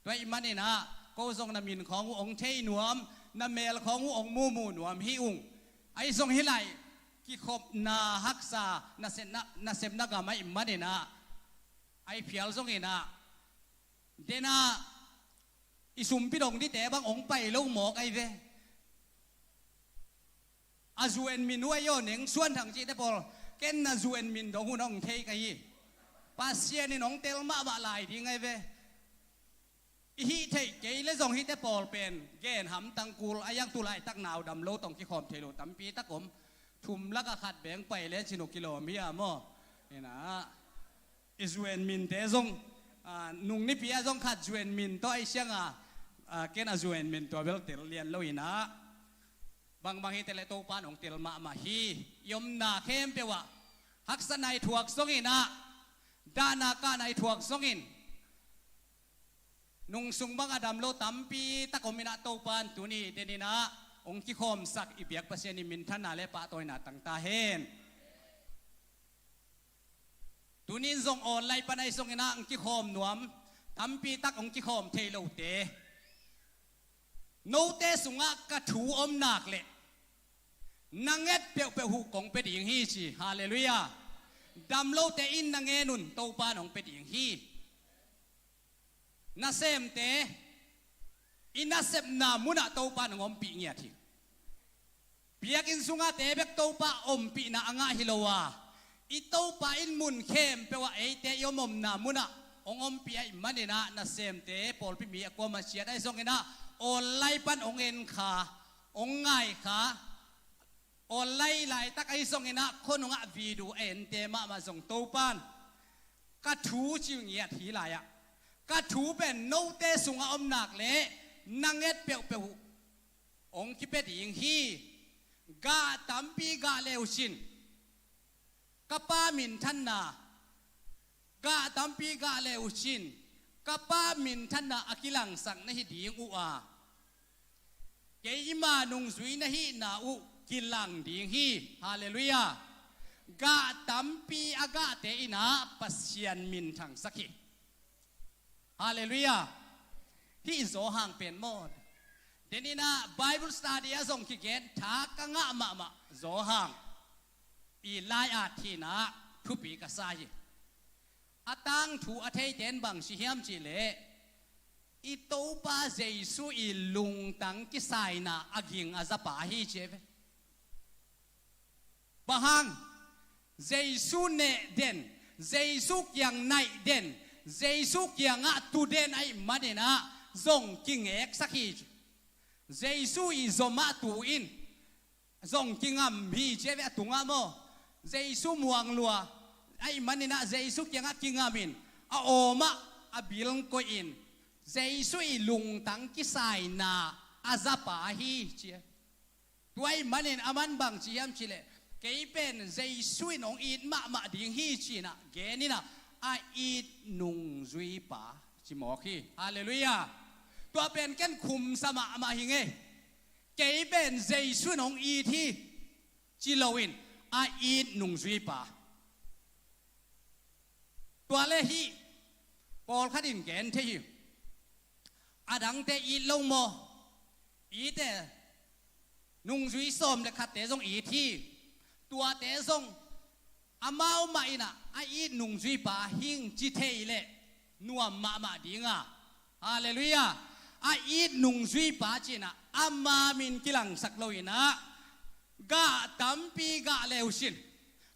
Tua i maninah ko zong na min khawng uh ong thei nuam, na mel khawng uh ong mumu nuam hi ung. Ahi zong hi lai kikhopna haksa nasepna gam ahi maninah ahi phial zonginah denah i sumpi dong dite bang ong pai lo mawk ahi ve. A zuen min uh ahi aw neng suan thang cihte pawl ken na zuen min dong hun ong thei ka hi. Pasian in ong tel mahmah lai ding ahi ve. I hih theih kei le zong hihte pawl pen gen hamtang kul a iang tu laitak nau dam lo tong kikhawm thei lo tampi tak om. Thum laka khat beng pai le cin uh kilawm hi a maw. Inah i zuen minte zong nung nipi a zong khat zuen min tawh ahi sianga ken a zuen min tua bel tel lian lo inah bangbang hite le Topa nong tel mahmah hi. I omna khempeuh ah haksa nai thuak zonginah dahna kah nai thuak zongin nungsung bang a dam lo tampi tak om inah Topa in tuni deninah ong kikhawmsak i biak Pasian i minthanna le pahtawina tangta hen. Tunin zong online pan ahi zonginah ong kikhawm nuam tampi tak ong kikhawm thei lote note sungah ka thu om nak leh na nget peuhpeuh huh kong pia ding hi ci. Halleluiah. Dam lote in na ngen un Topa nong pia ding hi. Nasemte i nasepna munah Topa nong ompih ngiat hi. Biakinn sungah te bek Topa ompihna a ngah hi lo a i Topa in mun khempeuh ah eite i om omna munah hong ompih ahih manin ah nasemte pawlpi mi a kuamah ciat ahi zongin ah online pan hong en kha, hong ngai kha, online laitak ahi zongin ah khua nungah video a ente mahmah zong Topa'n ka thu ci ngiat hi lai ah, ka thu pen note sungah om nak leh na nget peuhpeuh uh hong kipia ding hi. Gah tampi gah le uh cin, ka Pa minthanna, gah tampi gah le uh cin, ka Pa minthanna a kilangsak na hi ding uh a, keima nungzui na hihna uh kilang ding hi. Halleluiah. Gah tampi a gahte in ah Pasian minthangsak hi. Halleluiah. Hih Zawhang pen maw, den in ah Bible study ah zong kigen tha ka ngah mahmah Zawhang i lai-at hi in ah thupi ka sa hi. A tangthu a theite'n bang ci hiam cih leh, i Topa Jesu i lungtang kisaina a ging a zapa hi ci ve. Bang hang? Jesu neh den, Jesu kiang naih den, Jesu kiangah tu den ahih manin ah zong kingeksak hi. Jesu i zom ah tu in zong kingam hi ci ve, a tungah maw. Jesu muang lua ahih manin ah Jesu kiangah kingam in, a awm ah a bil koih in, Jesu i lungtang kisaina a zapa hi ci. Tua ahih manin aman bang ci hiam cih leh, kei pen Jesu in hong it mahmah ding hi ci in ah gen in ah, a it nungzuipa ci mawk hi. Halleluiah. Tua pen ken khumsa mahmah hi ing ei. Kei pen Jesu in hong it hi ci loin, a it nungzuipa. Tua le hih pawlkhat in gen thei hi. A dangte it lo maw? It e. Nungzui sawm le khatte zong it hi. Tuate zong amau mah in ah a it nungzuipa hi ing ci thei leh nuam mahmah ding a. Halleluiah. A it nungzuipa ci in ah ama min kilangsak lo in ah, gah tampi gah le uh cin,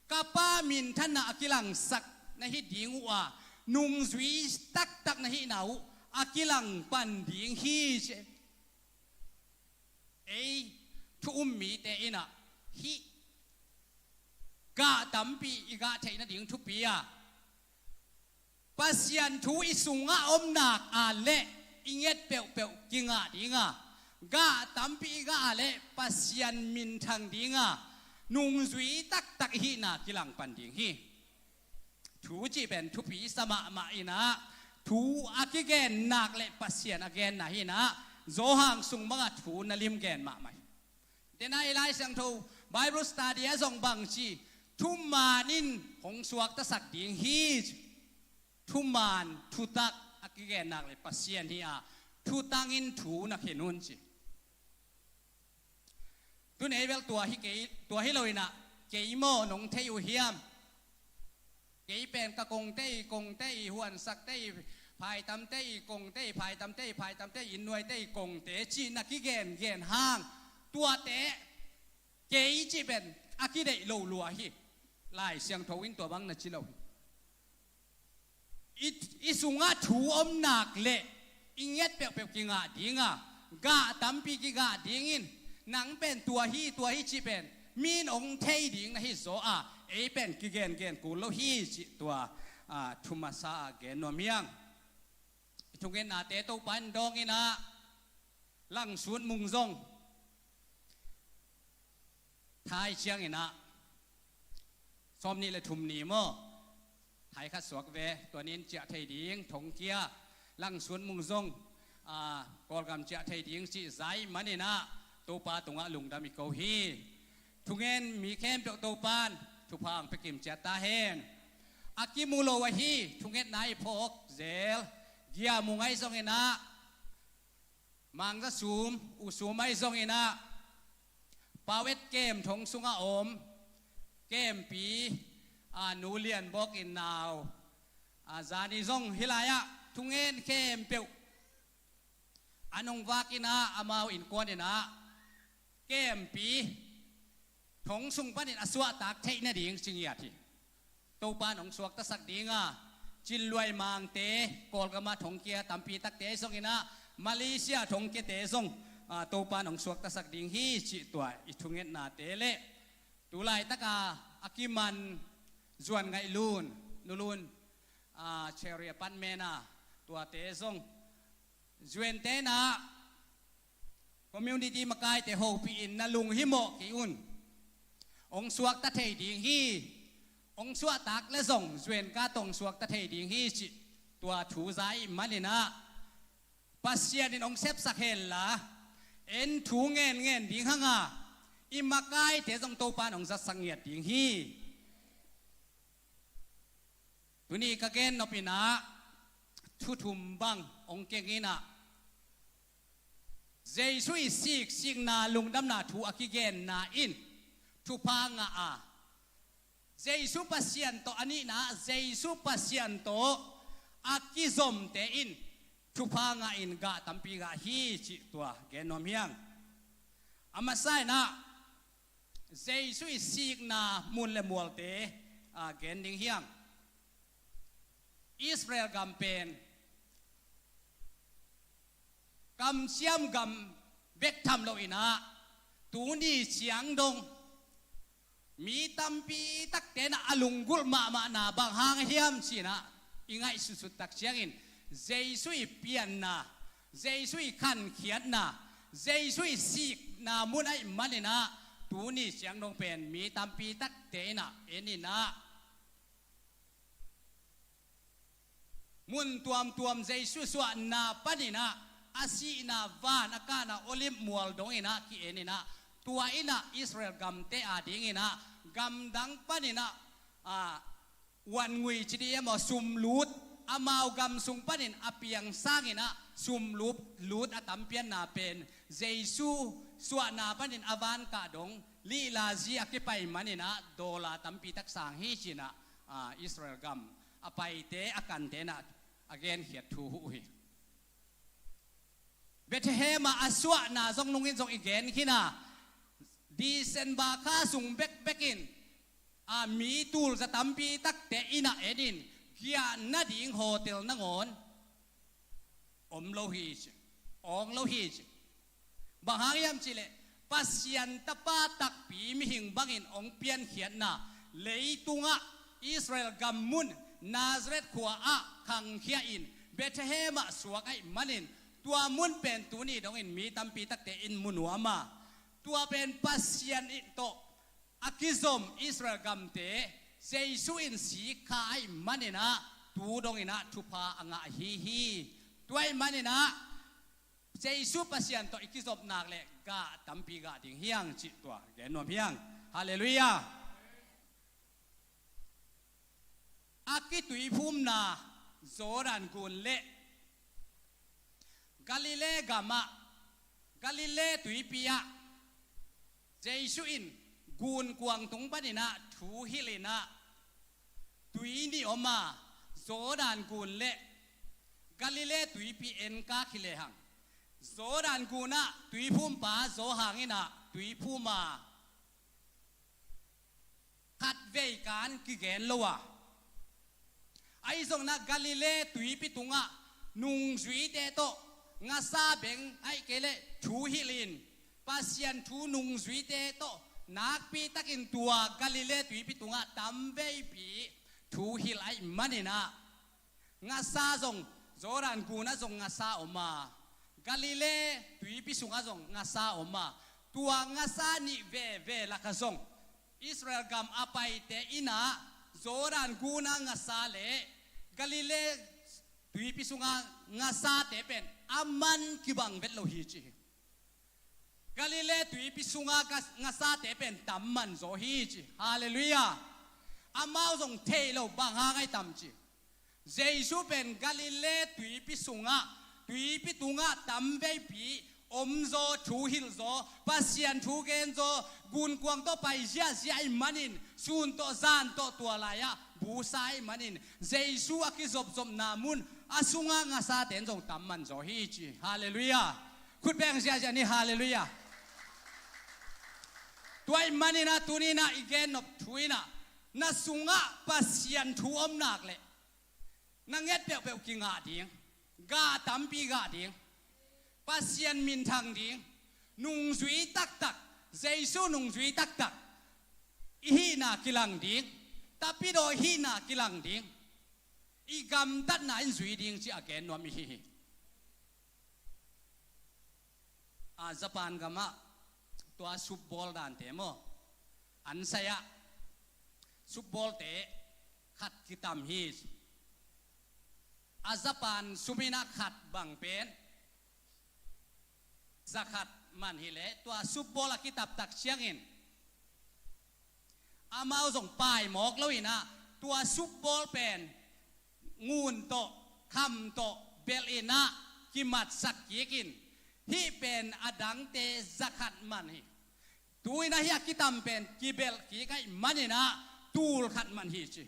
ka Pa minthanna a kilangsak na hi ding uh a, nungzui taktak na hihna uh a kilang pan ding hi ci. Ei thu um mite in ah hih gah tampi i gah theih nading thupi a, Pasian thu i sungah om nak a leh i nget peuhpeuh kingah ding a, gah tampi i gah a leh Pasian minthang ding a, nungzui taktak i hihna kilang pan ding hi. Thu cih pen thupi sa mahmah in ah, thu a kigen nak leh Pasian a genna hi in ah, Zawhang sung bangah thu na lim gen mahmah hi. Tena i Lai Siangtho Bible study ah zong bang ci, thuman in hong suaktasak ding hi ci. Thuman, thutak a kigen nak leh Pasian hi a, thutang in thu na khen un ci. Tun ei bel tua hi kei, tua hi lo in ah, kei maw nong thei uh hiam? Kei pen ka kongte i, kongte i, huansakte i, phaitamte i, kongte i, phaitamte i, phaitamte i, innnuaite i, kongte cih na kigen gen hang, tuate kei cih pen a kideih lo lua hi. Lai Siangtho in tua bang na ci lo hi. I, i sungah thu om nak leh i nget peuhpeuh kingah ding a, gah tampi kigah ding in, nang pen tua hi, tua hi cih pen mi in hong thei ding na hi zaw a, ei pen kigengen kul lo hi cih tua, a, thu masa a gen nuam hi ing. Thungetnate Topa in dawng in ah, Langsut Mung zong thai ciangin ah, sawmnih le thum ni maw, thai khat suak ve, tua ni in ciah thei ding thongkia, Langsut Mung zong, a, Kawlgam ciah thei ding cih za ahih manin ah, Topa tungah lungdam i ko hi. Thungen mi khempeuh Topa'n thupha hong pia kim ciat ta hen. A kimu lo ahi thungetna i phawk zel, Gia Mung ahi zongin ah, Mangza Sum, U Sum ahi zongin ah, Pau Et Kem Thong sungah om Kempi, a, Nu Lian Bawk in nau, a, zani zong hih lai-ah thungen khempeuh an hong vak in ah, amau innkuan in ah Kempi Thong sung panin a suahtak theih nading ci ngiat hi. Topa'n hong suaktasak ding a, Chinluai Mangte, Kawlgam ah thongkia tampi takte zong in ah, Malaysia thongkiate zong, ah, Topa'n hong suaktasak ding hi cih tua i thungetnate le tu laitak a a kiman Zuan Ngaih Lun, Nu Lun, ah, Cherry Apartment ah tuate zong, Zuante in ah community makaite hopih in na lunghimawh kei un. Hong suakta thei ding hi. Hong suahtak leh zong Zuan ka tawh hong suakta thei ding hi cih tua thu za ahih manin ah, Pasian in hong sepsak henla, en thu ngenngen ding hang a, i makaite zong Topa'n hong zatsak ngiat ding hi. Tuni ka gen nop in ah thu thum bang hong keng in ah, Jesu i sik, sikna, lungdamna thu a kigenna in thupha ngah a, Jesu Pasian tawh, a nihna, Jesu Pasian tawh a kizomte in thupha ngah in gah tampi gah hi cih tua gen nuam hi hang. A masa in ah Jesu i sikna mun le mualte, ah, gen ding hi hang. Israel gam pen kamsiam gam bek tham lo in ah, tuni ciang dong mi tampi takte in ah a lunggulh mahmahna bang hang hiam ci in ah i ngaihsutsut tak ciangin, Jesu i pianna, Jesu i khankhiatna, Jesu i sikna mun ahih manin ah, tuni ciang dong pen mi tampi takte in ah en in ah, mun tuamtuam Jesu suahna panin ah, a sihna van a kahna Olive mual dong in ah ki-en in ah, tua in ah Israel gamte ading in ah, gamdang panin ah, ah, wangui ci dih e maw, sumlut, amau gam sung panin a piang sang in ah sumlut, lut a tampianna pen Jesu suahna panin a van kah dong, lihla zi a kipai manin ah dollar tampi tak sang hi ci in ah, ah, Israel gam a paite, a kante in ah a genkhiat thu uh hi. Bethlehem ah a suahna zong nung in zong i gen khin a, December kha sung bekbek in, a, mi tulza tampi takte in ah en in, giahna ding hotel nangawn om lo hi ci, awng lo hi ci. Bang hang hiam cih leh, Pasian Tapa takpi mihing bangin hong piankhiatna, leitungah Israel gam mun Nazareth khua ah khangkhia in Bethlehem ah suak ahih manin, tua mun pen tuni dongin mi tampi takte in mu nuam a, tua pen Pasian in tawh a kizom Israel gamte Jesu in sik kha ahih manin ah, tu dongin ah thupha a ngah ahi hi. Tua ahih manin ah Jesu Pasian tawh i kizop nak leh gah tampi gah ding hi hang cih tua gen nuam hi hang. Halleluiah. A kituiphumna Jordan gun le Galilee gam ah, Galilee tuipi ah Jesu in gunkuang tung panin ah thu hilh in ah, tui nih om a, Jordan gun le Galilee tuipi enkak hi lehang, Jordan gun ah tuiphumpa Johan in ah tui phum a, khatvei kan kigen lo a, ahi zongin ah Galilee tuipi tungah nungzuite tawh ngasa beng ahih kei leh thu hilh in, Pasian thu nungzuite tawh nakpi takin tua Galilee tuipi tungah tamveipi thu hilh ahih manin ah, ngasa zong Jordan gun ah zong ngasa om a, Galilee tuipi sungah zong ngasa om a, tua ngasa nih veve lakah zong Israel gam a paite in ah Jordan gun ah ngasa le Galilee tuipi sungah ngasate pen a man kibang vet lo hi ci hi. Galilee tuipi sungah ngasate pen tam man zaw hi ci. Halleluiah. Amau zong thei lo, bang hang ahi tam ci. Jesu pen Galilee tuipi sungah, tuipi tungah tamveipi omzaw, thu hilhzaw, Pasian thu genzaw, gunkuang tawh pai ziahziah ahih manin, sun tawh zan tawh tua lai-ah busa ahih manin, Jesu a kizopzopna mun a sungah ngasate in zong tam man zaw hi ci. Halleluiah. Khut beng ziahziah ni, halleluiah. Tua ahih manin ah tuni-in ah i gennop thu in ah, na sungah Pasian thu om nak leh, Na nget peuhpeuh kingah ding, gah tampi gah ding, Pasian minthang ding, nungzui taktak, Jesu nungzui taktak i hihna kilang ding, tapidaw i hihna kilang ding, i gamtatna in zui ding ci a gen nuam i hi hi. A Japan gamah tua supbawl dante maw, an sai-ah supbawlte khat kitam hi. A Japan sum in ah khat bang pen zakhat man hileh tua supbawl a kitaptak ciangin amau zong paimawk lo in ah tua supbawl pen ngun tawh, kham tawh belh in ah kimatsak kik in, hih pen a dangte zakhat man hi. Tu in ah hih a kitam pen kibelh kik ahih man in ah tul khat man hi ci.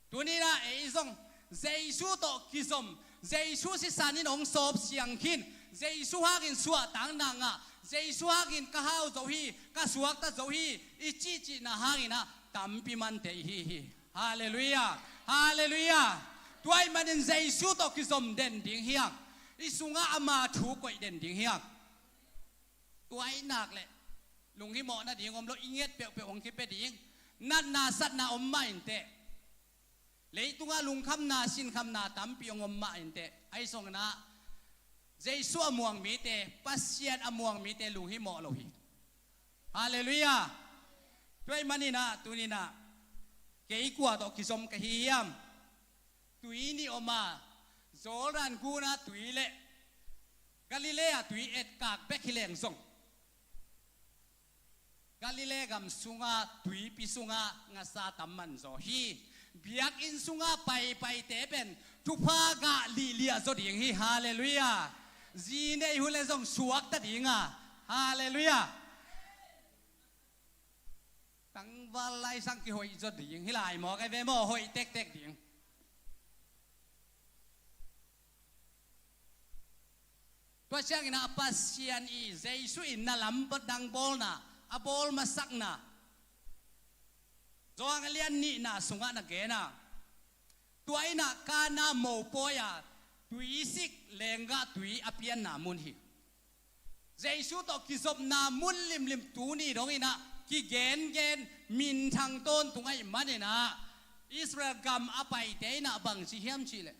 Tuni in ah ei zong Jesu tawh kizom, Jesu sisan in hong sawp siang khin, Jesu hangin suahtakna ngah, Jesu hangin ka hau zo hi, ka suakta zo hi i cihcihna hangin ah tampi mante i hi hi. Halleluiah. Halleluiah. Tua ahih manin Jesu tawh kizom den ding hi hang, i sungah ama thu koih den ding hi hang. Tua ahih nak leh lunghimawh nading om lo, i nget peuhpeuh hong kipia ding, natna satna om mah inteh. Leitungah lungkhamna sinkhamna tampi hong om mah inteh. Ahi zongin ah Jesu a muang mite, Pasian a muang mite lunghimawh lo hi. Halleluiah. Tua ahih manin ah tuni in ah kei kua tawh kizom ka hi hiam? Tui nih om a, Jordan gun a tui le Galilee a tui etkak bek hi leng zong, Galilee gam sunga tuipi sunga ngasa tam man zaw hi. Biakinn sunga paipaite pen thupha gah lihliah zaw ding hi. Halleluiah. Zi nei uh leh zong suakta ding a. Halleluiah. Tangval laisang kihoih zaw ding hi lai maw, ka ve maw, hoih tektek ding. Tua ciangin ah Pasian i Jesu in na lamdang bawlna, a bawl masakna, Johan a lian nihna sungah na gen a, tua in ah Kana mopawi a tuisik lenggah tui a pianna mun hi. Jesu tawh kizopna mun limlim tuni dongin ah kigengen minthang tawntung ahih manin ah Israel gam a paite in ah bangci hiam cihleh,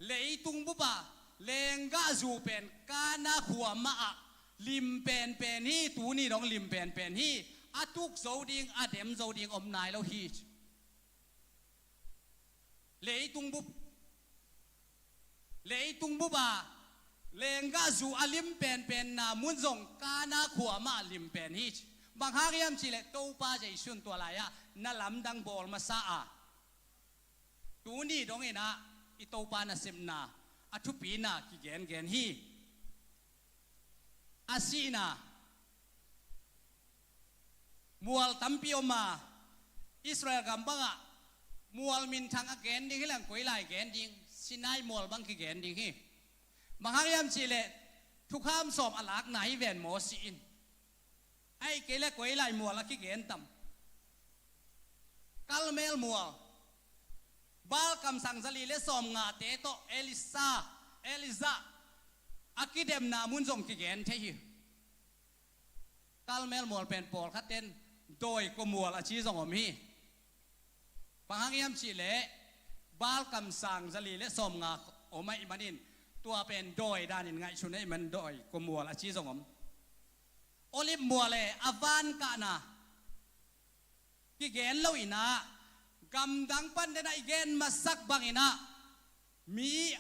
leitung bup a lenggahzu pen Kana khua mah ah lim penpen hi, tuni dong lim penpen hi. A tuk zo ding, a dem zo ding om nai lo hi. Leitung bup, leitung bup a lenggahzu a lim penpenna mun zong Kana khua mah lim pen hi. Bang hang hiam cihleh Topa Jesu in tua lai-ah na lamdang bawl masa a, tuni dongin ah i Topa nasepna, a thupina kigengen hi. A sihna, mual tampi om a, Israel gam bangah mual minthang a gen ding hi leng koi lai gen ding, Sinai mual bang kigen ding hi. Bang hang hiam cihleh thukham sawm a lakna hi ven Mosi in. Ahih kei leh koi lai mual a kigen tam? Karmel mual. Baal kamsang zali le sawmngate tawh Elisa, Elija a kidemna mun zong kigen thei hi. Karmel mual pen pawlkhat ten dawi kua mual a ci zong om hi. Bang hang hiam cihleh Baal kamsang zali le sawmnga om ahih manin tua pen dawi danin ngaihsun ahih man dawi kua mual a ci zong om. Olive mual e, a van kahna kigen lo in ah, gamdang pan den ah i gen masak bangin ah, mi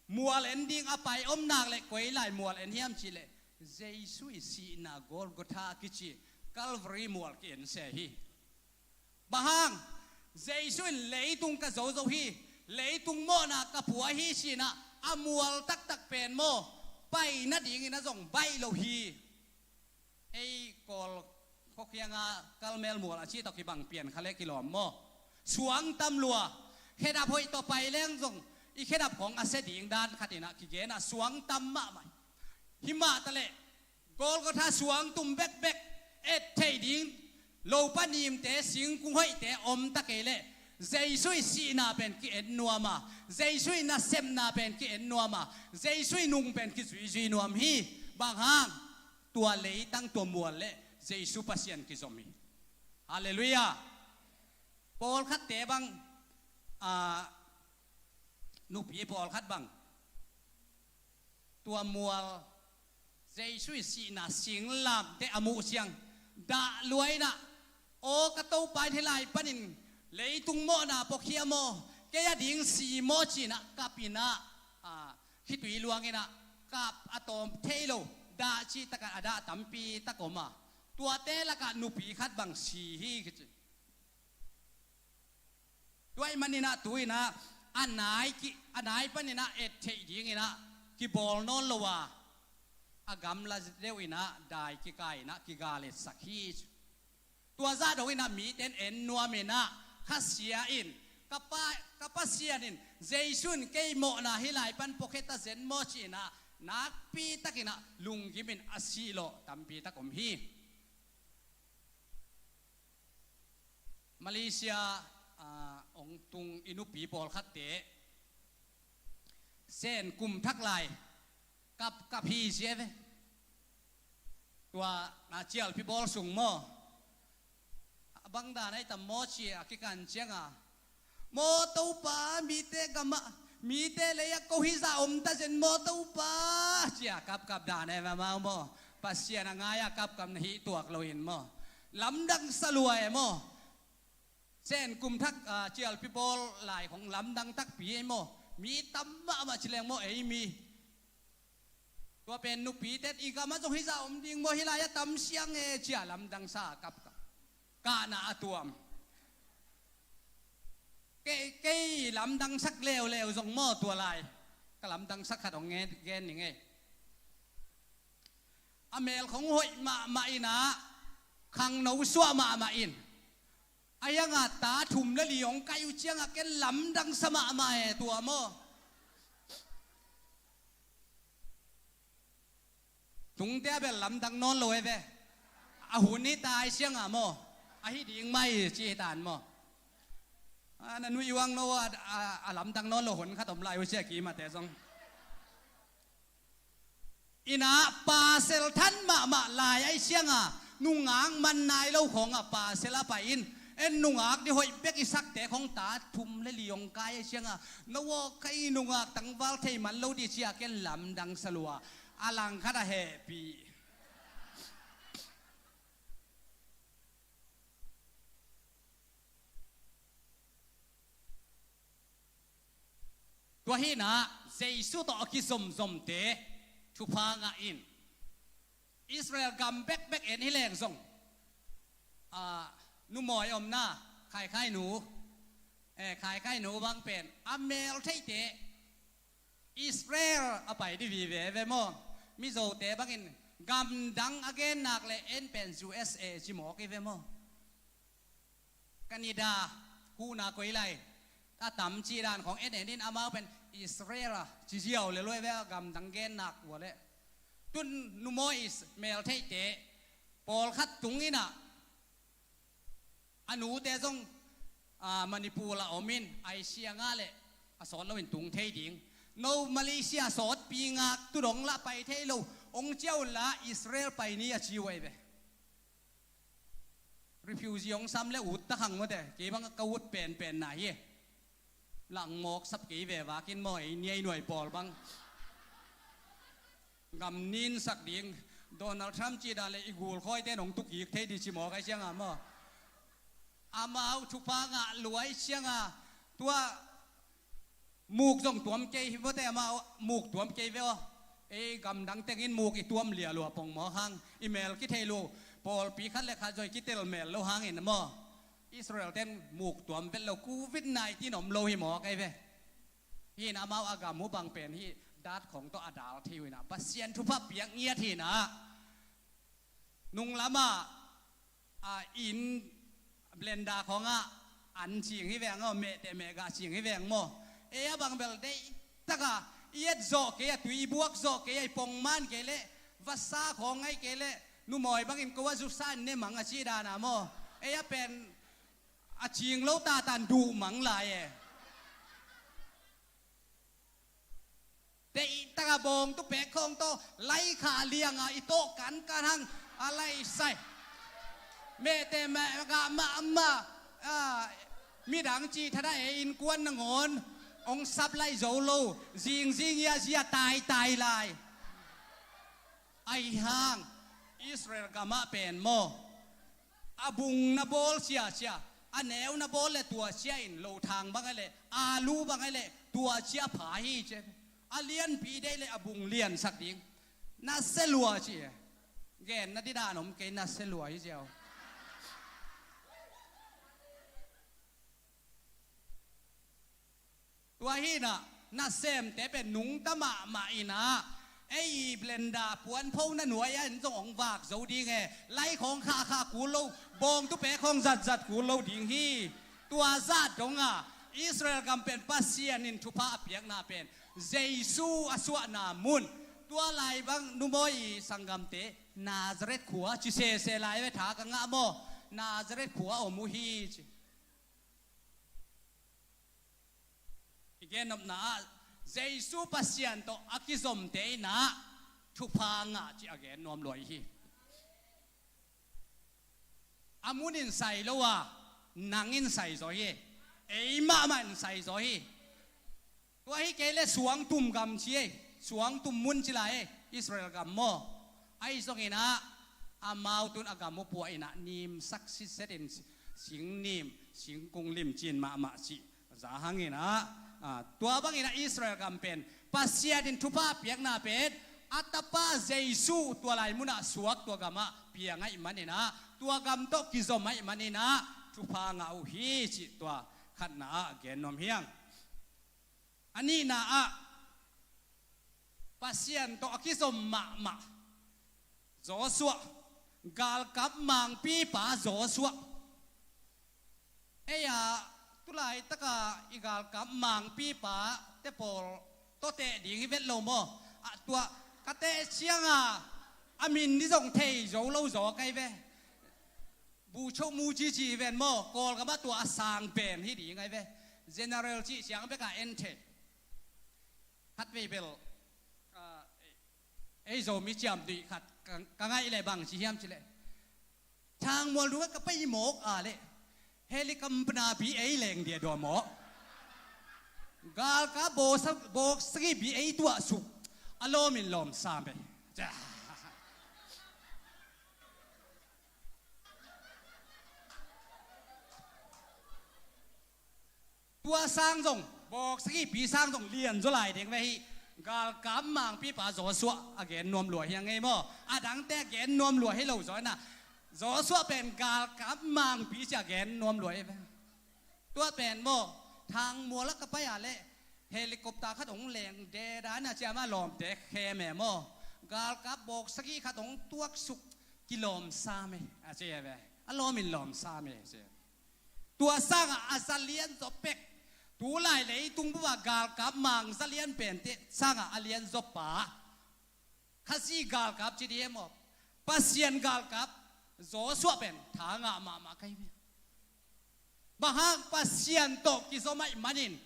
mual en ding a pai om nak leh koi lai mual en hiam cihleh, Jesu i sihna Golgotha a kici Calvary mual ki-en se hi. Bang hang? Jesu in leitung ka zozo hi, leitung mawhna ka pua hi ci-in ah, a mual taktak pen maw, pai nadingin a zong baih lo hi. Ei Kawl khua kiangah Karmel mual a ci tawh kibang pian kha le kilawm maw? Suang tam lua, khedap hoih tawh pai leng zong i khedap khawng a sia ding dan khat in ah kigen a, suang tam mahmah. Hi mah taleh Golgotha suang tum bekbek, et theih ding lopa nimte, singkung hoihte om ta kei leh, Jesu i sihna pen ki-en nuam a, Jesu i nasepna pen ki-en nuam a, Jesu i nung pen kizuizui nuam hi. Bang hang? Tua leitang, tua mual le Jesu Pasian kizom hi. Halleluiah. Pawlkhatte bang, a, nupi pawlkhat bang, tua mual, Jesu i sihna singlamteh a muh ciang, dah lua in ah, "Aw ka Topa, hih lai panin leitung mawhna pawkhia maw, kei a ding si maw," ci-in ah kap in ah, a, khitui luang in ah kap a tawm thei lo, dah cih takin a dah tampi tak om a, tuate lakah nupi khat bang si hi kici. Tua ahih manin ah tu-in ah a nai ki, a nai panin ah et theih dingin ah kibawl nawn lo a, a gamla deuh in ah dai kikai in ah kigaletsak hi. Tua zah dongin ah mite in en nuam in ah, Kha Sia in, ka Pa, ka Pasian in, Jesu in kei mawhna hih lai pan pawkhia ta zen maw ci-in ah nakpi takin ah lungkim in a sih lawh tampi tak om hi. Malaysia, a, hong tung i nupi pawlkhatte, Sen kum thak lai kapkap hi ci ve. Tua, a, cialpi bawl sung maw, a, bang dan ahi tam maw ci a kikan ciang a, "Maw Topa, mite gamah, mite lei-ah ko hizah om ta zen maw Topa," ci a kapkap dan ahi ve amau maw. Pasian a ngai a kapkapna hi tuak lo in maw, lamdang sa lua e maw. Sen kum thak, a, cialpi bawl lai khong lamdang takpi e maw. Mi tam mahmah ci leng maw, ei mi. Tua pen nupite in, "I gamah zong hizah om ding maw, hih lai-ah tam siang e," ci a lamdang sa a kapkap. Kahna a tuam. Kei, kei lamdangsak leuleu zong maw tua lai. Ka lamdangsak khat hong gen, gen ning ei. A mel khong hoih mahmah in ah, khangno suah mahmah in, a hiang a ta thum le li hong kai uh ciang a ken lamdang sa mahmah e tua maw. Tungte a bel lamdang nawn lo e ve. A hun hi ta ahi ciang a maw, ahi ding mah hi ci hi tan maw. A, na nuih uang no a, a, a lamdang nawn lo hun khat om lai uh ci a kimate zong. In ah pasal than mahmah lai ahi ciang a, nungak man nai lo khong a pasal a pai in, en nungak ding hoih bek i sakte khong ta thum le li hong kai ahi ciang a, "No aw, kei nungak tangval thei man lo ding," ci a ken lamdang sa lua. A langkhat a hehpih. Tua hi in ah, Jesu tawh a kizomzomte thupha ngah in. Israel gam bekbek en hi leng zong, a, numawi omna, Khaikhainu, eh, Khaikhainu bang pen a mel theite Israel a pai ding vive ve maw. Mizote bangin gamdang a gen nak le en pen U S A ci mawk hi ve maw. Canada huhna koi lai a tam cih dan khong en en in, amau pen Israel a ci ziau le luai ve, a gamdang gen nak ua le. Tun numawi is mel theite pawlkhat tung in ah, a nute zong, a, Manipur a om in, ahi ciang a le a sawt lo in tung thei ding. No Malaysia sawtpi ngak tu dong lah pai thei lo, hong ciah un la Israel pai ni a ci uh ahi ve. Refugee hong sam le ut ta khang mawte, kei bang ka ut penpen na hi. Lang mawk sap kei ve vakin maw, ei ni ei nuai pawl bang. Gam ninsak ding, Donald Trump cih dan le i gul khawite nong tukik thei ding ci mawk ahi ciang a maw. Amau thupha ngah luai ciang a, tua muk zong tuam kei hi mawte, amau muk tuam kei ve aw. Ei gamdang tengin muk i tuam lia lua pong maw hang, i mel kithei lo, pawlpi khat le khat zoi kitel mel lo hangin maw. Israel ten muk tuam vet lo, covid nineteen om lo hi mawk ahi ve. Hi in amau a gam uh bang pen hih dat khong tawh a dal thei uh in ah, Pasian thupha piak ngiat hi in ah. Nunglam ah, a, inn blender khong ah an cing hi veng aw, mehteh mehgah cing hi veng maw. Ei a bang bel deih tak a i et zawh kei a, tui buak zawh kei a, i pongman kei leh vasa khong ngai kei leh numawi bangin ko a zusa in ne mang a cih dan a maw. Ei a pen A cing lo tatan duh mang lai e. Te i taka bawng tu pek khawng tawh lai kha lianga i tawh kan kan hang a lai sai. Mehte meh gah mahmah, midang ci thada e innkuan nangawn hong sap lai zo lo, zingzing ia zia taitai lai. Ahi hang Israel gamah pen maw, a bung na bawl siasia, a neu na bawl le tua sia in lo thang bang a le, alu bang a le, tua sia pha hi ci. A lianpi deih le a bung liansak ding. Na se lua ci e. Gen na didan om kei, na se lua hi ziau. Tua hinah nasemte pen nungta mahmah inah ei i blender puanpho na nuai ah in zong hong vak zo ding e. Lai khawng khahkhah kul lo, bawng tu pek khawng zatzat kul lo ding hi. Tua zah dongah Israel gam pen Pasian in thupha a piakna pen Jesu a suahna mun. Tua lai bang numawi i sanggamte Nazareth khua ci sese lai ve, tha ka ngah maw? Nazareth khua om uh hi ci. I gennopna ah Jesu Pasian tawh a kizomte inah thupha ngah ci a gen nuam lua i hi. A mun in sai lo a, nang in sai zaw hi. Ei mahmah in sai zaw hi. Tua hi kei le suangtum gam ci ei, suangtum mun ci lai ei, Israel gam maw? Ahi zonginah amau tun a gam uh puah inah nimsak sitset in sing nim, singkung lim cin mahmah cih za hanginah, tua banginah Israel gam pen Pasian in thupha piakna pen a tapa Jesu tua lai munah suak tua gamah piang ahih maninah, tua gam tawh kizom ahih maninah thupha ngah uh hi cih tua khatna ah gen nuam hiang. A nihna ah Pasian tawh a kizom mahmah Joshua, galkap mangpipa Joshua. Ei-a tulaitaka i galkap mangpipa te pawl tawh teh ding hi vet lo maw? A tua ka teh cianga a min ni zong thei zo lo zaw kai ve. Bucho mu cici ven maw? Kawlgam ah tua a sang pen hi ding ai ve. General cih ciang beka en thei. Khatvei bel ei Zomi ciamnuih khat ka ngaih leh bang ci hiam cileh, Thangmual dungah ka pai mawk a leh helicopter bi ei leng dia dua mawk. Galkap bawk sagih bi ei tuah suk a lawm in lawm sam ei. Tua sang zong bawk sagihpi sang zong lian zaw lai ding ve hi. Galkap mangpipa Joshua a gen nuam lua hi a ngei maw? A dangte a gen nuam lua hi lo zaw ina, Joshua pen galkap mangpi ci a gen nuam lua hi ve. Tua pen maw, Thangmual ah ka pai a leh helicopter khat hong leng deda na ci a, amah lawmte khem e maw? Galkap bawk sagih khat hong tuaksuk kilawm sam e a ci e ve. A lawm in lawm sam e a ci e. Tua sangah a za lian zaw pek, tulai leitung bupa galkap mang za lian pente sangah a lian zaw pa, Khazih galkap ci dih e maw? Pasian galkap Joshua pen tha ngah mahmah kai ve. Bang hang Pasian tawh kizom ahih manin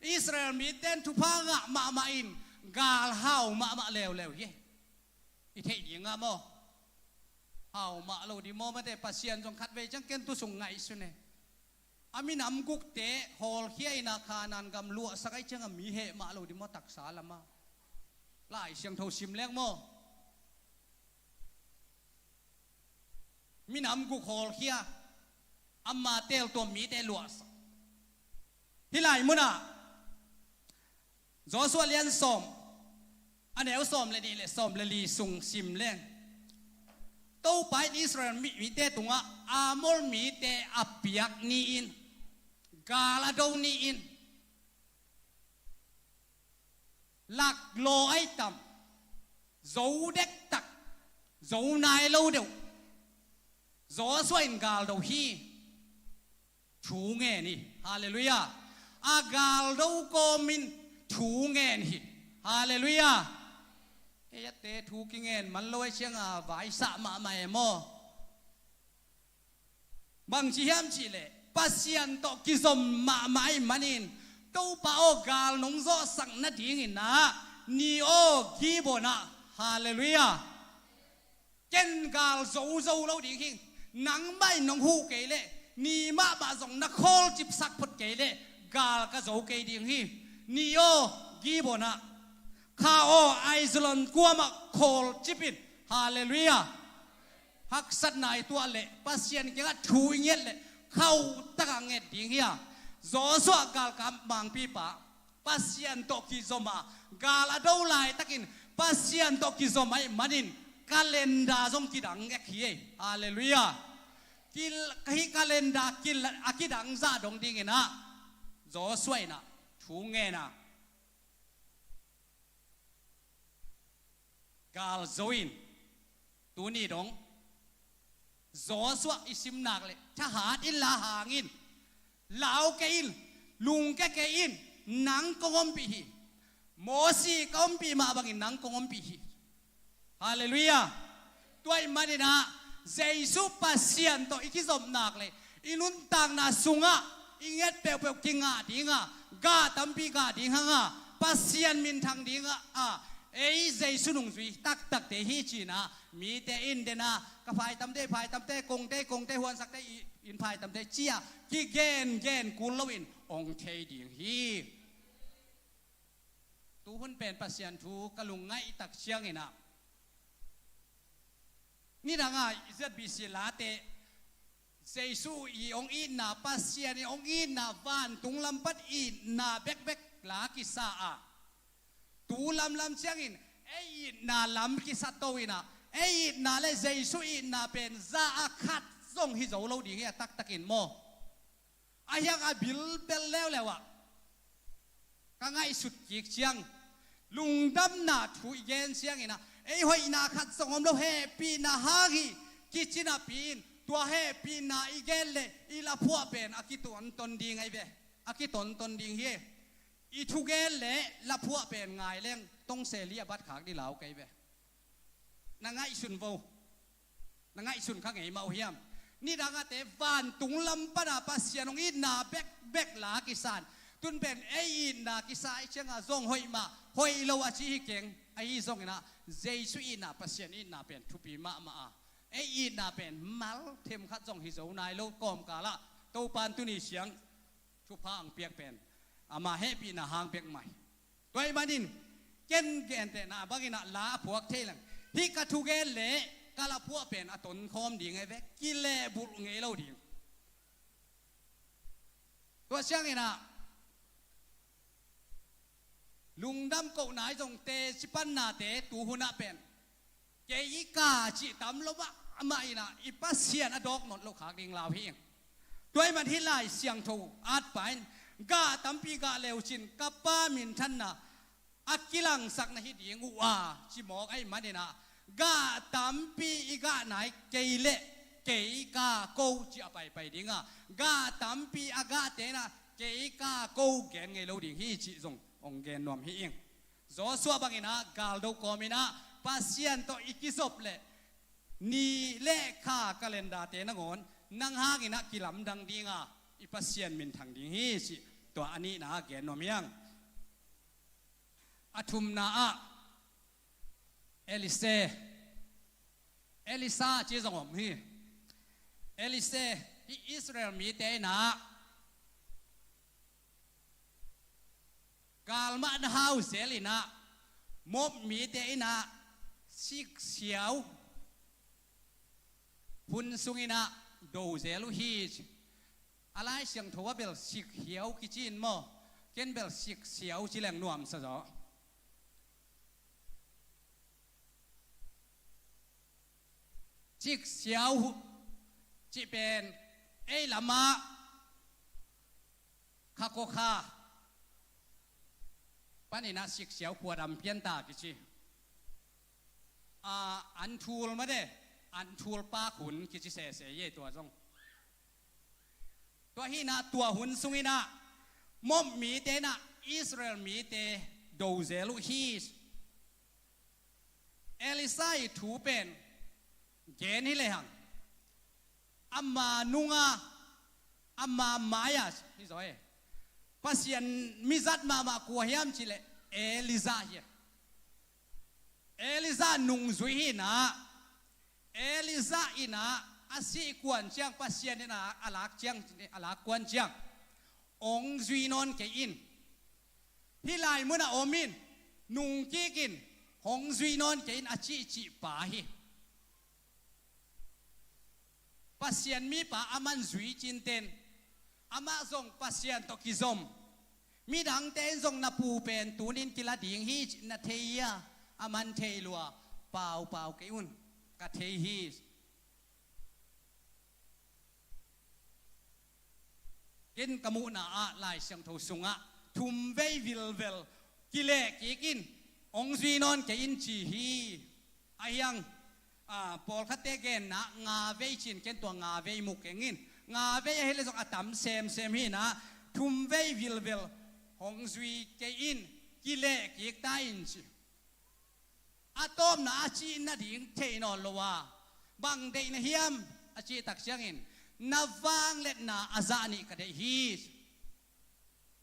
Israel mite in thupha ngah mahmah in gal hau mahmah leuleu hi. I theih dingah maw? Hau mah lo dih maw? Mate Pasian zong khatvei ciang ken tusung ngaihsun e. A minam gukte hawlkhia ina Khanan gam luahsak ai ciangah mi heh mah lo dih maw? Taksa lama Lai Siangtho sim leng maw? Minam guk hawlkhia, ama teltuam mite luahsak. Hih lai munah Joshua lian sawm, a neu sawm le nih le sawm le li sung sim leng, Topa in Israel mi, mite tungah Amor mite a piak ni-in, gal a do ni-in, laklaw ai tam, zo dektak, zo nai lo deuh, Joshua in gal do hi. Thu ngen hi. Halleluiah. A galdo kawmin thu ngen hi. Halleluiah. Ei ate thu kingen man lo ai cianga vaisah mahmah e maw? Bangci hiam cihleh Pasian tawh kizom mahmah ahih manin, Topa aw, gal nong zawhsak nadingin ah, ni aw, Gibeon ah, halleluiah, ken gal zo zo lo ding hi. Nangmah in nong huh kei leh, ni mahmah zong na khawlcipsak phot kei leh, gal ka zo kei ding hi. Ni aw, Gibeon ah, kha aw, Ajalon kuamah khawlcip in, halleluiah. Haksatna i tuah leh, Pasian kiangah thu i nget leh, khauh takah nget ding hi a. Joshua galkap mangpipa, Pasian tawh kizom a, gal a do laitakin Pasian tawh kizom ahih manin, calendar zong kidang ek hi ei. Halleluiah. Kil-, hih calendar kil-, a kidang zah dong dingin ah, Joshua in ah thu ngen a, gal zo in, tuni dong Joshua i sim nak leh, thahat inla hang in, lau kei in, lungke kei in, nang kong ompih hi. Mosi ka ompih mah bangin nang kong ompih hi. Halleluiah. Tua ahih manin ah, Jesu Pasian tawh i kizop nak leh, i nuntakna sungah i nget peuhpeuh kingah ding a, gah tampi gah ding hang a, Pasian minthang ding a, a, ei Jesu nungzui taktakte hi ci-in ah, mite in den a, ka phaitamte, phaitamte, kongte, kongte, huansakte, i, in phaitamte ci-a kigengen kul loin hong thei ding hi. Tuhun pen Pasian thu ka lungngaih tak ciangin ah, nidang a Z B C late, Jesu i hong itna, Pasian i hong itna, vantung lam pan itna bekbek la kisa a, tu lamlam ciangin ei itna lam kisa to in ah, ei itna le Jesu itna pen za a khat zong hi zo lo ding hi a, taktakin maw. A hiang a bilbel leuleu ah ka ngaihsut kik ciang, lungdamna thu i gen ciangin ah, ei hoihna khat zong om lo, hehpihna hang hi kici napi-in, tua hehpihna i gen leh i laphuah pen a kitonton ding ahi ve. A kitonton ding hi. I thugen leh laphuah pen ngai leng tongse li a bat khak ding lau kei ve. Na ngaihsun vo. Na ngaihsun kha ngei mah uh hiam? Nidang a te vantung lam pan a Pasian hong itna bekbek la kisa in, tun pen ei itna kisa i ciang a zong hoih mah, hoih lo a ci hi keng. Ahi zongin ah, Jesu itna, Pasian itna pen thupi mahmah a, ei itna pen mal themkhat zong hi zo nai lo kawmkal ah, Topa in tuni siang thupha hong piak pen ama hehpihna hang pek mah hi. Tua ahih manin, ken gentehna bangin ah la a phuak thei leng, hih ka thugen leh ka laphuah pen a tonkhawm ding ahi ve, kilehbulh ngei lo ding. Tua ciangin ah, lungdam koh nai zong teci pannate tuhun ah pen, kei i ka cih tam lo mahmah in ah, i Pasian a dawk nawn loh khak ding lau hi ing. Tua ahih man hih Lai Siangtho atpa in, gah tampi gah le uh cin ka Pa minthanna a kilangsak na hi ding uh a, ci mawk ahih manin ah, gah tampi i gah nai kei leh kei ka ko ci a paipai ding a, gah tampi a gahte in ah kei ka ko gen ngei lo ding hi cih zong hong gen nuam hi ing. Joshua bangin ah, galdo kawmin ah, Pasian tawh i kizop leh, ni leh kha calendar-te nangawn nang hangin ah kilamdang ding a, i Pasian minthang ding hi cih tua a nihna gen nuam hi ing. A thumna ah, Elisha, Elisha ci zong om hi. Elisha, hih Israel mite in ah, galmah na hau zel in ah, Moab mite in ah siksiau hun sungin ah do zel uh hi. A Lai Siangtho ah bel sikhiau kici in maw, ken bel siksiau ci leng nuamsa zaw. Siksiau cih pen ei lamah Kha Kokha panin ah siksiau khuadam pianta kici. A, an thul mate, an thul pak hun kici sese hi ei tua zong. Tua hi in ah, tua hun sungin ah Moab mite in ah Israel mite do zel uh hi. Elisha i thu pen gen hi lehang, ama nunga Ama mai-ah hi zaw e. Pasian mizat mahmah kua hiam cih leh Elijah hi. Elijah nungzui hi inah, Elijah inah a sih kuan ciang, Pasian inah a lak ciang, a lak kuan ciang, hong zui nawn kei in. Hih lai munah om in, nungkik in, hong zui nawn kei in a cihcih pa hi. Pasian mipa a man zui cinten, amah zong Pasian tawh kizom. Midangte in zong na pu pen tunin kila ding hi cih na thei hia? A man thei lua, paupau kei un, ka thei hi. Ken ka muhna ah Lai Siangtho sungah thumvei vilvel kileh kik in, hong zui nawn kei in ci hi. Ahi hang, ah, pawlkhatte genna ngavei cin, ken tua ngavei mu keng in. Ngavei ahih leh zong a tam semsem hi inah, thumvei vilvel hong zui kei in, kileh kik ta in ci. A tawpna a cih nading thei nawn lo a, bang deih na hiam a cih tak ciangin, na vangliatna a zah nih ka deih hi.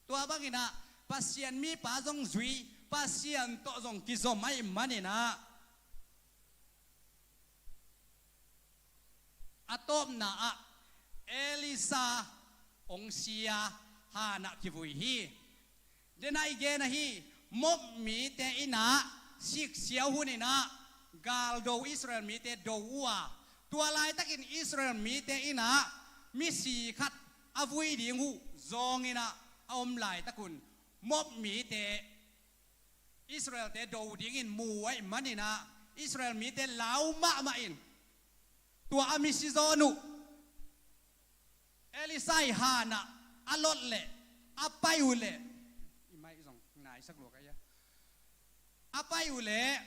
Tua bang inah Pasian mipa zong zui, Pasian tawh zong kizom ahih man inah, a tawpna ah Elisha hong si a, han ah kivui hi. Denah i gen ahi, Moab mite inah siksiau hun inah galdo, Israel mite do uh a, tua laitakin Israel mite inah misi khat a vui ding uh zawng inah a om laitak un, Moab mite Israelte do dingin mu ahih man inah, Israel mite lau mahmah in, tua a misi zawn uh Elisha ii han ah a lot leh, a pai uh leh, i mai zong naisak lua ka hia, a pai uh leh,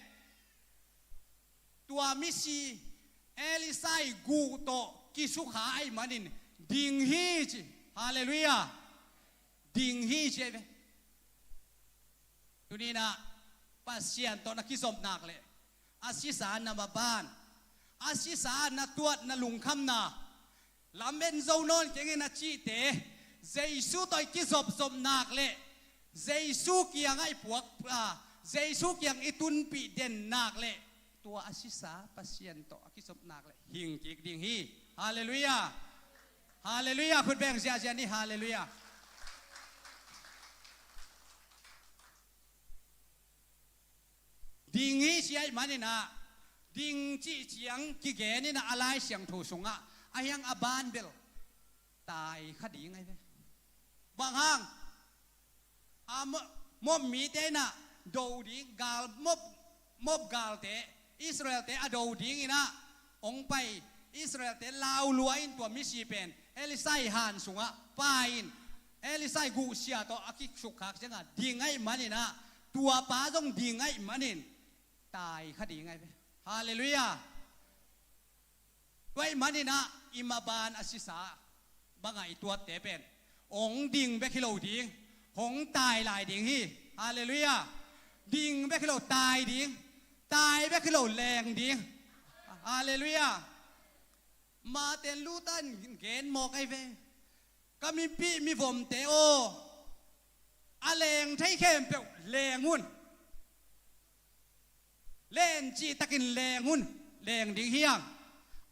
tua misi Elisha ii guh tawh kisukha ahih manin ding hi ci. Halleluiah. Ding hi ci ahi ve. Tuni inah Pasian tawh na kizop nak leh, a sisa na maban, a sisa na tuat, na lungkhamna, lamen zo nawn keng in a cihte, Jesu tawh i kizopzop nak leh, Jesu kiangah i puak, ah, Jesu kiang i tunpih den nak leh, tua a sisa Pasian tawh a kizop nak leh hing kik ding hi. Halleluiah. Halleluiah. Khut beng ziahziah ni. Halleluiah. Ding hi ci ahih man inah, ding cih ciang kigen inah a Lai Siangtho sungah, ahi hang a ban bel tai kha ding ahi ve. Bang hang? A Mo-, Moab mite inah do ding, gal, Moab, Moab galte, Israelte a do ding inah hong pai, Israelte lau lua in tua misi pen Elisha ii han sungah pai in, Elisha ii guhsia tawh a kisukkhak ciangah ding ahih man inah, tua pa zong ding ahih manin tai kha ding ahi ve. Halleluiah. Tua ahih man inah i maban a sisa bangah i tuatte pen hong ding bek hi lo ding, hong tai lai ding hi. Halleluiah. Ding bek hi lo, tai ding. Tai bek hi lo, leng ding. Halleluiah. Martin Luther in gen mawk ahi ve. Ka mipih mivomte aw, a leng thei khempeuh leng un. Len cihtakin leng un, leng ding hi hang.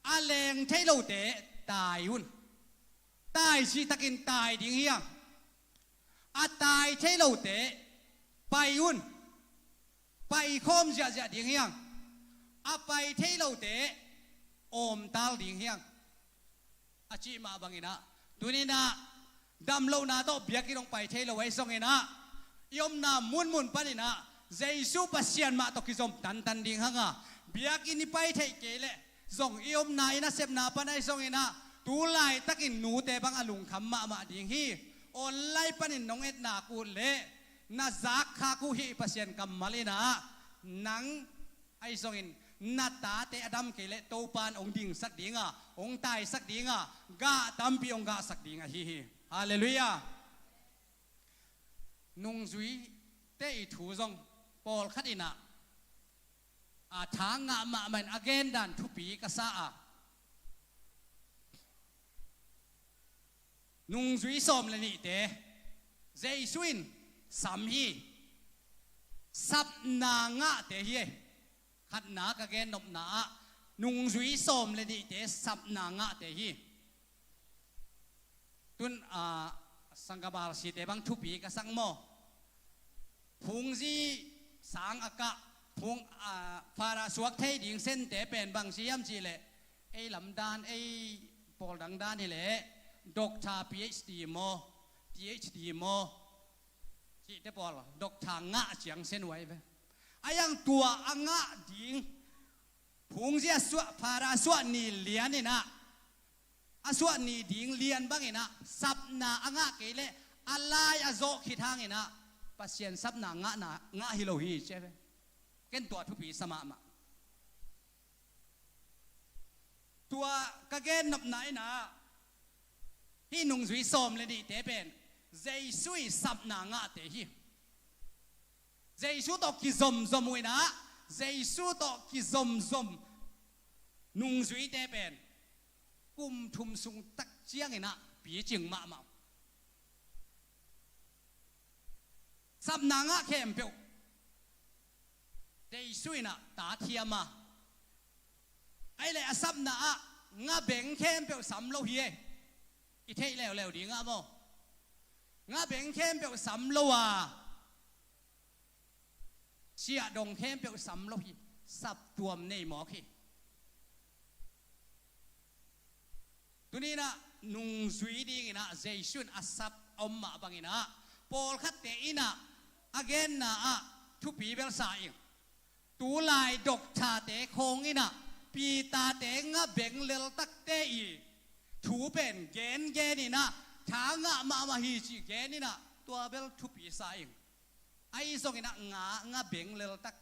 A leng thei lote tai un. Tai cihtakin tai ding hi hang. A tai thei lote pai un. Paikhawm ziahziah ding hi hang. A pai thei lote awmtal ding hi hang. A cih mah bang inah, tuni inah damlohna tawh biakinn hong pai thei lo ahi zong inah, i omna munmun pan inah Jesu Pasian mah tawh kizom tantan ding hang a, biakinn i pai theih kei leh zong i omna, i nasepna pan ahi zong inah, tu laitakin nute bang a lungkham mahmah ding hi. Online panin nong et nak uh leh, na zak khak uh hih Pasian kammal inah, nang ahi zongin na tate a dam kei leh Topa'n hong dingsak ding a, hong taisak ding a, gah tampi hong gahsak ding ahi hi. Halleluiah. Nungzuite ii thu zong pawlkhat inah a tha ngah mahmah in a gendan thupi ka sa a, Nungzui sawm le nihte Jesu in sam hi. Sapna ngahte hi. Khatna ka gennopna ah nungzui sawm le nihte sapna ngahte hi. Tun a sangkabal site bang thupi ka sang maw? Phungzi sang a kah phung a fara suak thei ding sente pen bang si hiam cihleh, ei lamdan ei pawl dangdan hileh doctor, P H D maw, P H D maw, cihte pawl doctor ngah ciang sen uai ve. A yang tua a ngah ding phungzi a suah, fara suah ni lian inah, a suah ni ding lian bang inah sapna a ngah kei leh a lai a zawh khit hang inah Pasian sapna ngahna ngah hi lo hi ci ve. Ken tua thupi sa mahmah. Tua ka gennopna inah hih nungzui sawm le nihte pen Jesu i sapna ngahte hi. Jesu tawh kizomzom uh inah, Jesu tawh kizomzom nungzuite pen kum thum sung tak ciang inah picing mahmah. Sapna ngah khempeuh Jesu inah ta thiam a, ahih leh a sapna ah ngabeng khempeuh sam lo hi e. I theih leuleu dingah maw? Ngabeng khempeuh sam lo a, siahdong khempeuh sam lo hi. Saptuam nei mawk hi. Tuni inah nungzui ding inah Jesu in a sap a om mah bang inah pawlkhatte inah a genna ah thupi belsa ing. Tulai doctorte khawng inah Peterte ngabeng leltakte i thu pen gengen inah tha ngah mahmah hi cih gen inah tua bel thupi sa ing. Ahi zong inah nga, ngabeng leltak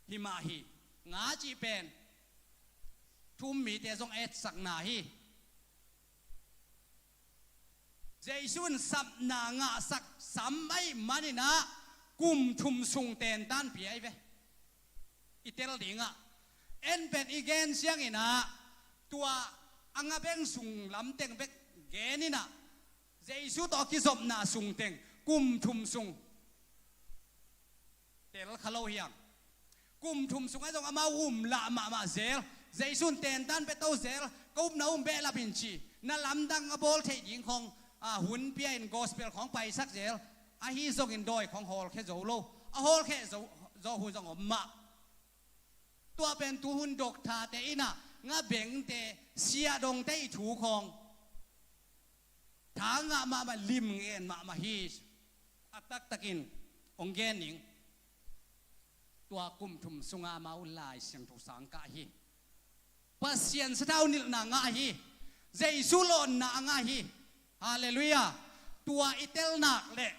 hi mah hi. Nga cih pen thu-um mite zong a etsakna hi. Jesu in sapna ngahsak sam ahih man inah kum thum sung tentan pia ahi ve. I tel dingah en pen i gen ciang inah tua a ngabeng sung lamteng bek gen inah Jesu tawh a kizopna sungteng kum thum sung tel kha lo hiang. Kum thum sungah zong amau um lah mahmah zel. Jesu in tentan pia to zel. Ka upna um behlap in ci, na lamdang a bawl theih ding khawng a hun pia in gospel khawng paisak zel. Ahi zongin dawi khawng hawlkhia zo lo, a hawlkhia zo, zo hun zong om mah. Tua pen tuhun doctorte inah ngabengte, siahdongte i thu khawng tha ngah mahmah, lim ngen mahmah hi. A taktakin hong gen ning. Tua kum thum sungah amau Lai Siangtho sang kah hi. Pasian sathau nilhna ngah hi. Jesu lawnna a ngah hi. Halleluiah. Tua i tel nak leh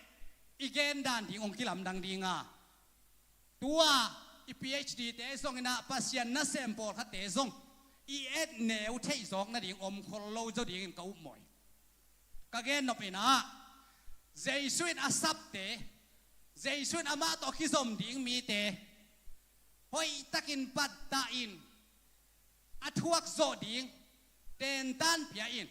i gen dan ding hong kilamdang ding a, tua i P H D te zong inah Pasian nasem pawlkhatte zong i et neu theih zawk nading om khol lo zaw dingin ka upmawh hi. Ka gennop inah Jesu in a sapte, Jesu in amah tawh kizom ding mite hoihtakin pattah in a thuak zawh ding tentan pia in.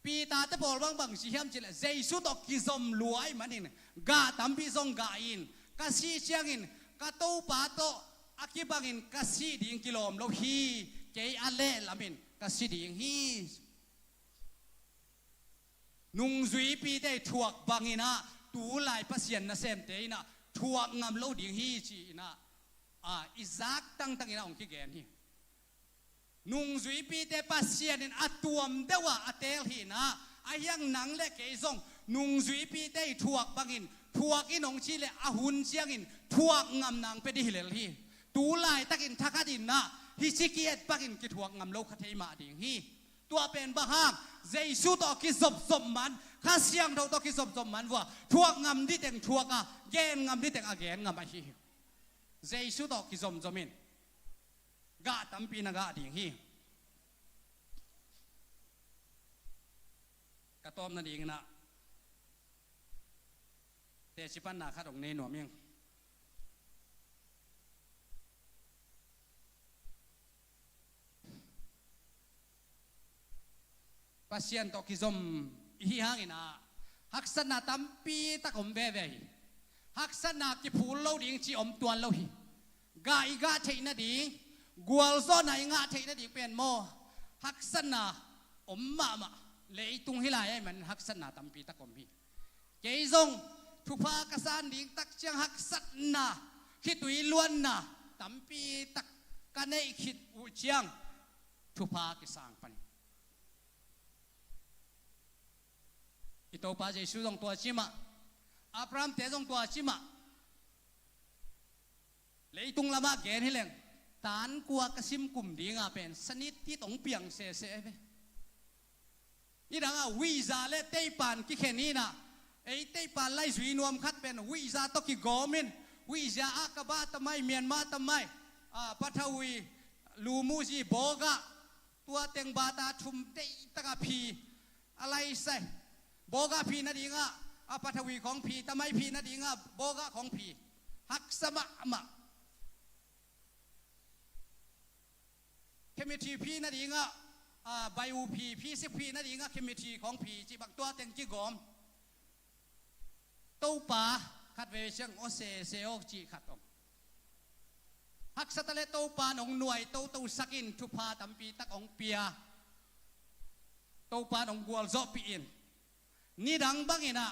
Peter te pawl bangbang ci hiam cihleh Jesu tawh kizom lua ahih manin gah tampi zong gah in, ka sih ciangin ka Topa tawh a kibangin ka sih ding kilawm lo hi. Kei a leh lamin ka si ding hi. Nungzuipite thuak bang inah tulai Pasian nasemte inah thuak ngam lo ding hi ci inah a, i zak tangtang inah hong kigen hi. Nungzuipite Pasian in a tuam deuh ah a teel hi inah, a hiang nang le kei zong nungzuipite i thuak bangin thuak in hong cih leh a hun ciangin thuak ngam nang pia dih hi lel hi. Tulaitakin thakhat inah hih ci ki-et bangin kithuak ngam lo kha thei mah ding hi. Tua pen bang hang? Jesu tawh kizopzop man, Kha Siangtho tawh kizopzop man vua thuak ngam diteng thuak a, gen ngam diteng a gen ngam ahi hi. Jesu tawh kizomzom in gah tampi na gah ding hi. Ka tawpna ding inah teci panna khat hong nei nuam ing. Pasian tawh kizom i hih hangin ah, haksatna tampi tak om veve hi. Haksatna kiphul lo ding cih om tuan lo hi. Gah i gah theih nading, gualzawhna i ngah theih nading pen maw, haksatna om mahmah. Leitung hi lai ahih manin haksatna tampi tak om hi. Kei zong thupha ka san ding tak ciang haksatna, khitui luanna tampi tak ka neih khit uh ciang thupha kisang pan hi. I Topa Jesu zong tua ci mah, Abraham-te zong tua ci mah. Leitung lamah gen hi leng, tan kua ka sim kum dingah pen sanit tit hong piang sese ve. Nidangah visa le teipan kikhen hi-in ah, ei teipan lai zui nuam khat pen visa tawh kigawm in, visa Aqaba tam mai, Myanmar tam mai, ah, Pathawi, Lumuzi, Bawgah, tua teng bata thum deihtakah phi a laisai. Bawgah phi nadingah, a Pathawi khawng phi, tam mai phi nadingah Bawgah khawng phi. Haksa mahmah. Khemiti phi nadingah, a, Bayu phi, phi sik phi nadingah Khemiti khawng phi, cih bang tua teng kigawm. Topa khat veve ciang aw sese aw cih khat om. Haksat a le Topa in hong nuai toto sak in thupha tampi tak hong pia. Topa in hong gualzawhpih in. Nidang bangin ah,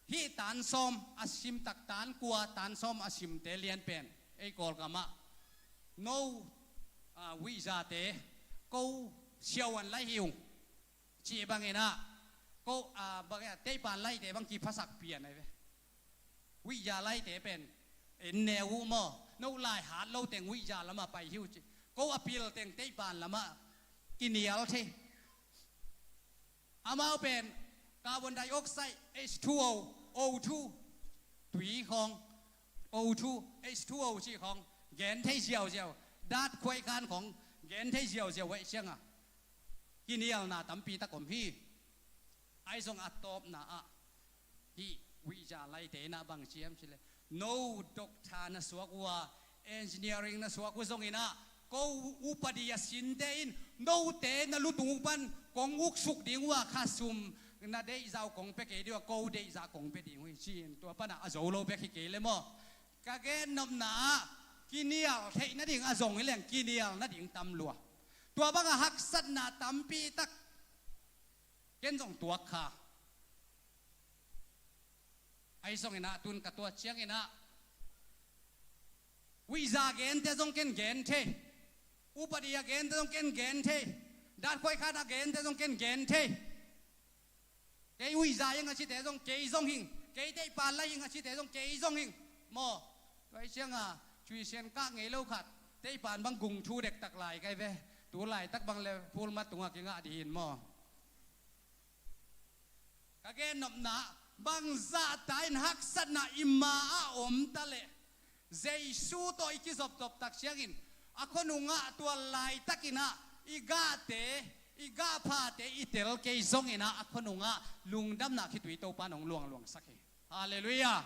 hih tan sawm a sim tak, tan kua, tan sawm a simte lian pen, ei Kawlgamah, no, a, visa-te ko siavuan lai hi ung. Cih bangin ah, ko, a, bangin ah, teipan laite bang kiphasak pian ahi ve. Visa laite pen en neu uh maw, no lai hat lo teng visa lamah pai hi uh ci. Ko a pil teng teipan lamah kinial thei. Amau pen carbon dioxide, H two O, O two, tui khawng, O two, H two O cih khawng gen thei ziauziau, dat khuaikhan khawng gen thei ziauziau ahih ciangah kinialna tampi tak om hi. Ahi zong a tawpna ah, hih visa laite in ah bang ci hiam cih leh, no doctor na suak uh a, engineering na suak uh zongin ah, ko upadi a sinte in note na lutung uh pan kong uksuk ding uh a, kha sum na deihzah uh kong pia kei ding uh a, ko deihzah kong pia ding uh hi ci-in, tua panah a zo lo bek hi kei le maw. Ka gennopna ah kinial theih nading a zong hi leng kinial nading tam lua. Tua bangah haksatna tampi tak ken zong tuak kha. Ahi zongin ah tun ka tuat ciangin ah, visa gente zong ken gen thei. Upadi a gente zong ken gen thei. Datkhuai khan a gente zong ken gen thei. Kei visa hing a cite zong kei zong hing. Kei teipan lai hing a cite zong kei zong hing. Maw, tua hi ciangah tuition kah ngei lo khat, teipan bang gung thu dektak lai kai ve. Tu laitak bang le phulmat tungah kingah dih in maw. Ka gennopna, bangzahta in haksatna i ma-ah om ta leh, Jesu tawh i kizopzop tak ciangin, a khuanungah tua laitakin ah i gahte, i gahphate i tel kei zongin ah, a khuanungah lungdamna khitui Topa in hong luangluangsak hi. Halleluiah.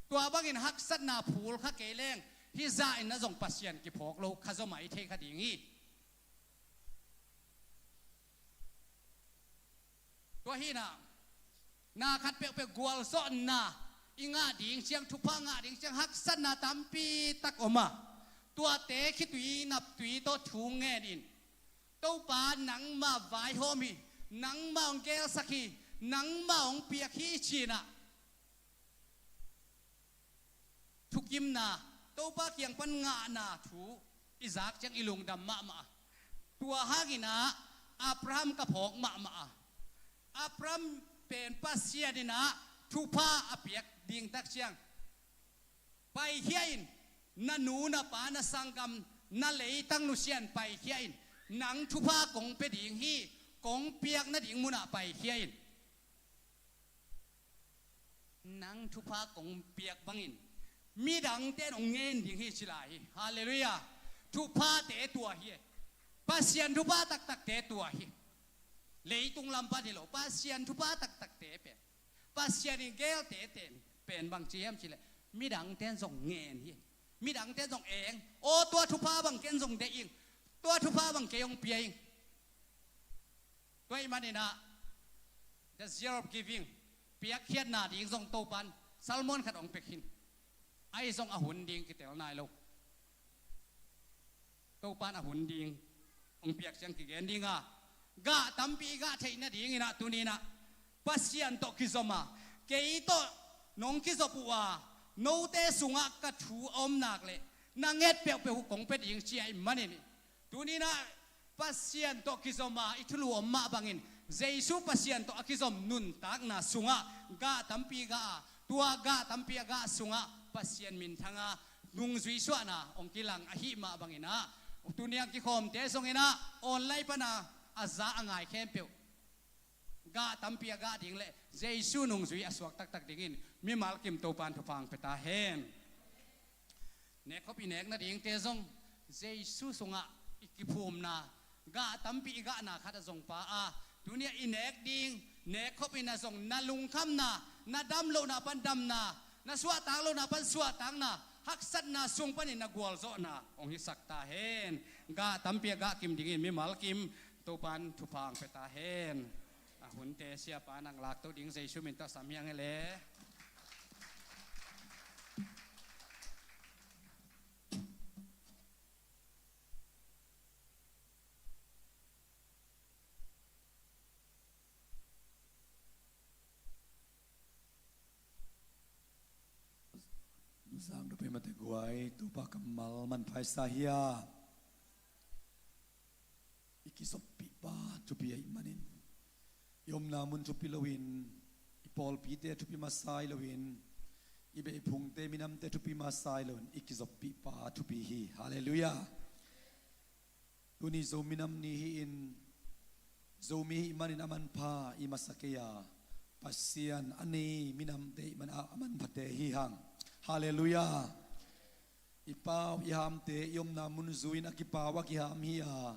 Tua bangin haksatna phul kha kei leng, hih zah in ah zong Pasian kiphawk lo kha zaw mai thei kha ding hi. Tua hi-in ah, na khat peuhpeuh gualzawhna i ngah ding ciang, thupha ngah ding ciang haksatna tampi tak om a, tuate khitui naptui tawh thu ngen in, Topa nangmah vaihawm hi, nangmah hong gelsak hi, nangmah hong piak hi ci-in ah, thukimna, Topa kiang pan ngahna thu i zak ciang i lungdam mahmah a. Tua hangin ah Abraham ka phawk mahmah a. Abraham pen Pasian in ah thupha a piak ding tak ciang, paikhia in, na nu na pa na sanggam, na leitang nusia in paikhia in, nang thupha kong pia ding hi, kong piak nading munah paikhia in. Nang thupha kong piak bangin midangte in hong ngen ding hi ci lai hi. Halleluiah. Thuphate tua hi. Pasian thupha taktakte tua hi. Leitung lam pan hi lo, Pasian thupha taktakte pen, Pasian in geelte ten pen bang ci hiam cih leh, midangte in zong ngen hi. Midangte in zong eng, aw tua thupha bang ken zong deih ing. Tua thupha bang kei hong pia ing. Tua ahih manin ah, the zeal of giving, piakkhiatna ding zong Topan salmon khat hong pia khin. Ahi zong a hun ding kitel nai lo. Topan a hun ding hong piak ciang kigen ding a, gah tampi gah theih nadingin ah tuni-in ah Pasian tawh kizom a, kei tawh nong kizop uh a, note sungah ka thu a om nak leh na nget peuhpeuh uh kong pia ding ci ahih manin, tuni-in ah Pasian tawh kizom a i thulu om mah bangin, Jesu Pasian tawh a kizom nuntakna sungah gah tampi gah a, tua gah tampi a gah sungah Pasian minthang a nungzui suahna hong kilang ahih mah bangin ah, tuni a kikhawmte zongin ah online pan a a za a ngai khempeuh gah tampi a gah ding leh Jesu nungzui a suak taktak dingin mimal kim Topan thupha hong pia ta hen. Nekkhop i nek nadingte zong Jesu sungah i kiphumna, gah tampi i gahna khat a zong pha a, tuni a i nek ding nekkhop in a zong na lungkhamna, na dam lohna pan damna, na suahtak lohna pan suahtakna, haksatna sung panin na gualzawhna hong hisak ta hen. Gah tampi a gah kim dingin mimal kim Topan thupha hong pia ta hen. A hunte siapa nang laktoh ding Jesu min tawh sam hi hang e le. Nuzang dupe mate guai, Topa kammal manpha i sa hi a. I kizoppihpa thupi ahih manin, i omna mun thupi loin, i pawlpite thupi masa hi loin, i beihphungte minamte thupi masa hi loin, i kizoppihpa thupi hi. Halleluiah. Tuni Zo minam ni hi-in, Zomi hih manin a manpha i masa kei a, Pasian a nei minamte hih man a, a manphate hi hang. Halleluiah. I pau i hamte i omna mun zui-in a kipau a kiham hi a,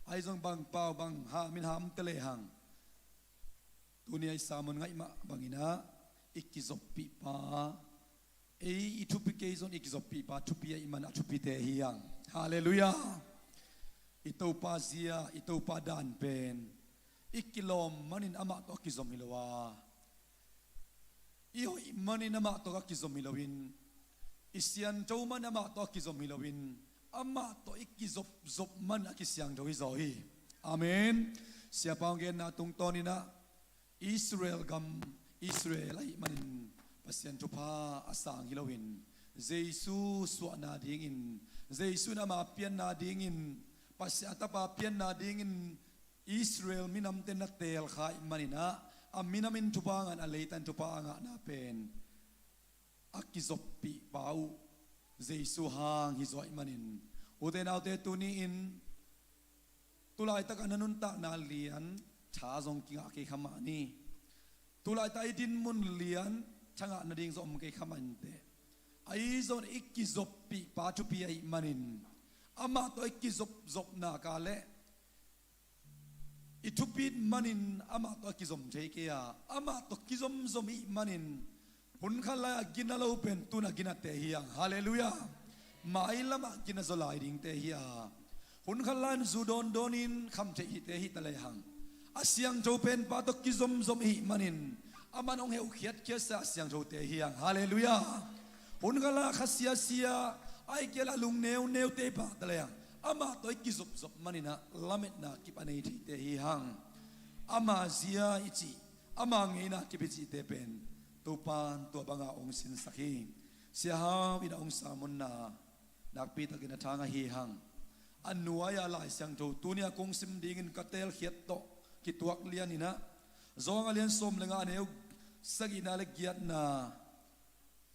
ahi zong bang pau bang hamin hamte lehang, tuni a i sermon ngaih mah bangin ah, i kizoppihpa, ei i thupi kei zong i kizoppihpa thupi ahih man a thupite hi hang. Halleluiah. I Topa zia, i Topa dan pen i kilawm manin amah tawh a kizom hi lo a, i hoih manin amah tawh a kizom hi loin, i siangtho manin amah tawh a kizom hi loin, amah tawh i kizopzop man a kisiangtho hi zaw hi. Amen. Siapa hong genna tungtawnin ah, Israel gam, Israel ahih manin Pasian thupha a sang hi loin, Jesu suahna dingin, Jesu in ama pianna dingin, Pasian a tapa pianna dingin Israel minamte na teelkha ahih manin ah, a minam in thupha a ngah, a leitan thupha a ngahna pen a kizoppihpa uh Jesu hang hi zaw ahih manin, ute naute, tuni-in tulaitak a na nuntakna lian tha zong kingah kei kha mah ni. Tulaitak i dinmun lian thangah nading zong om kei kha mah inteh. Ahi zong i kizoppihpa thupi ahih manin, amah tawh i kizopzop nak leh, i thupit manin amah tawh a kizom thei kei a, amah tawh kizomzom ihih manin, hun khat lai-ah gina lo pen tu-in a ginate hi hang. Halleluiah. Mailamah gina zaw lai dingte hi a, hun khat lai-in zu dawndawnin kham theih hihte hi ta lehang, a siangtho penpa tawh kizomzom ihih manin, aman hong heuh khiatkhiatsa a siangthote hi hang. Halleluiah. Hun khat lai-ah kha siasia, ahih kei leh a lung neuneute hi pah ta lehang, amah tawh i kizopzop manin ah lametna kip a nei theite hi hang. Ama zia i cih, ama ngeina kip i cihte pen Topan tua banga hong sinsak hi. Sia Hau in a hong sermonna nakpitakin a thang ahi hang. A nuai-a Lai Siangtho tuni-a kong sim dingin ka teelkhiat tawh kituak lianin ah, Johan a lian sawm le nga, a neu sagihna le giatna,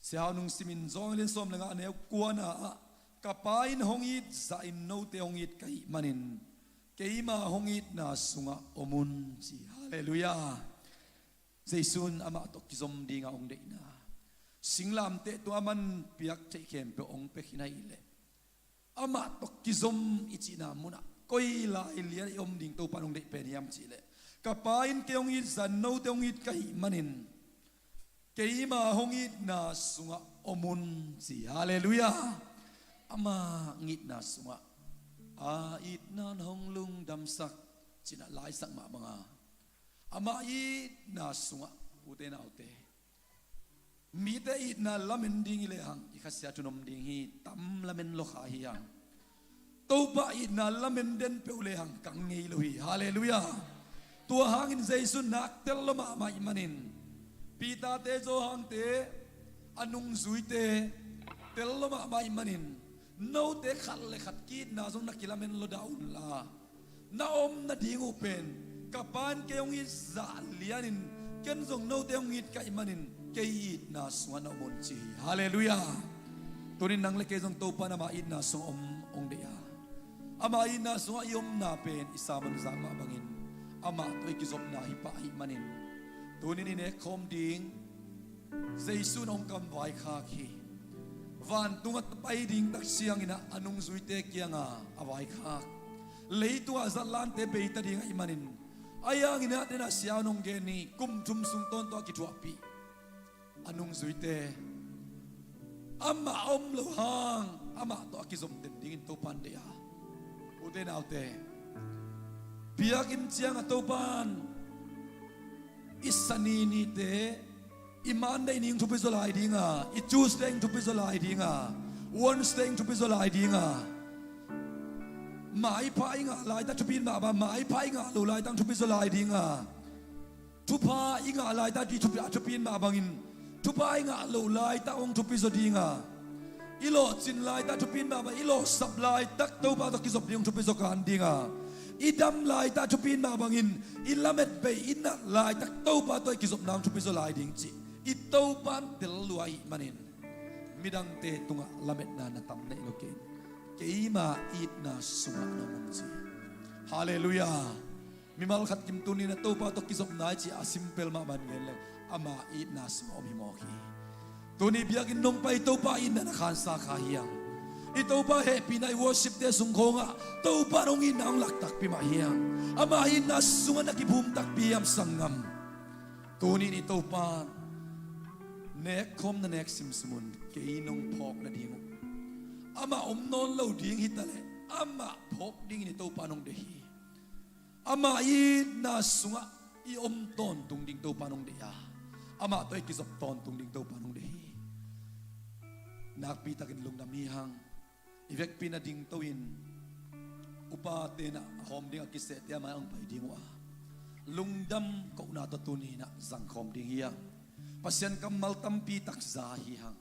Sia Hau nung simin, Johan a lian sawm le nga, a neu kuana ah, ka Pa in hong it zahin note hong it ka hih manin, keima hong itna sungah om un, ci. Halleluiah. Jesu in amah tawh kizom dinga hong deihna, singlamteh tungah aman piak theih khempeuh hong pia khin ahih leh, amah tawh kizom i cihna munah koi lai lian i om ding Topan hong deih pen hiam cih leh, ka Pa in kei hong it zahin note hong it ka hih manin, keima hong itna sungah om un, ci. Halleluiah. Ama hong itna sungah a A itna in hong lungdamsak, ci-in a laisak mah banga, amah itna sungah, ute naute, mite itna lamen ding hi lehang i khasia thu in om ding hi. Tam lamen lo kha hi hang. Topa itna lamen den peuh lehang kang ngei lo hi. Halleluiah. Tua hangin Jesu in nak tel lo mahmah ahih manin, Peter-te, Johan-te, a nungzuite tel lo mahmah ahih manin, note khat le khat ki-itna zong na kilamen lo dah unla, na om nading uh pen ka Pa in kei hong it zah lianin, ken zong note hong it ka hih manin kei itna sungah na om un, ci hi. Halleluiah. Tuni-in nang le kei zong Topa in ama itna sungah om hong deih a, ama itna sungah i omna pen i sermon zak mah bangin amah tawh i kizopna hi pah ahih manin, tuni-in i nekkhawm ding Jesu in hong kam vaikhak hi. Vantungah pai ding tak ciangin ah a nungzuite kiangah a vaikhak. Leitungah zatlante beita ding ahih manin, ahi hangin ah, tena siaun hong gen hi, kum thum sung tawntung a kithuahpih a nungzuite amah a om loh hang amah tawh a kizom den dingin Topa in deih a, ute naute, biakinn ciangah Topa in i Sani nite, i Monday ni hong thupi zaw lai ding a, i Tuesday hong thupi zaw lai ding a, Wednesday hong thupi zaw lai ding a, maipha i ngah laitak thupi in mah bang, maipha i ngah loh laitak hong thupi zaw lai ding a, thupha i ngah laitak i thupi, a thupi in mah bangin, thupha i ngah loh laitak hong thupi zaw ding a, i lawhcin laitak thupi in mah bang, i lawhsap laitak Topa tawh kizop ding hong thupi zaw kan ding a, i dam laitak thupi in mah bangin, i lamet bei, i nat laitak Topa tawh i kizopna hong thupi zaw lai ding cih i Topa in tel lua ahih manin, midangte tungah lametna na tam naih lo kei in, keima itna sungah na om un, ci. Halleluiah. Mimal khat kim tuni-in a Topa tawh kizopna i cih a simple mah bang gen leng, ama itna sungah om hi mawk hi. Tuni biakinn hong pai Topa itna na khansa kha hiam? I Topa hehpihna i worship-te sung khawngah Topa in hong itna hong lak takpi mah hiam? Ama itna sungah na kiphum takpi hiam, sanggam? Tuni-in i Topa nekkhawm na nek simsim un, kei nong phawk nading uh. Amah om nawn lo ding hi taleh amah phawk dingin i Topa in hong deih hi. Ama itna sungah i om tawntung ding Topa in hong deih a, amah tawh i kizop tawntung ding Topa in hong deih hi. Nakpi takin lungdam hi hang. I vekpi-in a dingto-in upate in a hawm ding a kisehte a mai-ah hong pai ding uh a, lungdam kohna tawh tuni-in a zangkhawm ding hi a, Pasian kammal tampi tak za hi hang.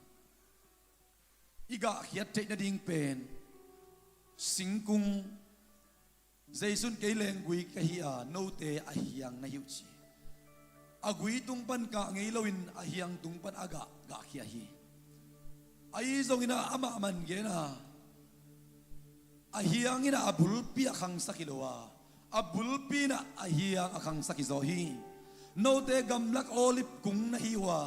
I gahkhiat theih nading pen singkung, Jesu in kei lenggui ka hi a, note a hiang na hi uh, ci. A gui tung pan kah ngei loin a hiang tung pan a gah, gahkhia hi. Ahi zongin a, amah man gen a, a hiang in a, a bulpi a khangsak hi lo a, a bulpi in a, a hiang a khangsak hi zaw hi. Note gamlak olive kung na hi uh a,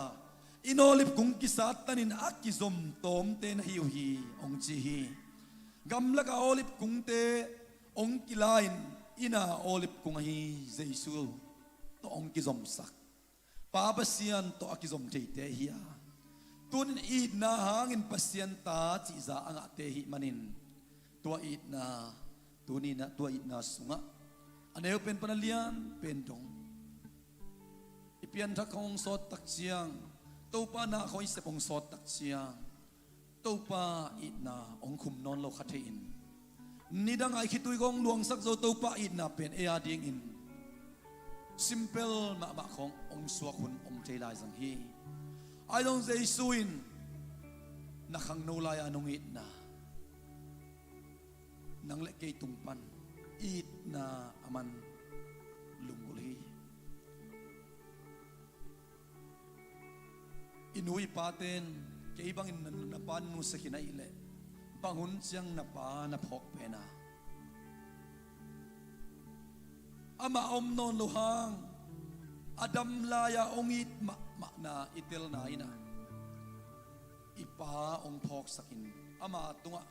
in olive kung kisat tanin a kizom tawmte na hi uh hi, hong ci hi. Gamlak a olive kungte hong kila-in, inn a olive kung ahi Jesu tawh hong kizomsak, Pa Pasian tawh a kizom theite hi a, tuni-in itna hangin Pasian ta cihza a ngahte ahih manin, tua itna, tuni-in a tua itna sungah a neu pen pan a lian pen dong, i pianthak khawng hong sawt tak ciang, Topa na khawng i sep hong sawt tak ciang, Topa itna hong khum nawn lo kha thei-in, nidang a i khitui khawng luangsak zo Topa itna pen ei a dingin simple mahmah khawng hong suak hun om thei lai zang hi. Ahi zong Jesu in na khangno lai-a nong itna, nang le kei tung pan itna a man lunggulh hi. I nu i pate in kei bangin na, na pa nusia khin ahih leh, bang hun ciang na pa na phawk pen a, amah a om nawn loh hang a dam lai-a hong it mahmahna i telna in a, i pa hong phawksakin ama tungah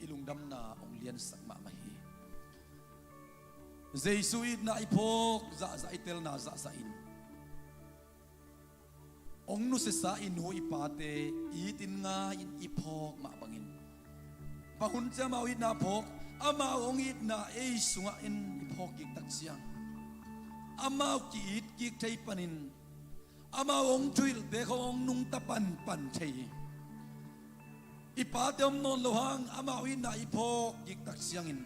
i lungdamna hong liansak mahmah hi. Jesu itna i phawk zahzah, i telna zahzah in, hong nusiasa i nu i pate itin ngai-in i phawk mah bangin, bang hun ciang amau itna phawk, Amau hong itna ei sungah in i phawk kik tak ciang, amau ki-it kik thei panin amau hong thuhilhte khawng hong nungta panpan thei hi. I pate om nawn lo hang amau itna i phawk kik tak ciangin,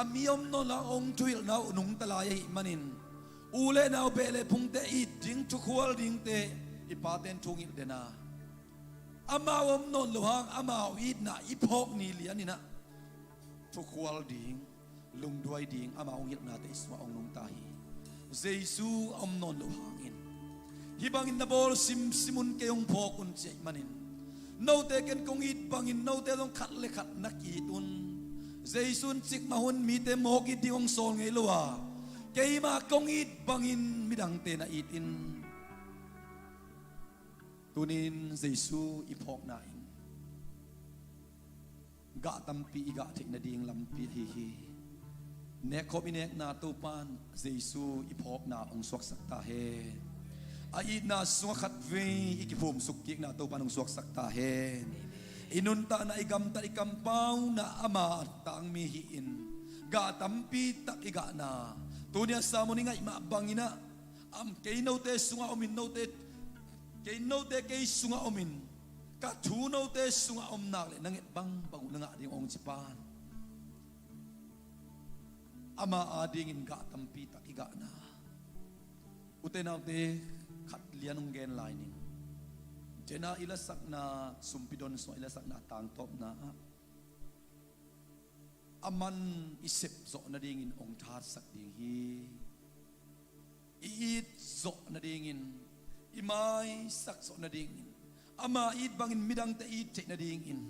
a mi om nawn lo hang hong thuhilhna uh nungta lai ahih manin, u le nau, beh le phungte it ding, thukhual dingte i pate in thu hong hilh den a, amau om nawn lo hang amau itna i phawk ni lianin ah thukhual ding, lungduai ding amau hong hilhnate i sungah hong nungta hi. Jesu a om nawn lo hangin, hih bangin na bawl simsim un, kei hong phawk un, ci ahih manin, note ken kong it bangin note zong khat le khat na ki-it un. Jesu in cikmah hun mite mawk it ding hong sawl ngei lo a, keimah kong it bangin midangte na it in. Tunin Jesu i phawkna in gah tampi i gah theih nading lampi ahi hi. Nekkhop i nekna Topa in Jesu i phawkna hong suaksak ta hen. A itna sungah khatvei i kiphumsuk kikna Topa in hong suaksak ta hen. I nuntakna, i gamtat, i kampauna ama tangmi hi-in, gah tampi tak i gahna, tuni a sermon i ngaih mah bangin ah, am, kei note sungah om in, note, kei note kei sungah om in, ka thu note sungah om nak leh na nget bangbang uh na ngah ding hong ci pan. Ama adingin gah tampi tak i gahna. Ute naute, khat lian hong gen lai ning. Jonah i lasakna, sumpi don sungah i lasakna tangtawpna ah, a man i sep zawh nadingin hong thatsak ding hi. I it zawh nadingin, i maisak zawh nadingin, ama it bangin midangte it theih nadingin,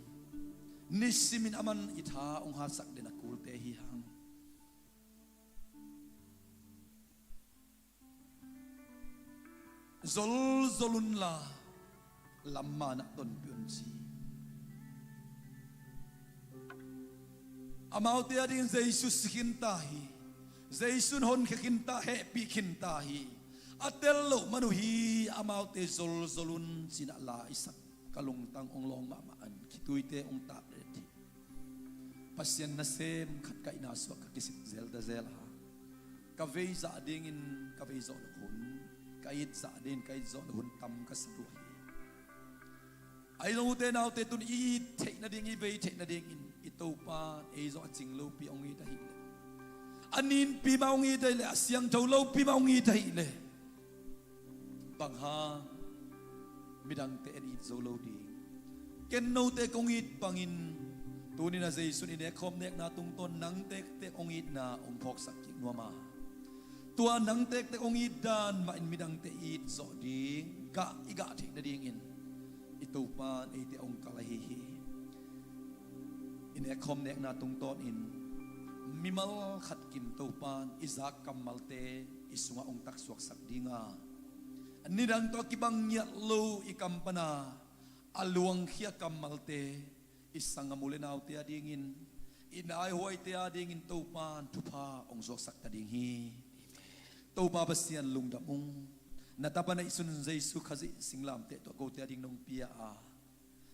nisimin a man i tha hong hatsak den a kulte hi hang. Zolzol unla, lamman ah tonpih un, ci. Amaute adingin Jesu si khin ta hi. Jesu in honkhia khin ta, hehpih khin ta hi. A tel loh man uh hi, amaute zolzol un, ci-in ah la i sak ka lungtang hong lawng mahmah in, khituite hong tak det hi. Pasian nasem khat ka itna sungah ka kisik zelta zel a, ka vei zah dingin ka vei zawh loh hun, ka it zah dingin ka it zawh loh hun tam ka sa lua hi. Ahi zong ute naute, tun i it theih nading, i vei theih nadingin i Topa in ei zong a cing lopi hong it ahih leh, a ninpi mah hong it ahih leh, a siangtho lopi mah hong it ahih leh, bang hang midangte en it zo lo ding? Ken note kong it bangin, tuni-in a Jesu in i nekkhawm nekna tungtawn nang tektek hong itna hong phawksak kik nuam a, tua nang tektek hong it dan mahin midangte it zawh ding, gah i gah theih nadingin i Topa in eite hong kal ahi hi. I nekkhawm nekna tungtawnin mimal khat kim Topa in i zak kammalte i sungah hong taksuaksak ding a, nidang tawh a kibang ngiat lo i kam pana a luangkhia kammalte i sanggam u le naute adingin, i naihuaite adingin Topa in thupha hong suaksak ta ding hi. Topa Pasian, lungdam ung. Na tapa neihsun Jesu Khazih singlamteh tawh kote ading nong pia a,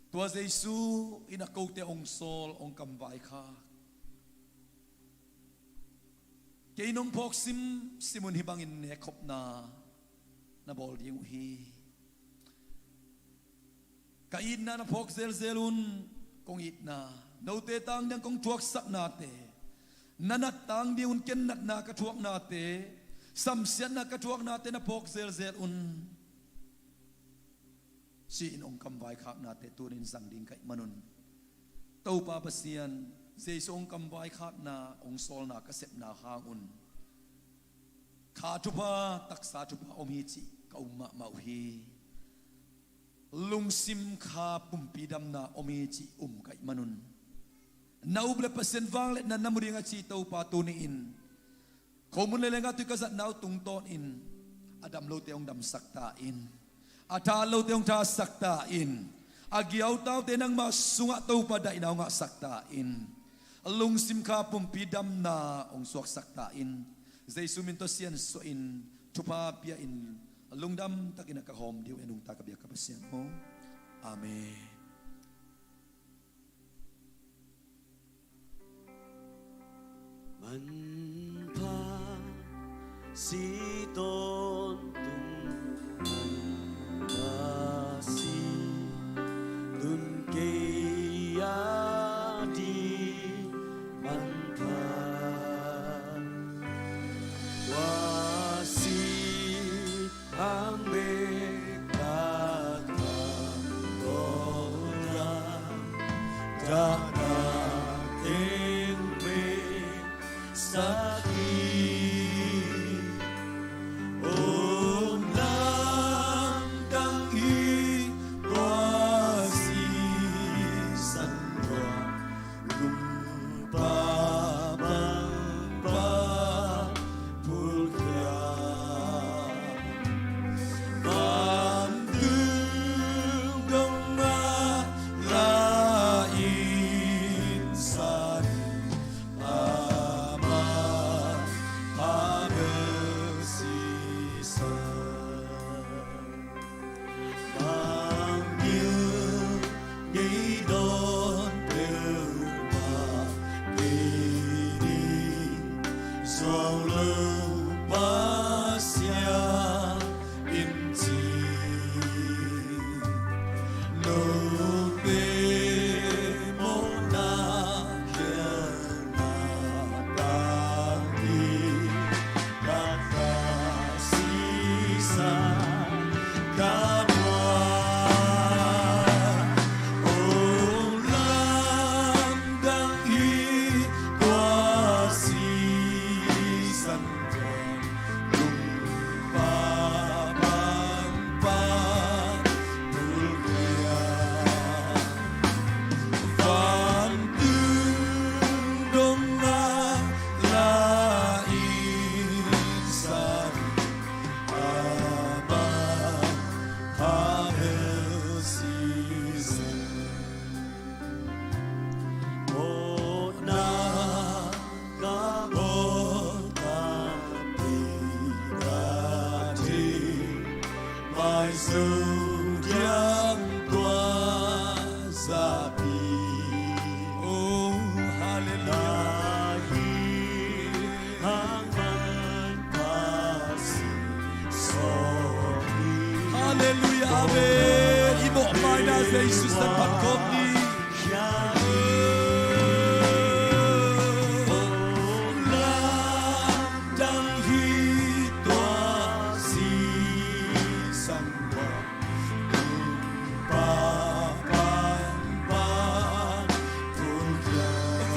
tua Jesu in a kote hong sawl, hong kamvaikhak. Kei nong phawk simsim un hih bangin nekkhopna na bawl ding uh hi. Ka itna na phawk zelzel un, kong itna, note tang ding kong thuaksaknate, na nat tang ding un, ken natna ka thuaknate, samsiatna ka thuaknate na phawk zelzel un, ci-in hong kamvaikhaknate tuni-in zang ding ka hih manun, Topa Pasian, Jesu hong kamvaikhakna, hong sawlna ka sepna hang un, kha thupha, taksa thupha om hi cih ka um mahmah uh hi. Lungsim kha pumpi damna om hi cih um ka hih manun, na up le Pasian vangliatna na mu ding a ci Topa, tuni-in khomun le lengah tui ka zatna uh tungtawnin a dam lote hong damsak ta in, a that lote hong thatsak ta in, a giautaute nangmah sungah Topa daihna hong ngahsak ta in, lungsim kha pumpi damna hong suaksak ta in, Jesu min tawh siansuah in, thupha pia in, lungdam takin a ka hawm ding uh, en ung ta ka biak ka Pasian aw. Amen. Manpha si tawntung, manpha si nun kei a ding manpha. Tua si hang bek taktak tawh taktak teng bek sak hi. Om lamdang hi tua sisan tua, lungpa bangpa phulkhia. Vantung dong a la in sa ding amah pha bel sisan. Bang gil ngei dawn peuhmah kei ding zuau lo Pasian in ci. Note mawhna khialhna tang hi. Ka ka sisan ka muak. Ong lamdang hi tua sisan tua. Lungpa bangpa phulkhia. Vantung dong a la in sa ding amah pha bel sisan. Mawhna ka bawl takpi ka thei, mai zo diam tua zapi. Oh, hallelujah. Hallelujah, amen. I mawhmaina Jesu san phat khawm ni. Lamdang hi tua sisan tua.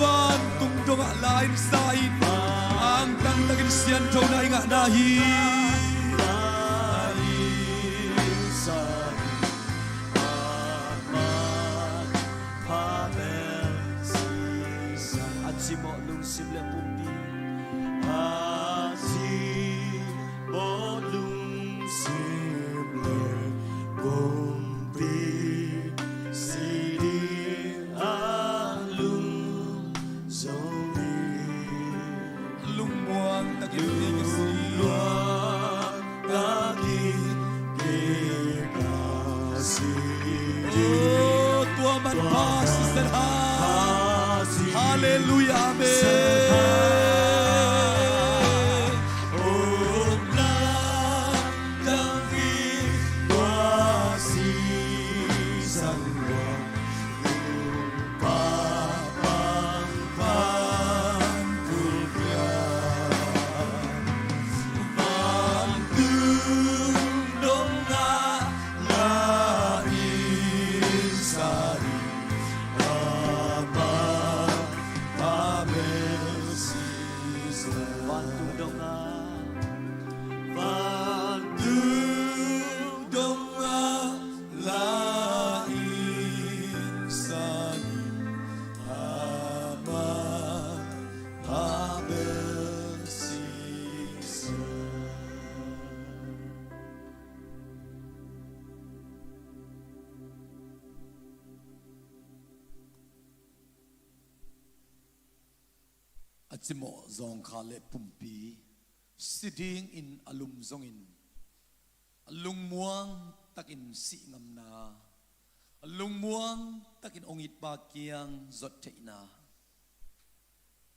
Vantung dongah la in sa in, angtang takin sianthona i ngahna hi. A cimawh lungsim le pumpi. A cimawh lungsim le pumpi, si ding a lungzong hi. Lungmuang takin kei ka si. Lungmuang takin kei ka si. Oh, tua manpha sisan ha. Hallelujah, amen. Vantung dongah, vantung dongah la in sa ding amah pha bel sisan. A cimawh zawngkhal le pumpi, si dingin a lum zongin, a lungmuang takin sih ngamna, a lungmuang takin hong itpa kiang zot theihna,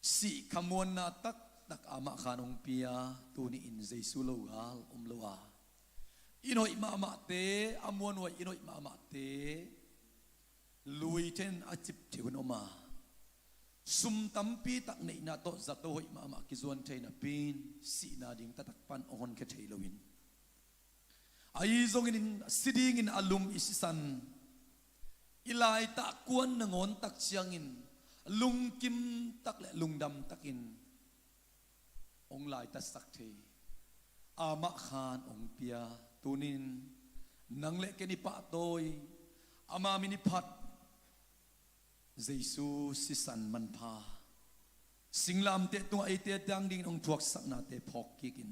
Sih khamuanna taktak amah khan hong pia. Tuni-in Jesu lo gal om lo a, inn hoih mahmahte, a muanhuai inn hoih mahmahte, lui thenin a cip thei hun om a, sum tampi tak neihna tawh zato hoih mahmah kizuan thei napi-in sihna ding taktak pan hong honkhia thei loin, ahi zongin si dingin a lum i sisan, i laitah kuan nangawn tak ciangin lungkim tak le lungdam takin hong laitatsak thei amah khan hong pia. Tuni-in nang le ken i pahtawi, ama min i phat Jesu sisan manpha, singlamteh tungah eite a dang dingin hong thuaksaknate phawk kikin,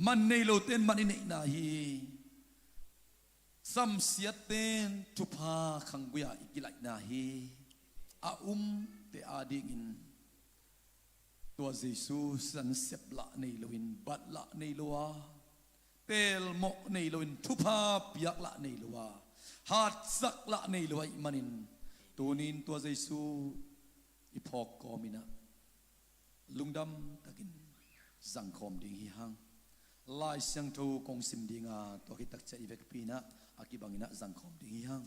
man nei lote in man i neihna hi, samsiatte in thupha khanggui-a i kilaihna hi. A umte adingin tua Jesu sisan sep lah nei loin, bat lah nei lo a, teelmawh nei loin, thupha piak lah nei lo a, hatsak lah nei lo ahih manin, tuni-in tua Jesu i phawk kawmin ah lungdam takin zangkhawm ding hi hang. Lai Siangtho kong sim ding a, tua khit tak ciang i vekpi-in ah a kibangin ah zangkhawm ding hi hang.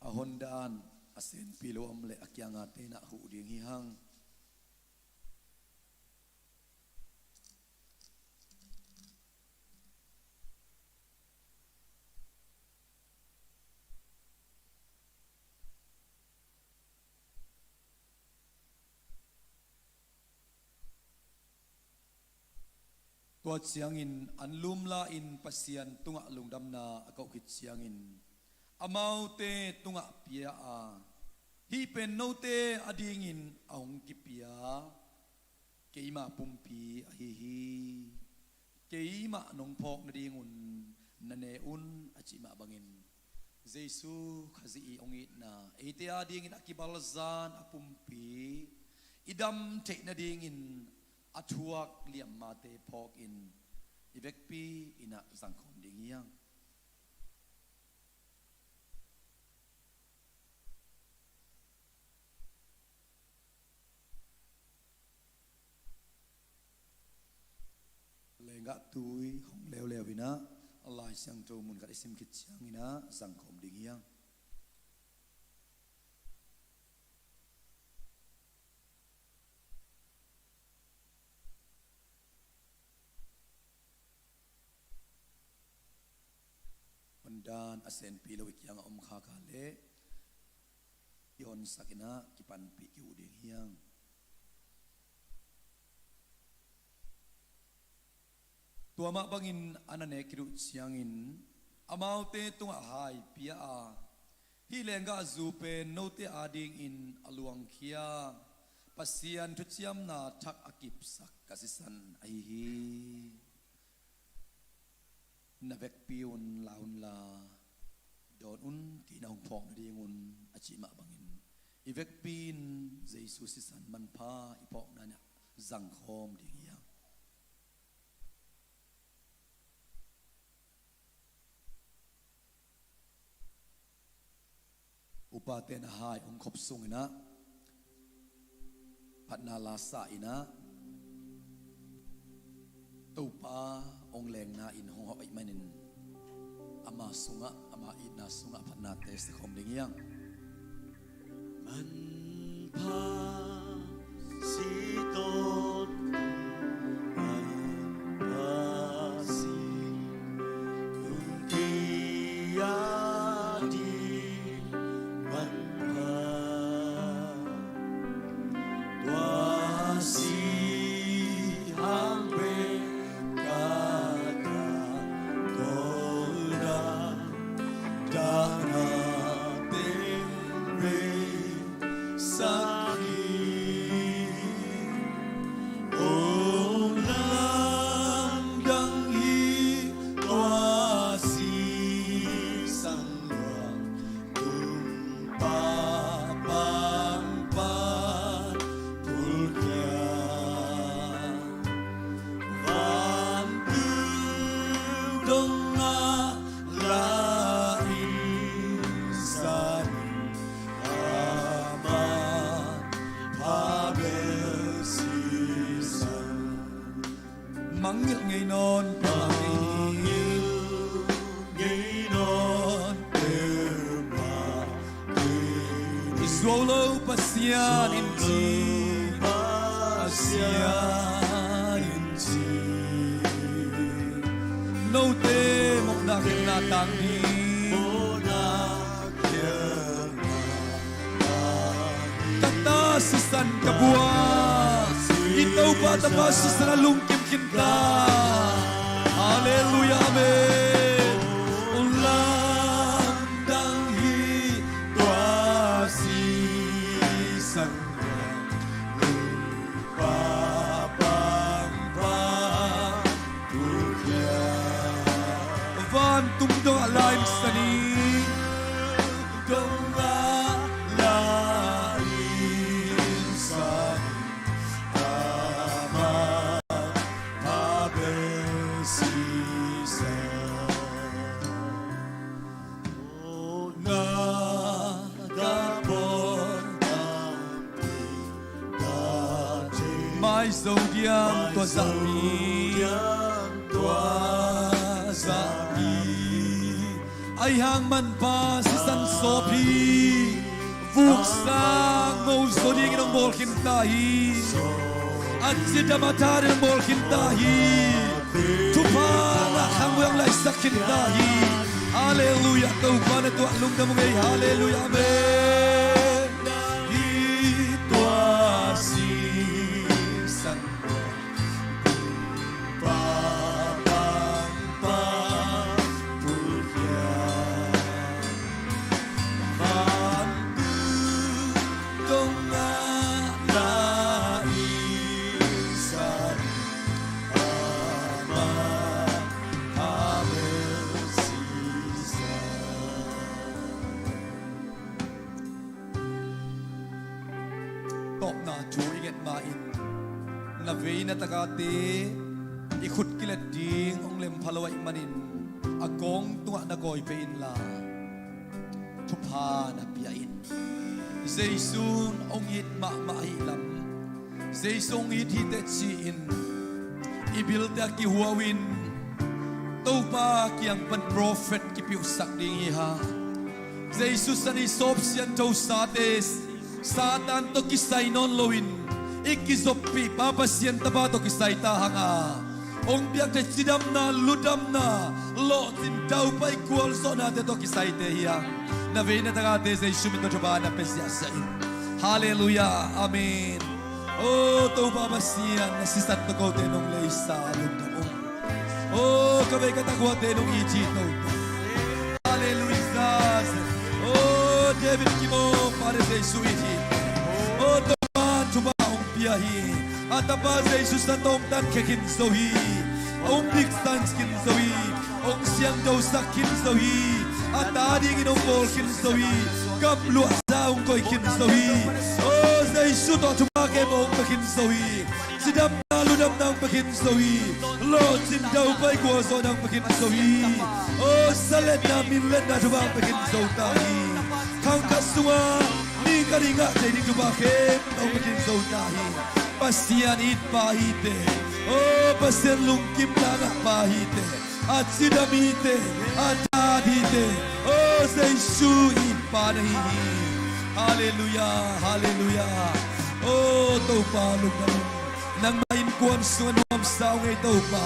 A hondan a senpi lo om leh a kiangate in ah huh ding hi hang. Tua ciangin an lum la-in Pasian tungah lungdamna a koh khit ciangin, amaute tungah pia a, "Hih pen note adingin a hong kipia keima pumpi ahi hi. Keimah nong phawk nadingun na ne un," a cih mah bangin, Jesu Khazih i hong itna, eite adingin a kibalzan a pumpi i dam theih nadingin a thuak liammate phawkin i vekpi-in ah zangkhawm ding hi hang. Lenggah tui hong leuleu in ah, Lai Siangtho mun khat i sim khit ciangin ah zangkhawm ding hi hang. Hondan a senpi lo i kiangah om khak a leh i honsak in ah kipanpih ki-uh ding hi hang. Tua mah bangin an a nek khit uh ciangin amaute tungah hai pia a, "Hih lenggahzu pen note adingin a luangkhia Pasian thuciamna thak a kipsak ka sisan ahi hi. Na vekpi un la unla, dawn un, kei na hong phawk nadingun," a cih mah bangin i vekpi-in Jesu sisan manpha i phawkna-in ah zangkhawm ding hi hang. Upate in a hai hong khop sungin ah phatna la sa in ah, Topa hong lengna in hong hawh ahih manin ama sungah, ama itna sungah phatnate sikhawm ding hi hang. Manpha si tawh, manpha si, tun kia di manpha, tua si hang pen ka ta ko da, da na ten ve sa Zuau lo Pasian in ci, Pasian in ci. Note mawhna khialhna tang ding. Ka ta sisan ka bua, i Topa tapa sisan a lungkim khinta. Halleluiah, amen. Lamdang hi tua sisan. Vantung dongah la in san hi. Dongah la in san hi. Amah a bel sisan. Mai zo diam tua zahpi. Ahi hang manpha sisan sawp hi. Vuk sang mo zo dingin hong bawl khinta hi. A cidam a thanin hong bawl khinta hi. Thupha ngah khang muang laisak khinta hi. Halleluiah, Topa na tuah lungdam ung ei. Halleluiah, amen. Hi tua sisan. Tawpna thu i nget ma-in, na vei na takate i khut kilet ding hong lem pha lo ahih manin, a kawng tungah na kawi peh inla, thupha na pia in. Jesu in hong it mahmah ahih lam, Jesu hong it hi teh ci-in i bilte ah kihuau in, Topa kiang pan profet kipeuhsak ding hi hang. Jesu san i sawp sianthosate Satan tawh kisai nawn loin, i kizoppihpa Pasian tapa tawh kisai ta hang a, hong piakte cidamna, ludamna, lawhcin daupai gualzawhnate tawh kisaite hi hang. Na vei na takate Jesu min tawh thupha na pia ziahziah in. Halleluiah, amen. O Topa Pasian, na sisan tawh kote nong leisa lungdam ung. O ka vei ka takhuate nong it hi Topa. Halleluiah. O David kimawh pate Jesu it hi. O Topa thupha hong pia hi. A tapa Jesu san tawh hong tankhia khin zo hi. Hong piksan khin zo hi. Hong siangthosak khin zo hi. A ta dingin hong bawl khin zo hi. Gamluahza hong koih khin zo hi. O Jesu tawh thupha kem hong pia khin zo hi. Cidamna ludamna hong pia khin zo hi. Lawhcin daupai gualzawhna hong pia khin zo hi. O saletna minletna thupha hong pia khin zo ta hi. Khang khat sungah mi khat i ngah thei ding thupha khempeuh hong pia khin zo ta hi. Pasian itpa hi teh. O Pasian lungkimna ngahpa hi teh. A cidam hi teh. A tat hi teh. O Jesu itpa na hi hi. Halleluiah, halleluiah. O Topa lungdam ung. Nangmah innkuan sungah nuamsa ung ei Topa.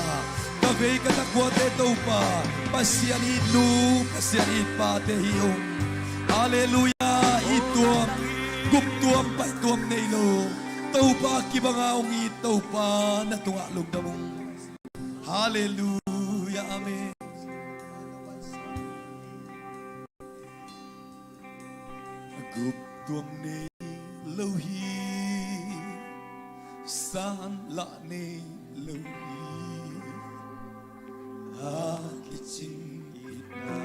Ka vei ka takhuate Topa, Pasian itnu, Pasian itpate hi ung. Halleluiah. I tuam, gup tuam, pai tuam nei lo, Topa kibanga hong it Topa na tungah lungdam ung. Halleluiah, amen. Gup tuam nei lo hi, san lah nei lo hi. A kicing itna,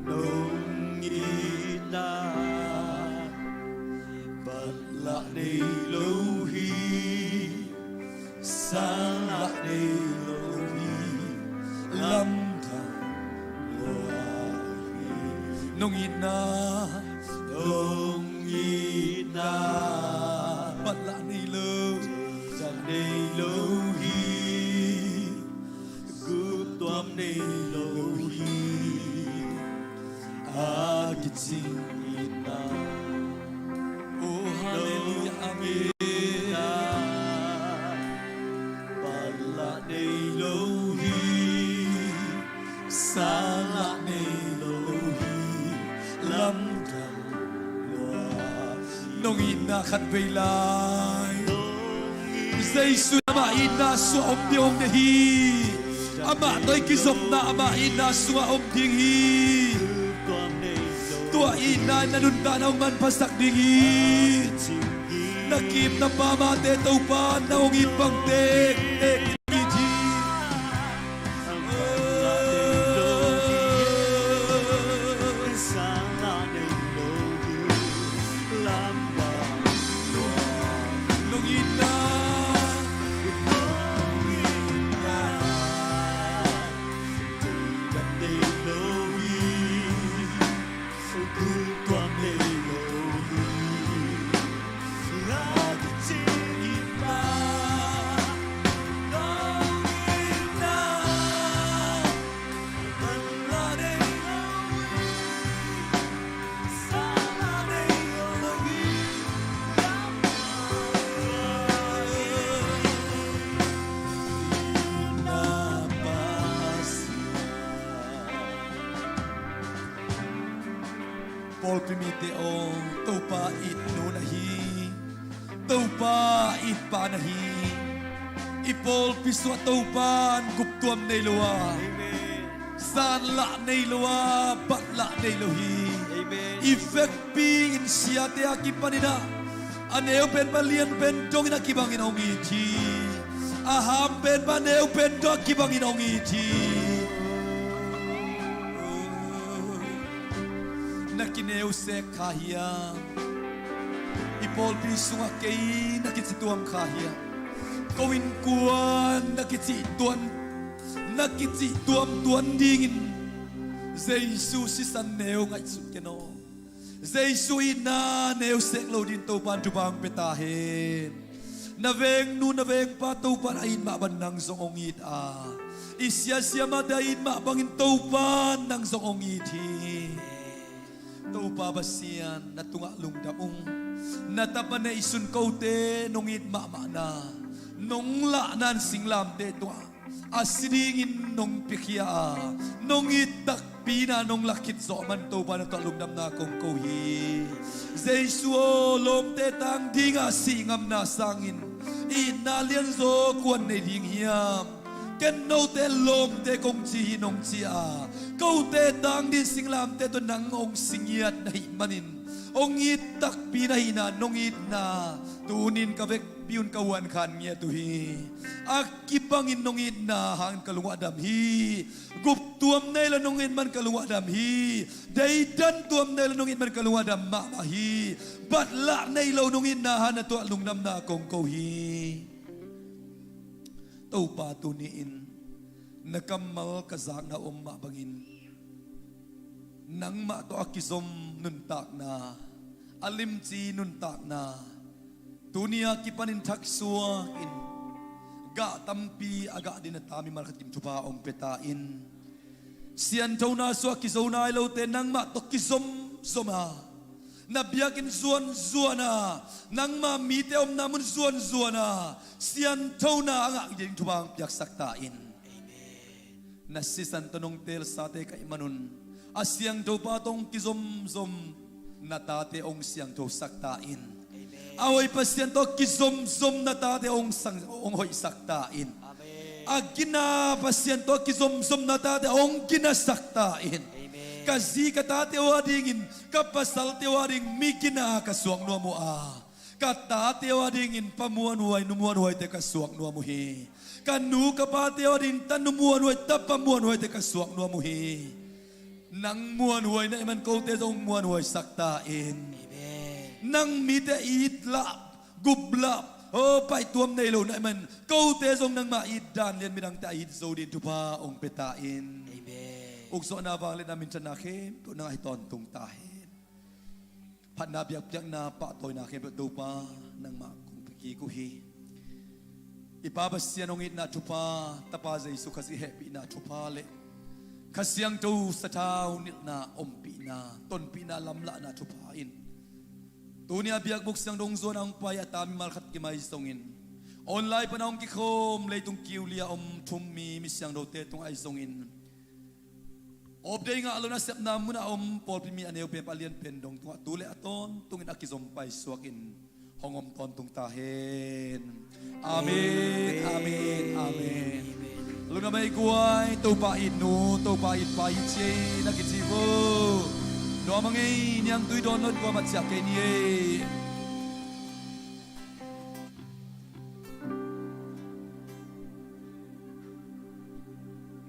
nong itna, bat lah nei lo hi. San lah nei lo hi, lamdang lua hi. Nong itna, nong itna, bat lah nei lo, bat lah nei lo hi. Gup tuam nei lo hi. A kicing Oh, halleluiah, amen. Pala nei lo hi, sala nei lo hi, lamdang lua hi. Nong itna khat vei lai, Jesu amah itna sungah om ding om ding hi. Amah tawh i kizopna amah itna sungah om ding hi. Tua itna in na nuntakna hong manphasak ding hi. Na kim na pam a te Topa na hong it bang tektek in it hi. Nong itna, nong itna. Pawlpi mite aw, Topa it nu na hi. Topa it pa na hi. I pawlpi sungah Topa in guptuam nei lo a, amen, zanlah nei lo a, batlah nei lo hi. Amen. I vekpi in siate a kipanin ah, a neu pen pan lian pen dongin a kibangin hong it hi. A ham pen pan a neu pen dong a kibangin hong it hi. Na kineu sek kha hiam? I pawlpi sungah kei na kici tuam kha hiam? Ko innkuan na kici tuan, na kici tuamtuan dingin Jesu sisan neu ngaihsut ken aw. Jesu itna neu sek lo dingin Topa in thupha hong pia ta hen. Na vengnu na vengpa Topa in a it mah bangin nang zong hong it a, i sia siamahte a it mah bangin Topa in nang zong hong it hi. Topa Pasian, na tungah lungdam ung. Na tapa neihsun kote nong it mahmahna, nong lahna in singlamteh tungah a si dingin nong piakhia a, nong it takpi in ah nong lak khit zawh man Topa na tungah lungdamna kong ko hi. Jesu aw, lawmte tang dingah sih ngamna sangin itna lianzaw kuan nei ding hiam? Ken note lawmte kong ci hi nong ci a, kote tang dingin singlamteh tawh nang hong si ngiat na hih manin hong it takpi na hihna nong itna tunin ka vekpi un ka huankhan ngiat uh hi. A kibangin nong itna hangin ka lung uh a dam hi. Guptuam nei lo nong it man ka lung uh a dam hi. Deidan tuam nei lo nong it man ka lung uh a dam mahmah hi. Batlah nei lo nong itna hangin na tungah lungdamna kong ko hi. Topa tuni-in na kammal ka zakna om mah bangin nangmah tawh a kizom nuntakna, a limci nuntakna, tuni a kipanin thaksuak in gah tampi a gah ding na ta mimal khat kim thupha hong pia ta in. Sianthona sungah kizo nai lote nangmah tawh kizomzom a, na biakinn zuanzuan a, nangma mite omna mun zuanzuan a, sianthona a ngah ding thupha hong piaksak ta in. Amen. Na sisan tawh nong teelsate ka hih manun a siangtho pa tawh hong kizomzom na tate hong siangthosak ta in. Amen. A hoih Pasian tawh kizomzom na tate hong sang, hong hoihsak ta in. Amen. A gina Pasian tawh kizomzom na tate hong ginasak ta in. Amen. Ka zi ka tate uh a dingin, ka pasalte uh a ding mi gina ka suak nuam uh a, ka tate uh a dingin pa muanhuai, nu muanhuaite ka suak nuam uh hi. Ka nu ka pate uh a dingin tanu muanhuai, tapa muanhuaite ka suak nuam uh hi. Nang muanhuai na hih man kote zong muanhuaisak ta in. Amen. Nang mite it lah, gup lah, oh, paihtuam nei lo na hih man kote zong nangma it dan lian midangte a it zo dingin thupha hong pia ta in. Amen. Ukzawhna, vangliatna, minthanna khempeuh nang a hi tawntung ta hen. Phatna, biakpiakna, pahtawina khempeuh Topa nangmah kong pia kik uh hi. I Pa Pasian hong itna thupha, Tapa Jesu Khazih hehpihna thupha le Kha Siangtho sathau nilhna, ompihna, tonpihna, lamlahna thupha in tuni a biakbuk siangtho hong zuan a hong pai a ta mimal khat kim ahi zongin, online pan a hong kikhawm leitung kiulia om thu-um mi, mi siangthote tung ahi zongin, update ngah lo nasepna mun a om pawlpi mi a neu pen, a lian pen dong tungah tu le a tawntungin a kizom paisuak in hong om tawntung ta hen. Amen, amen, amen. Lungdam ei guai, Topa it nu, Topa it pa hi ci ei na kici vo. Nuam a ngei, niangtui dawn lo in kuamah ciah kei ni ei.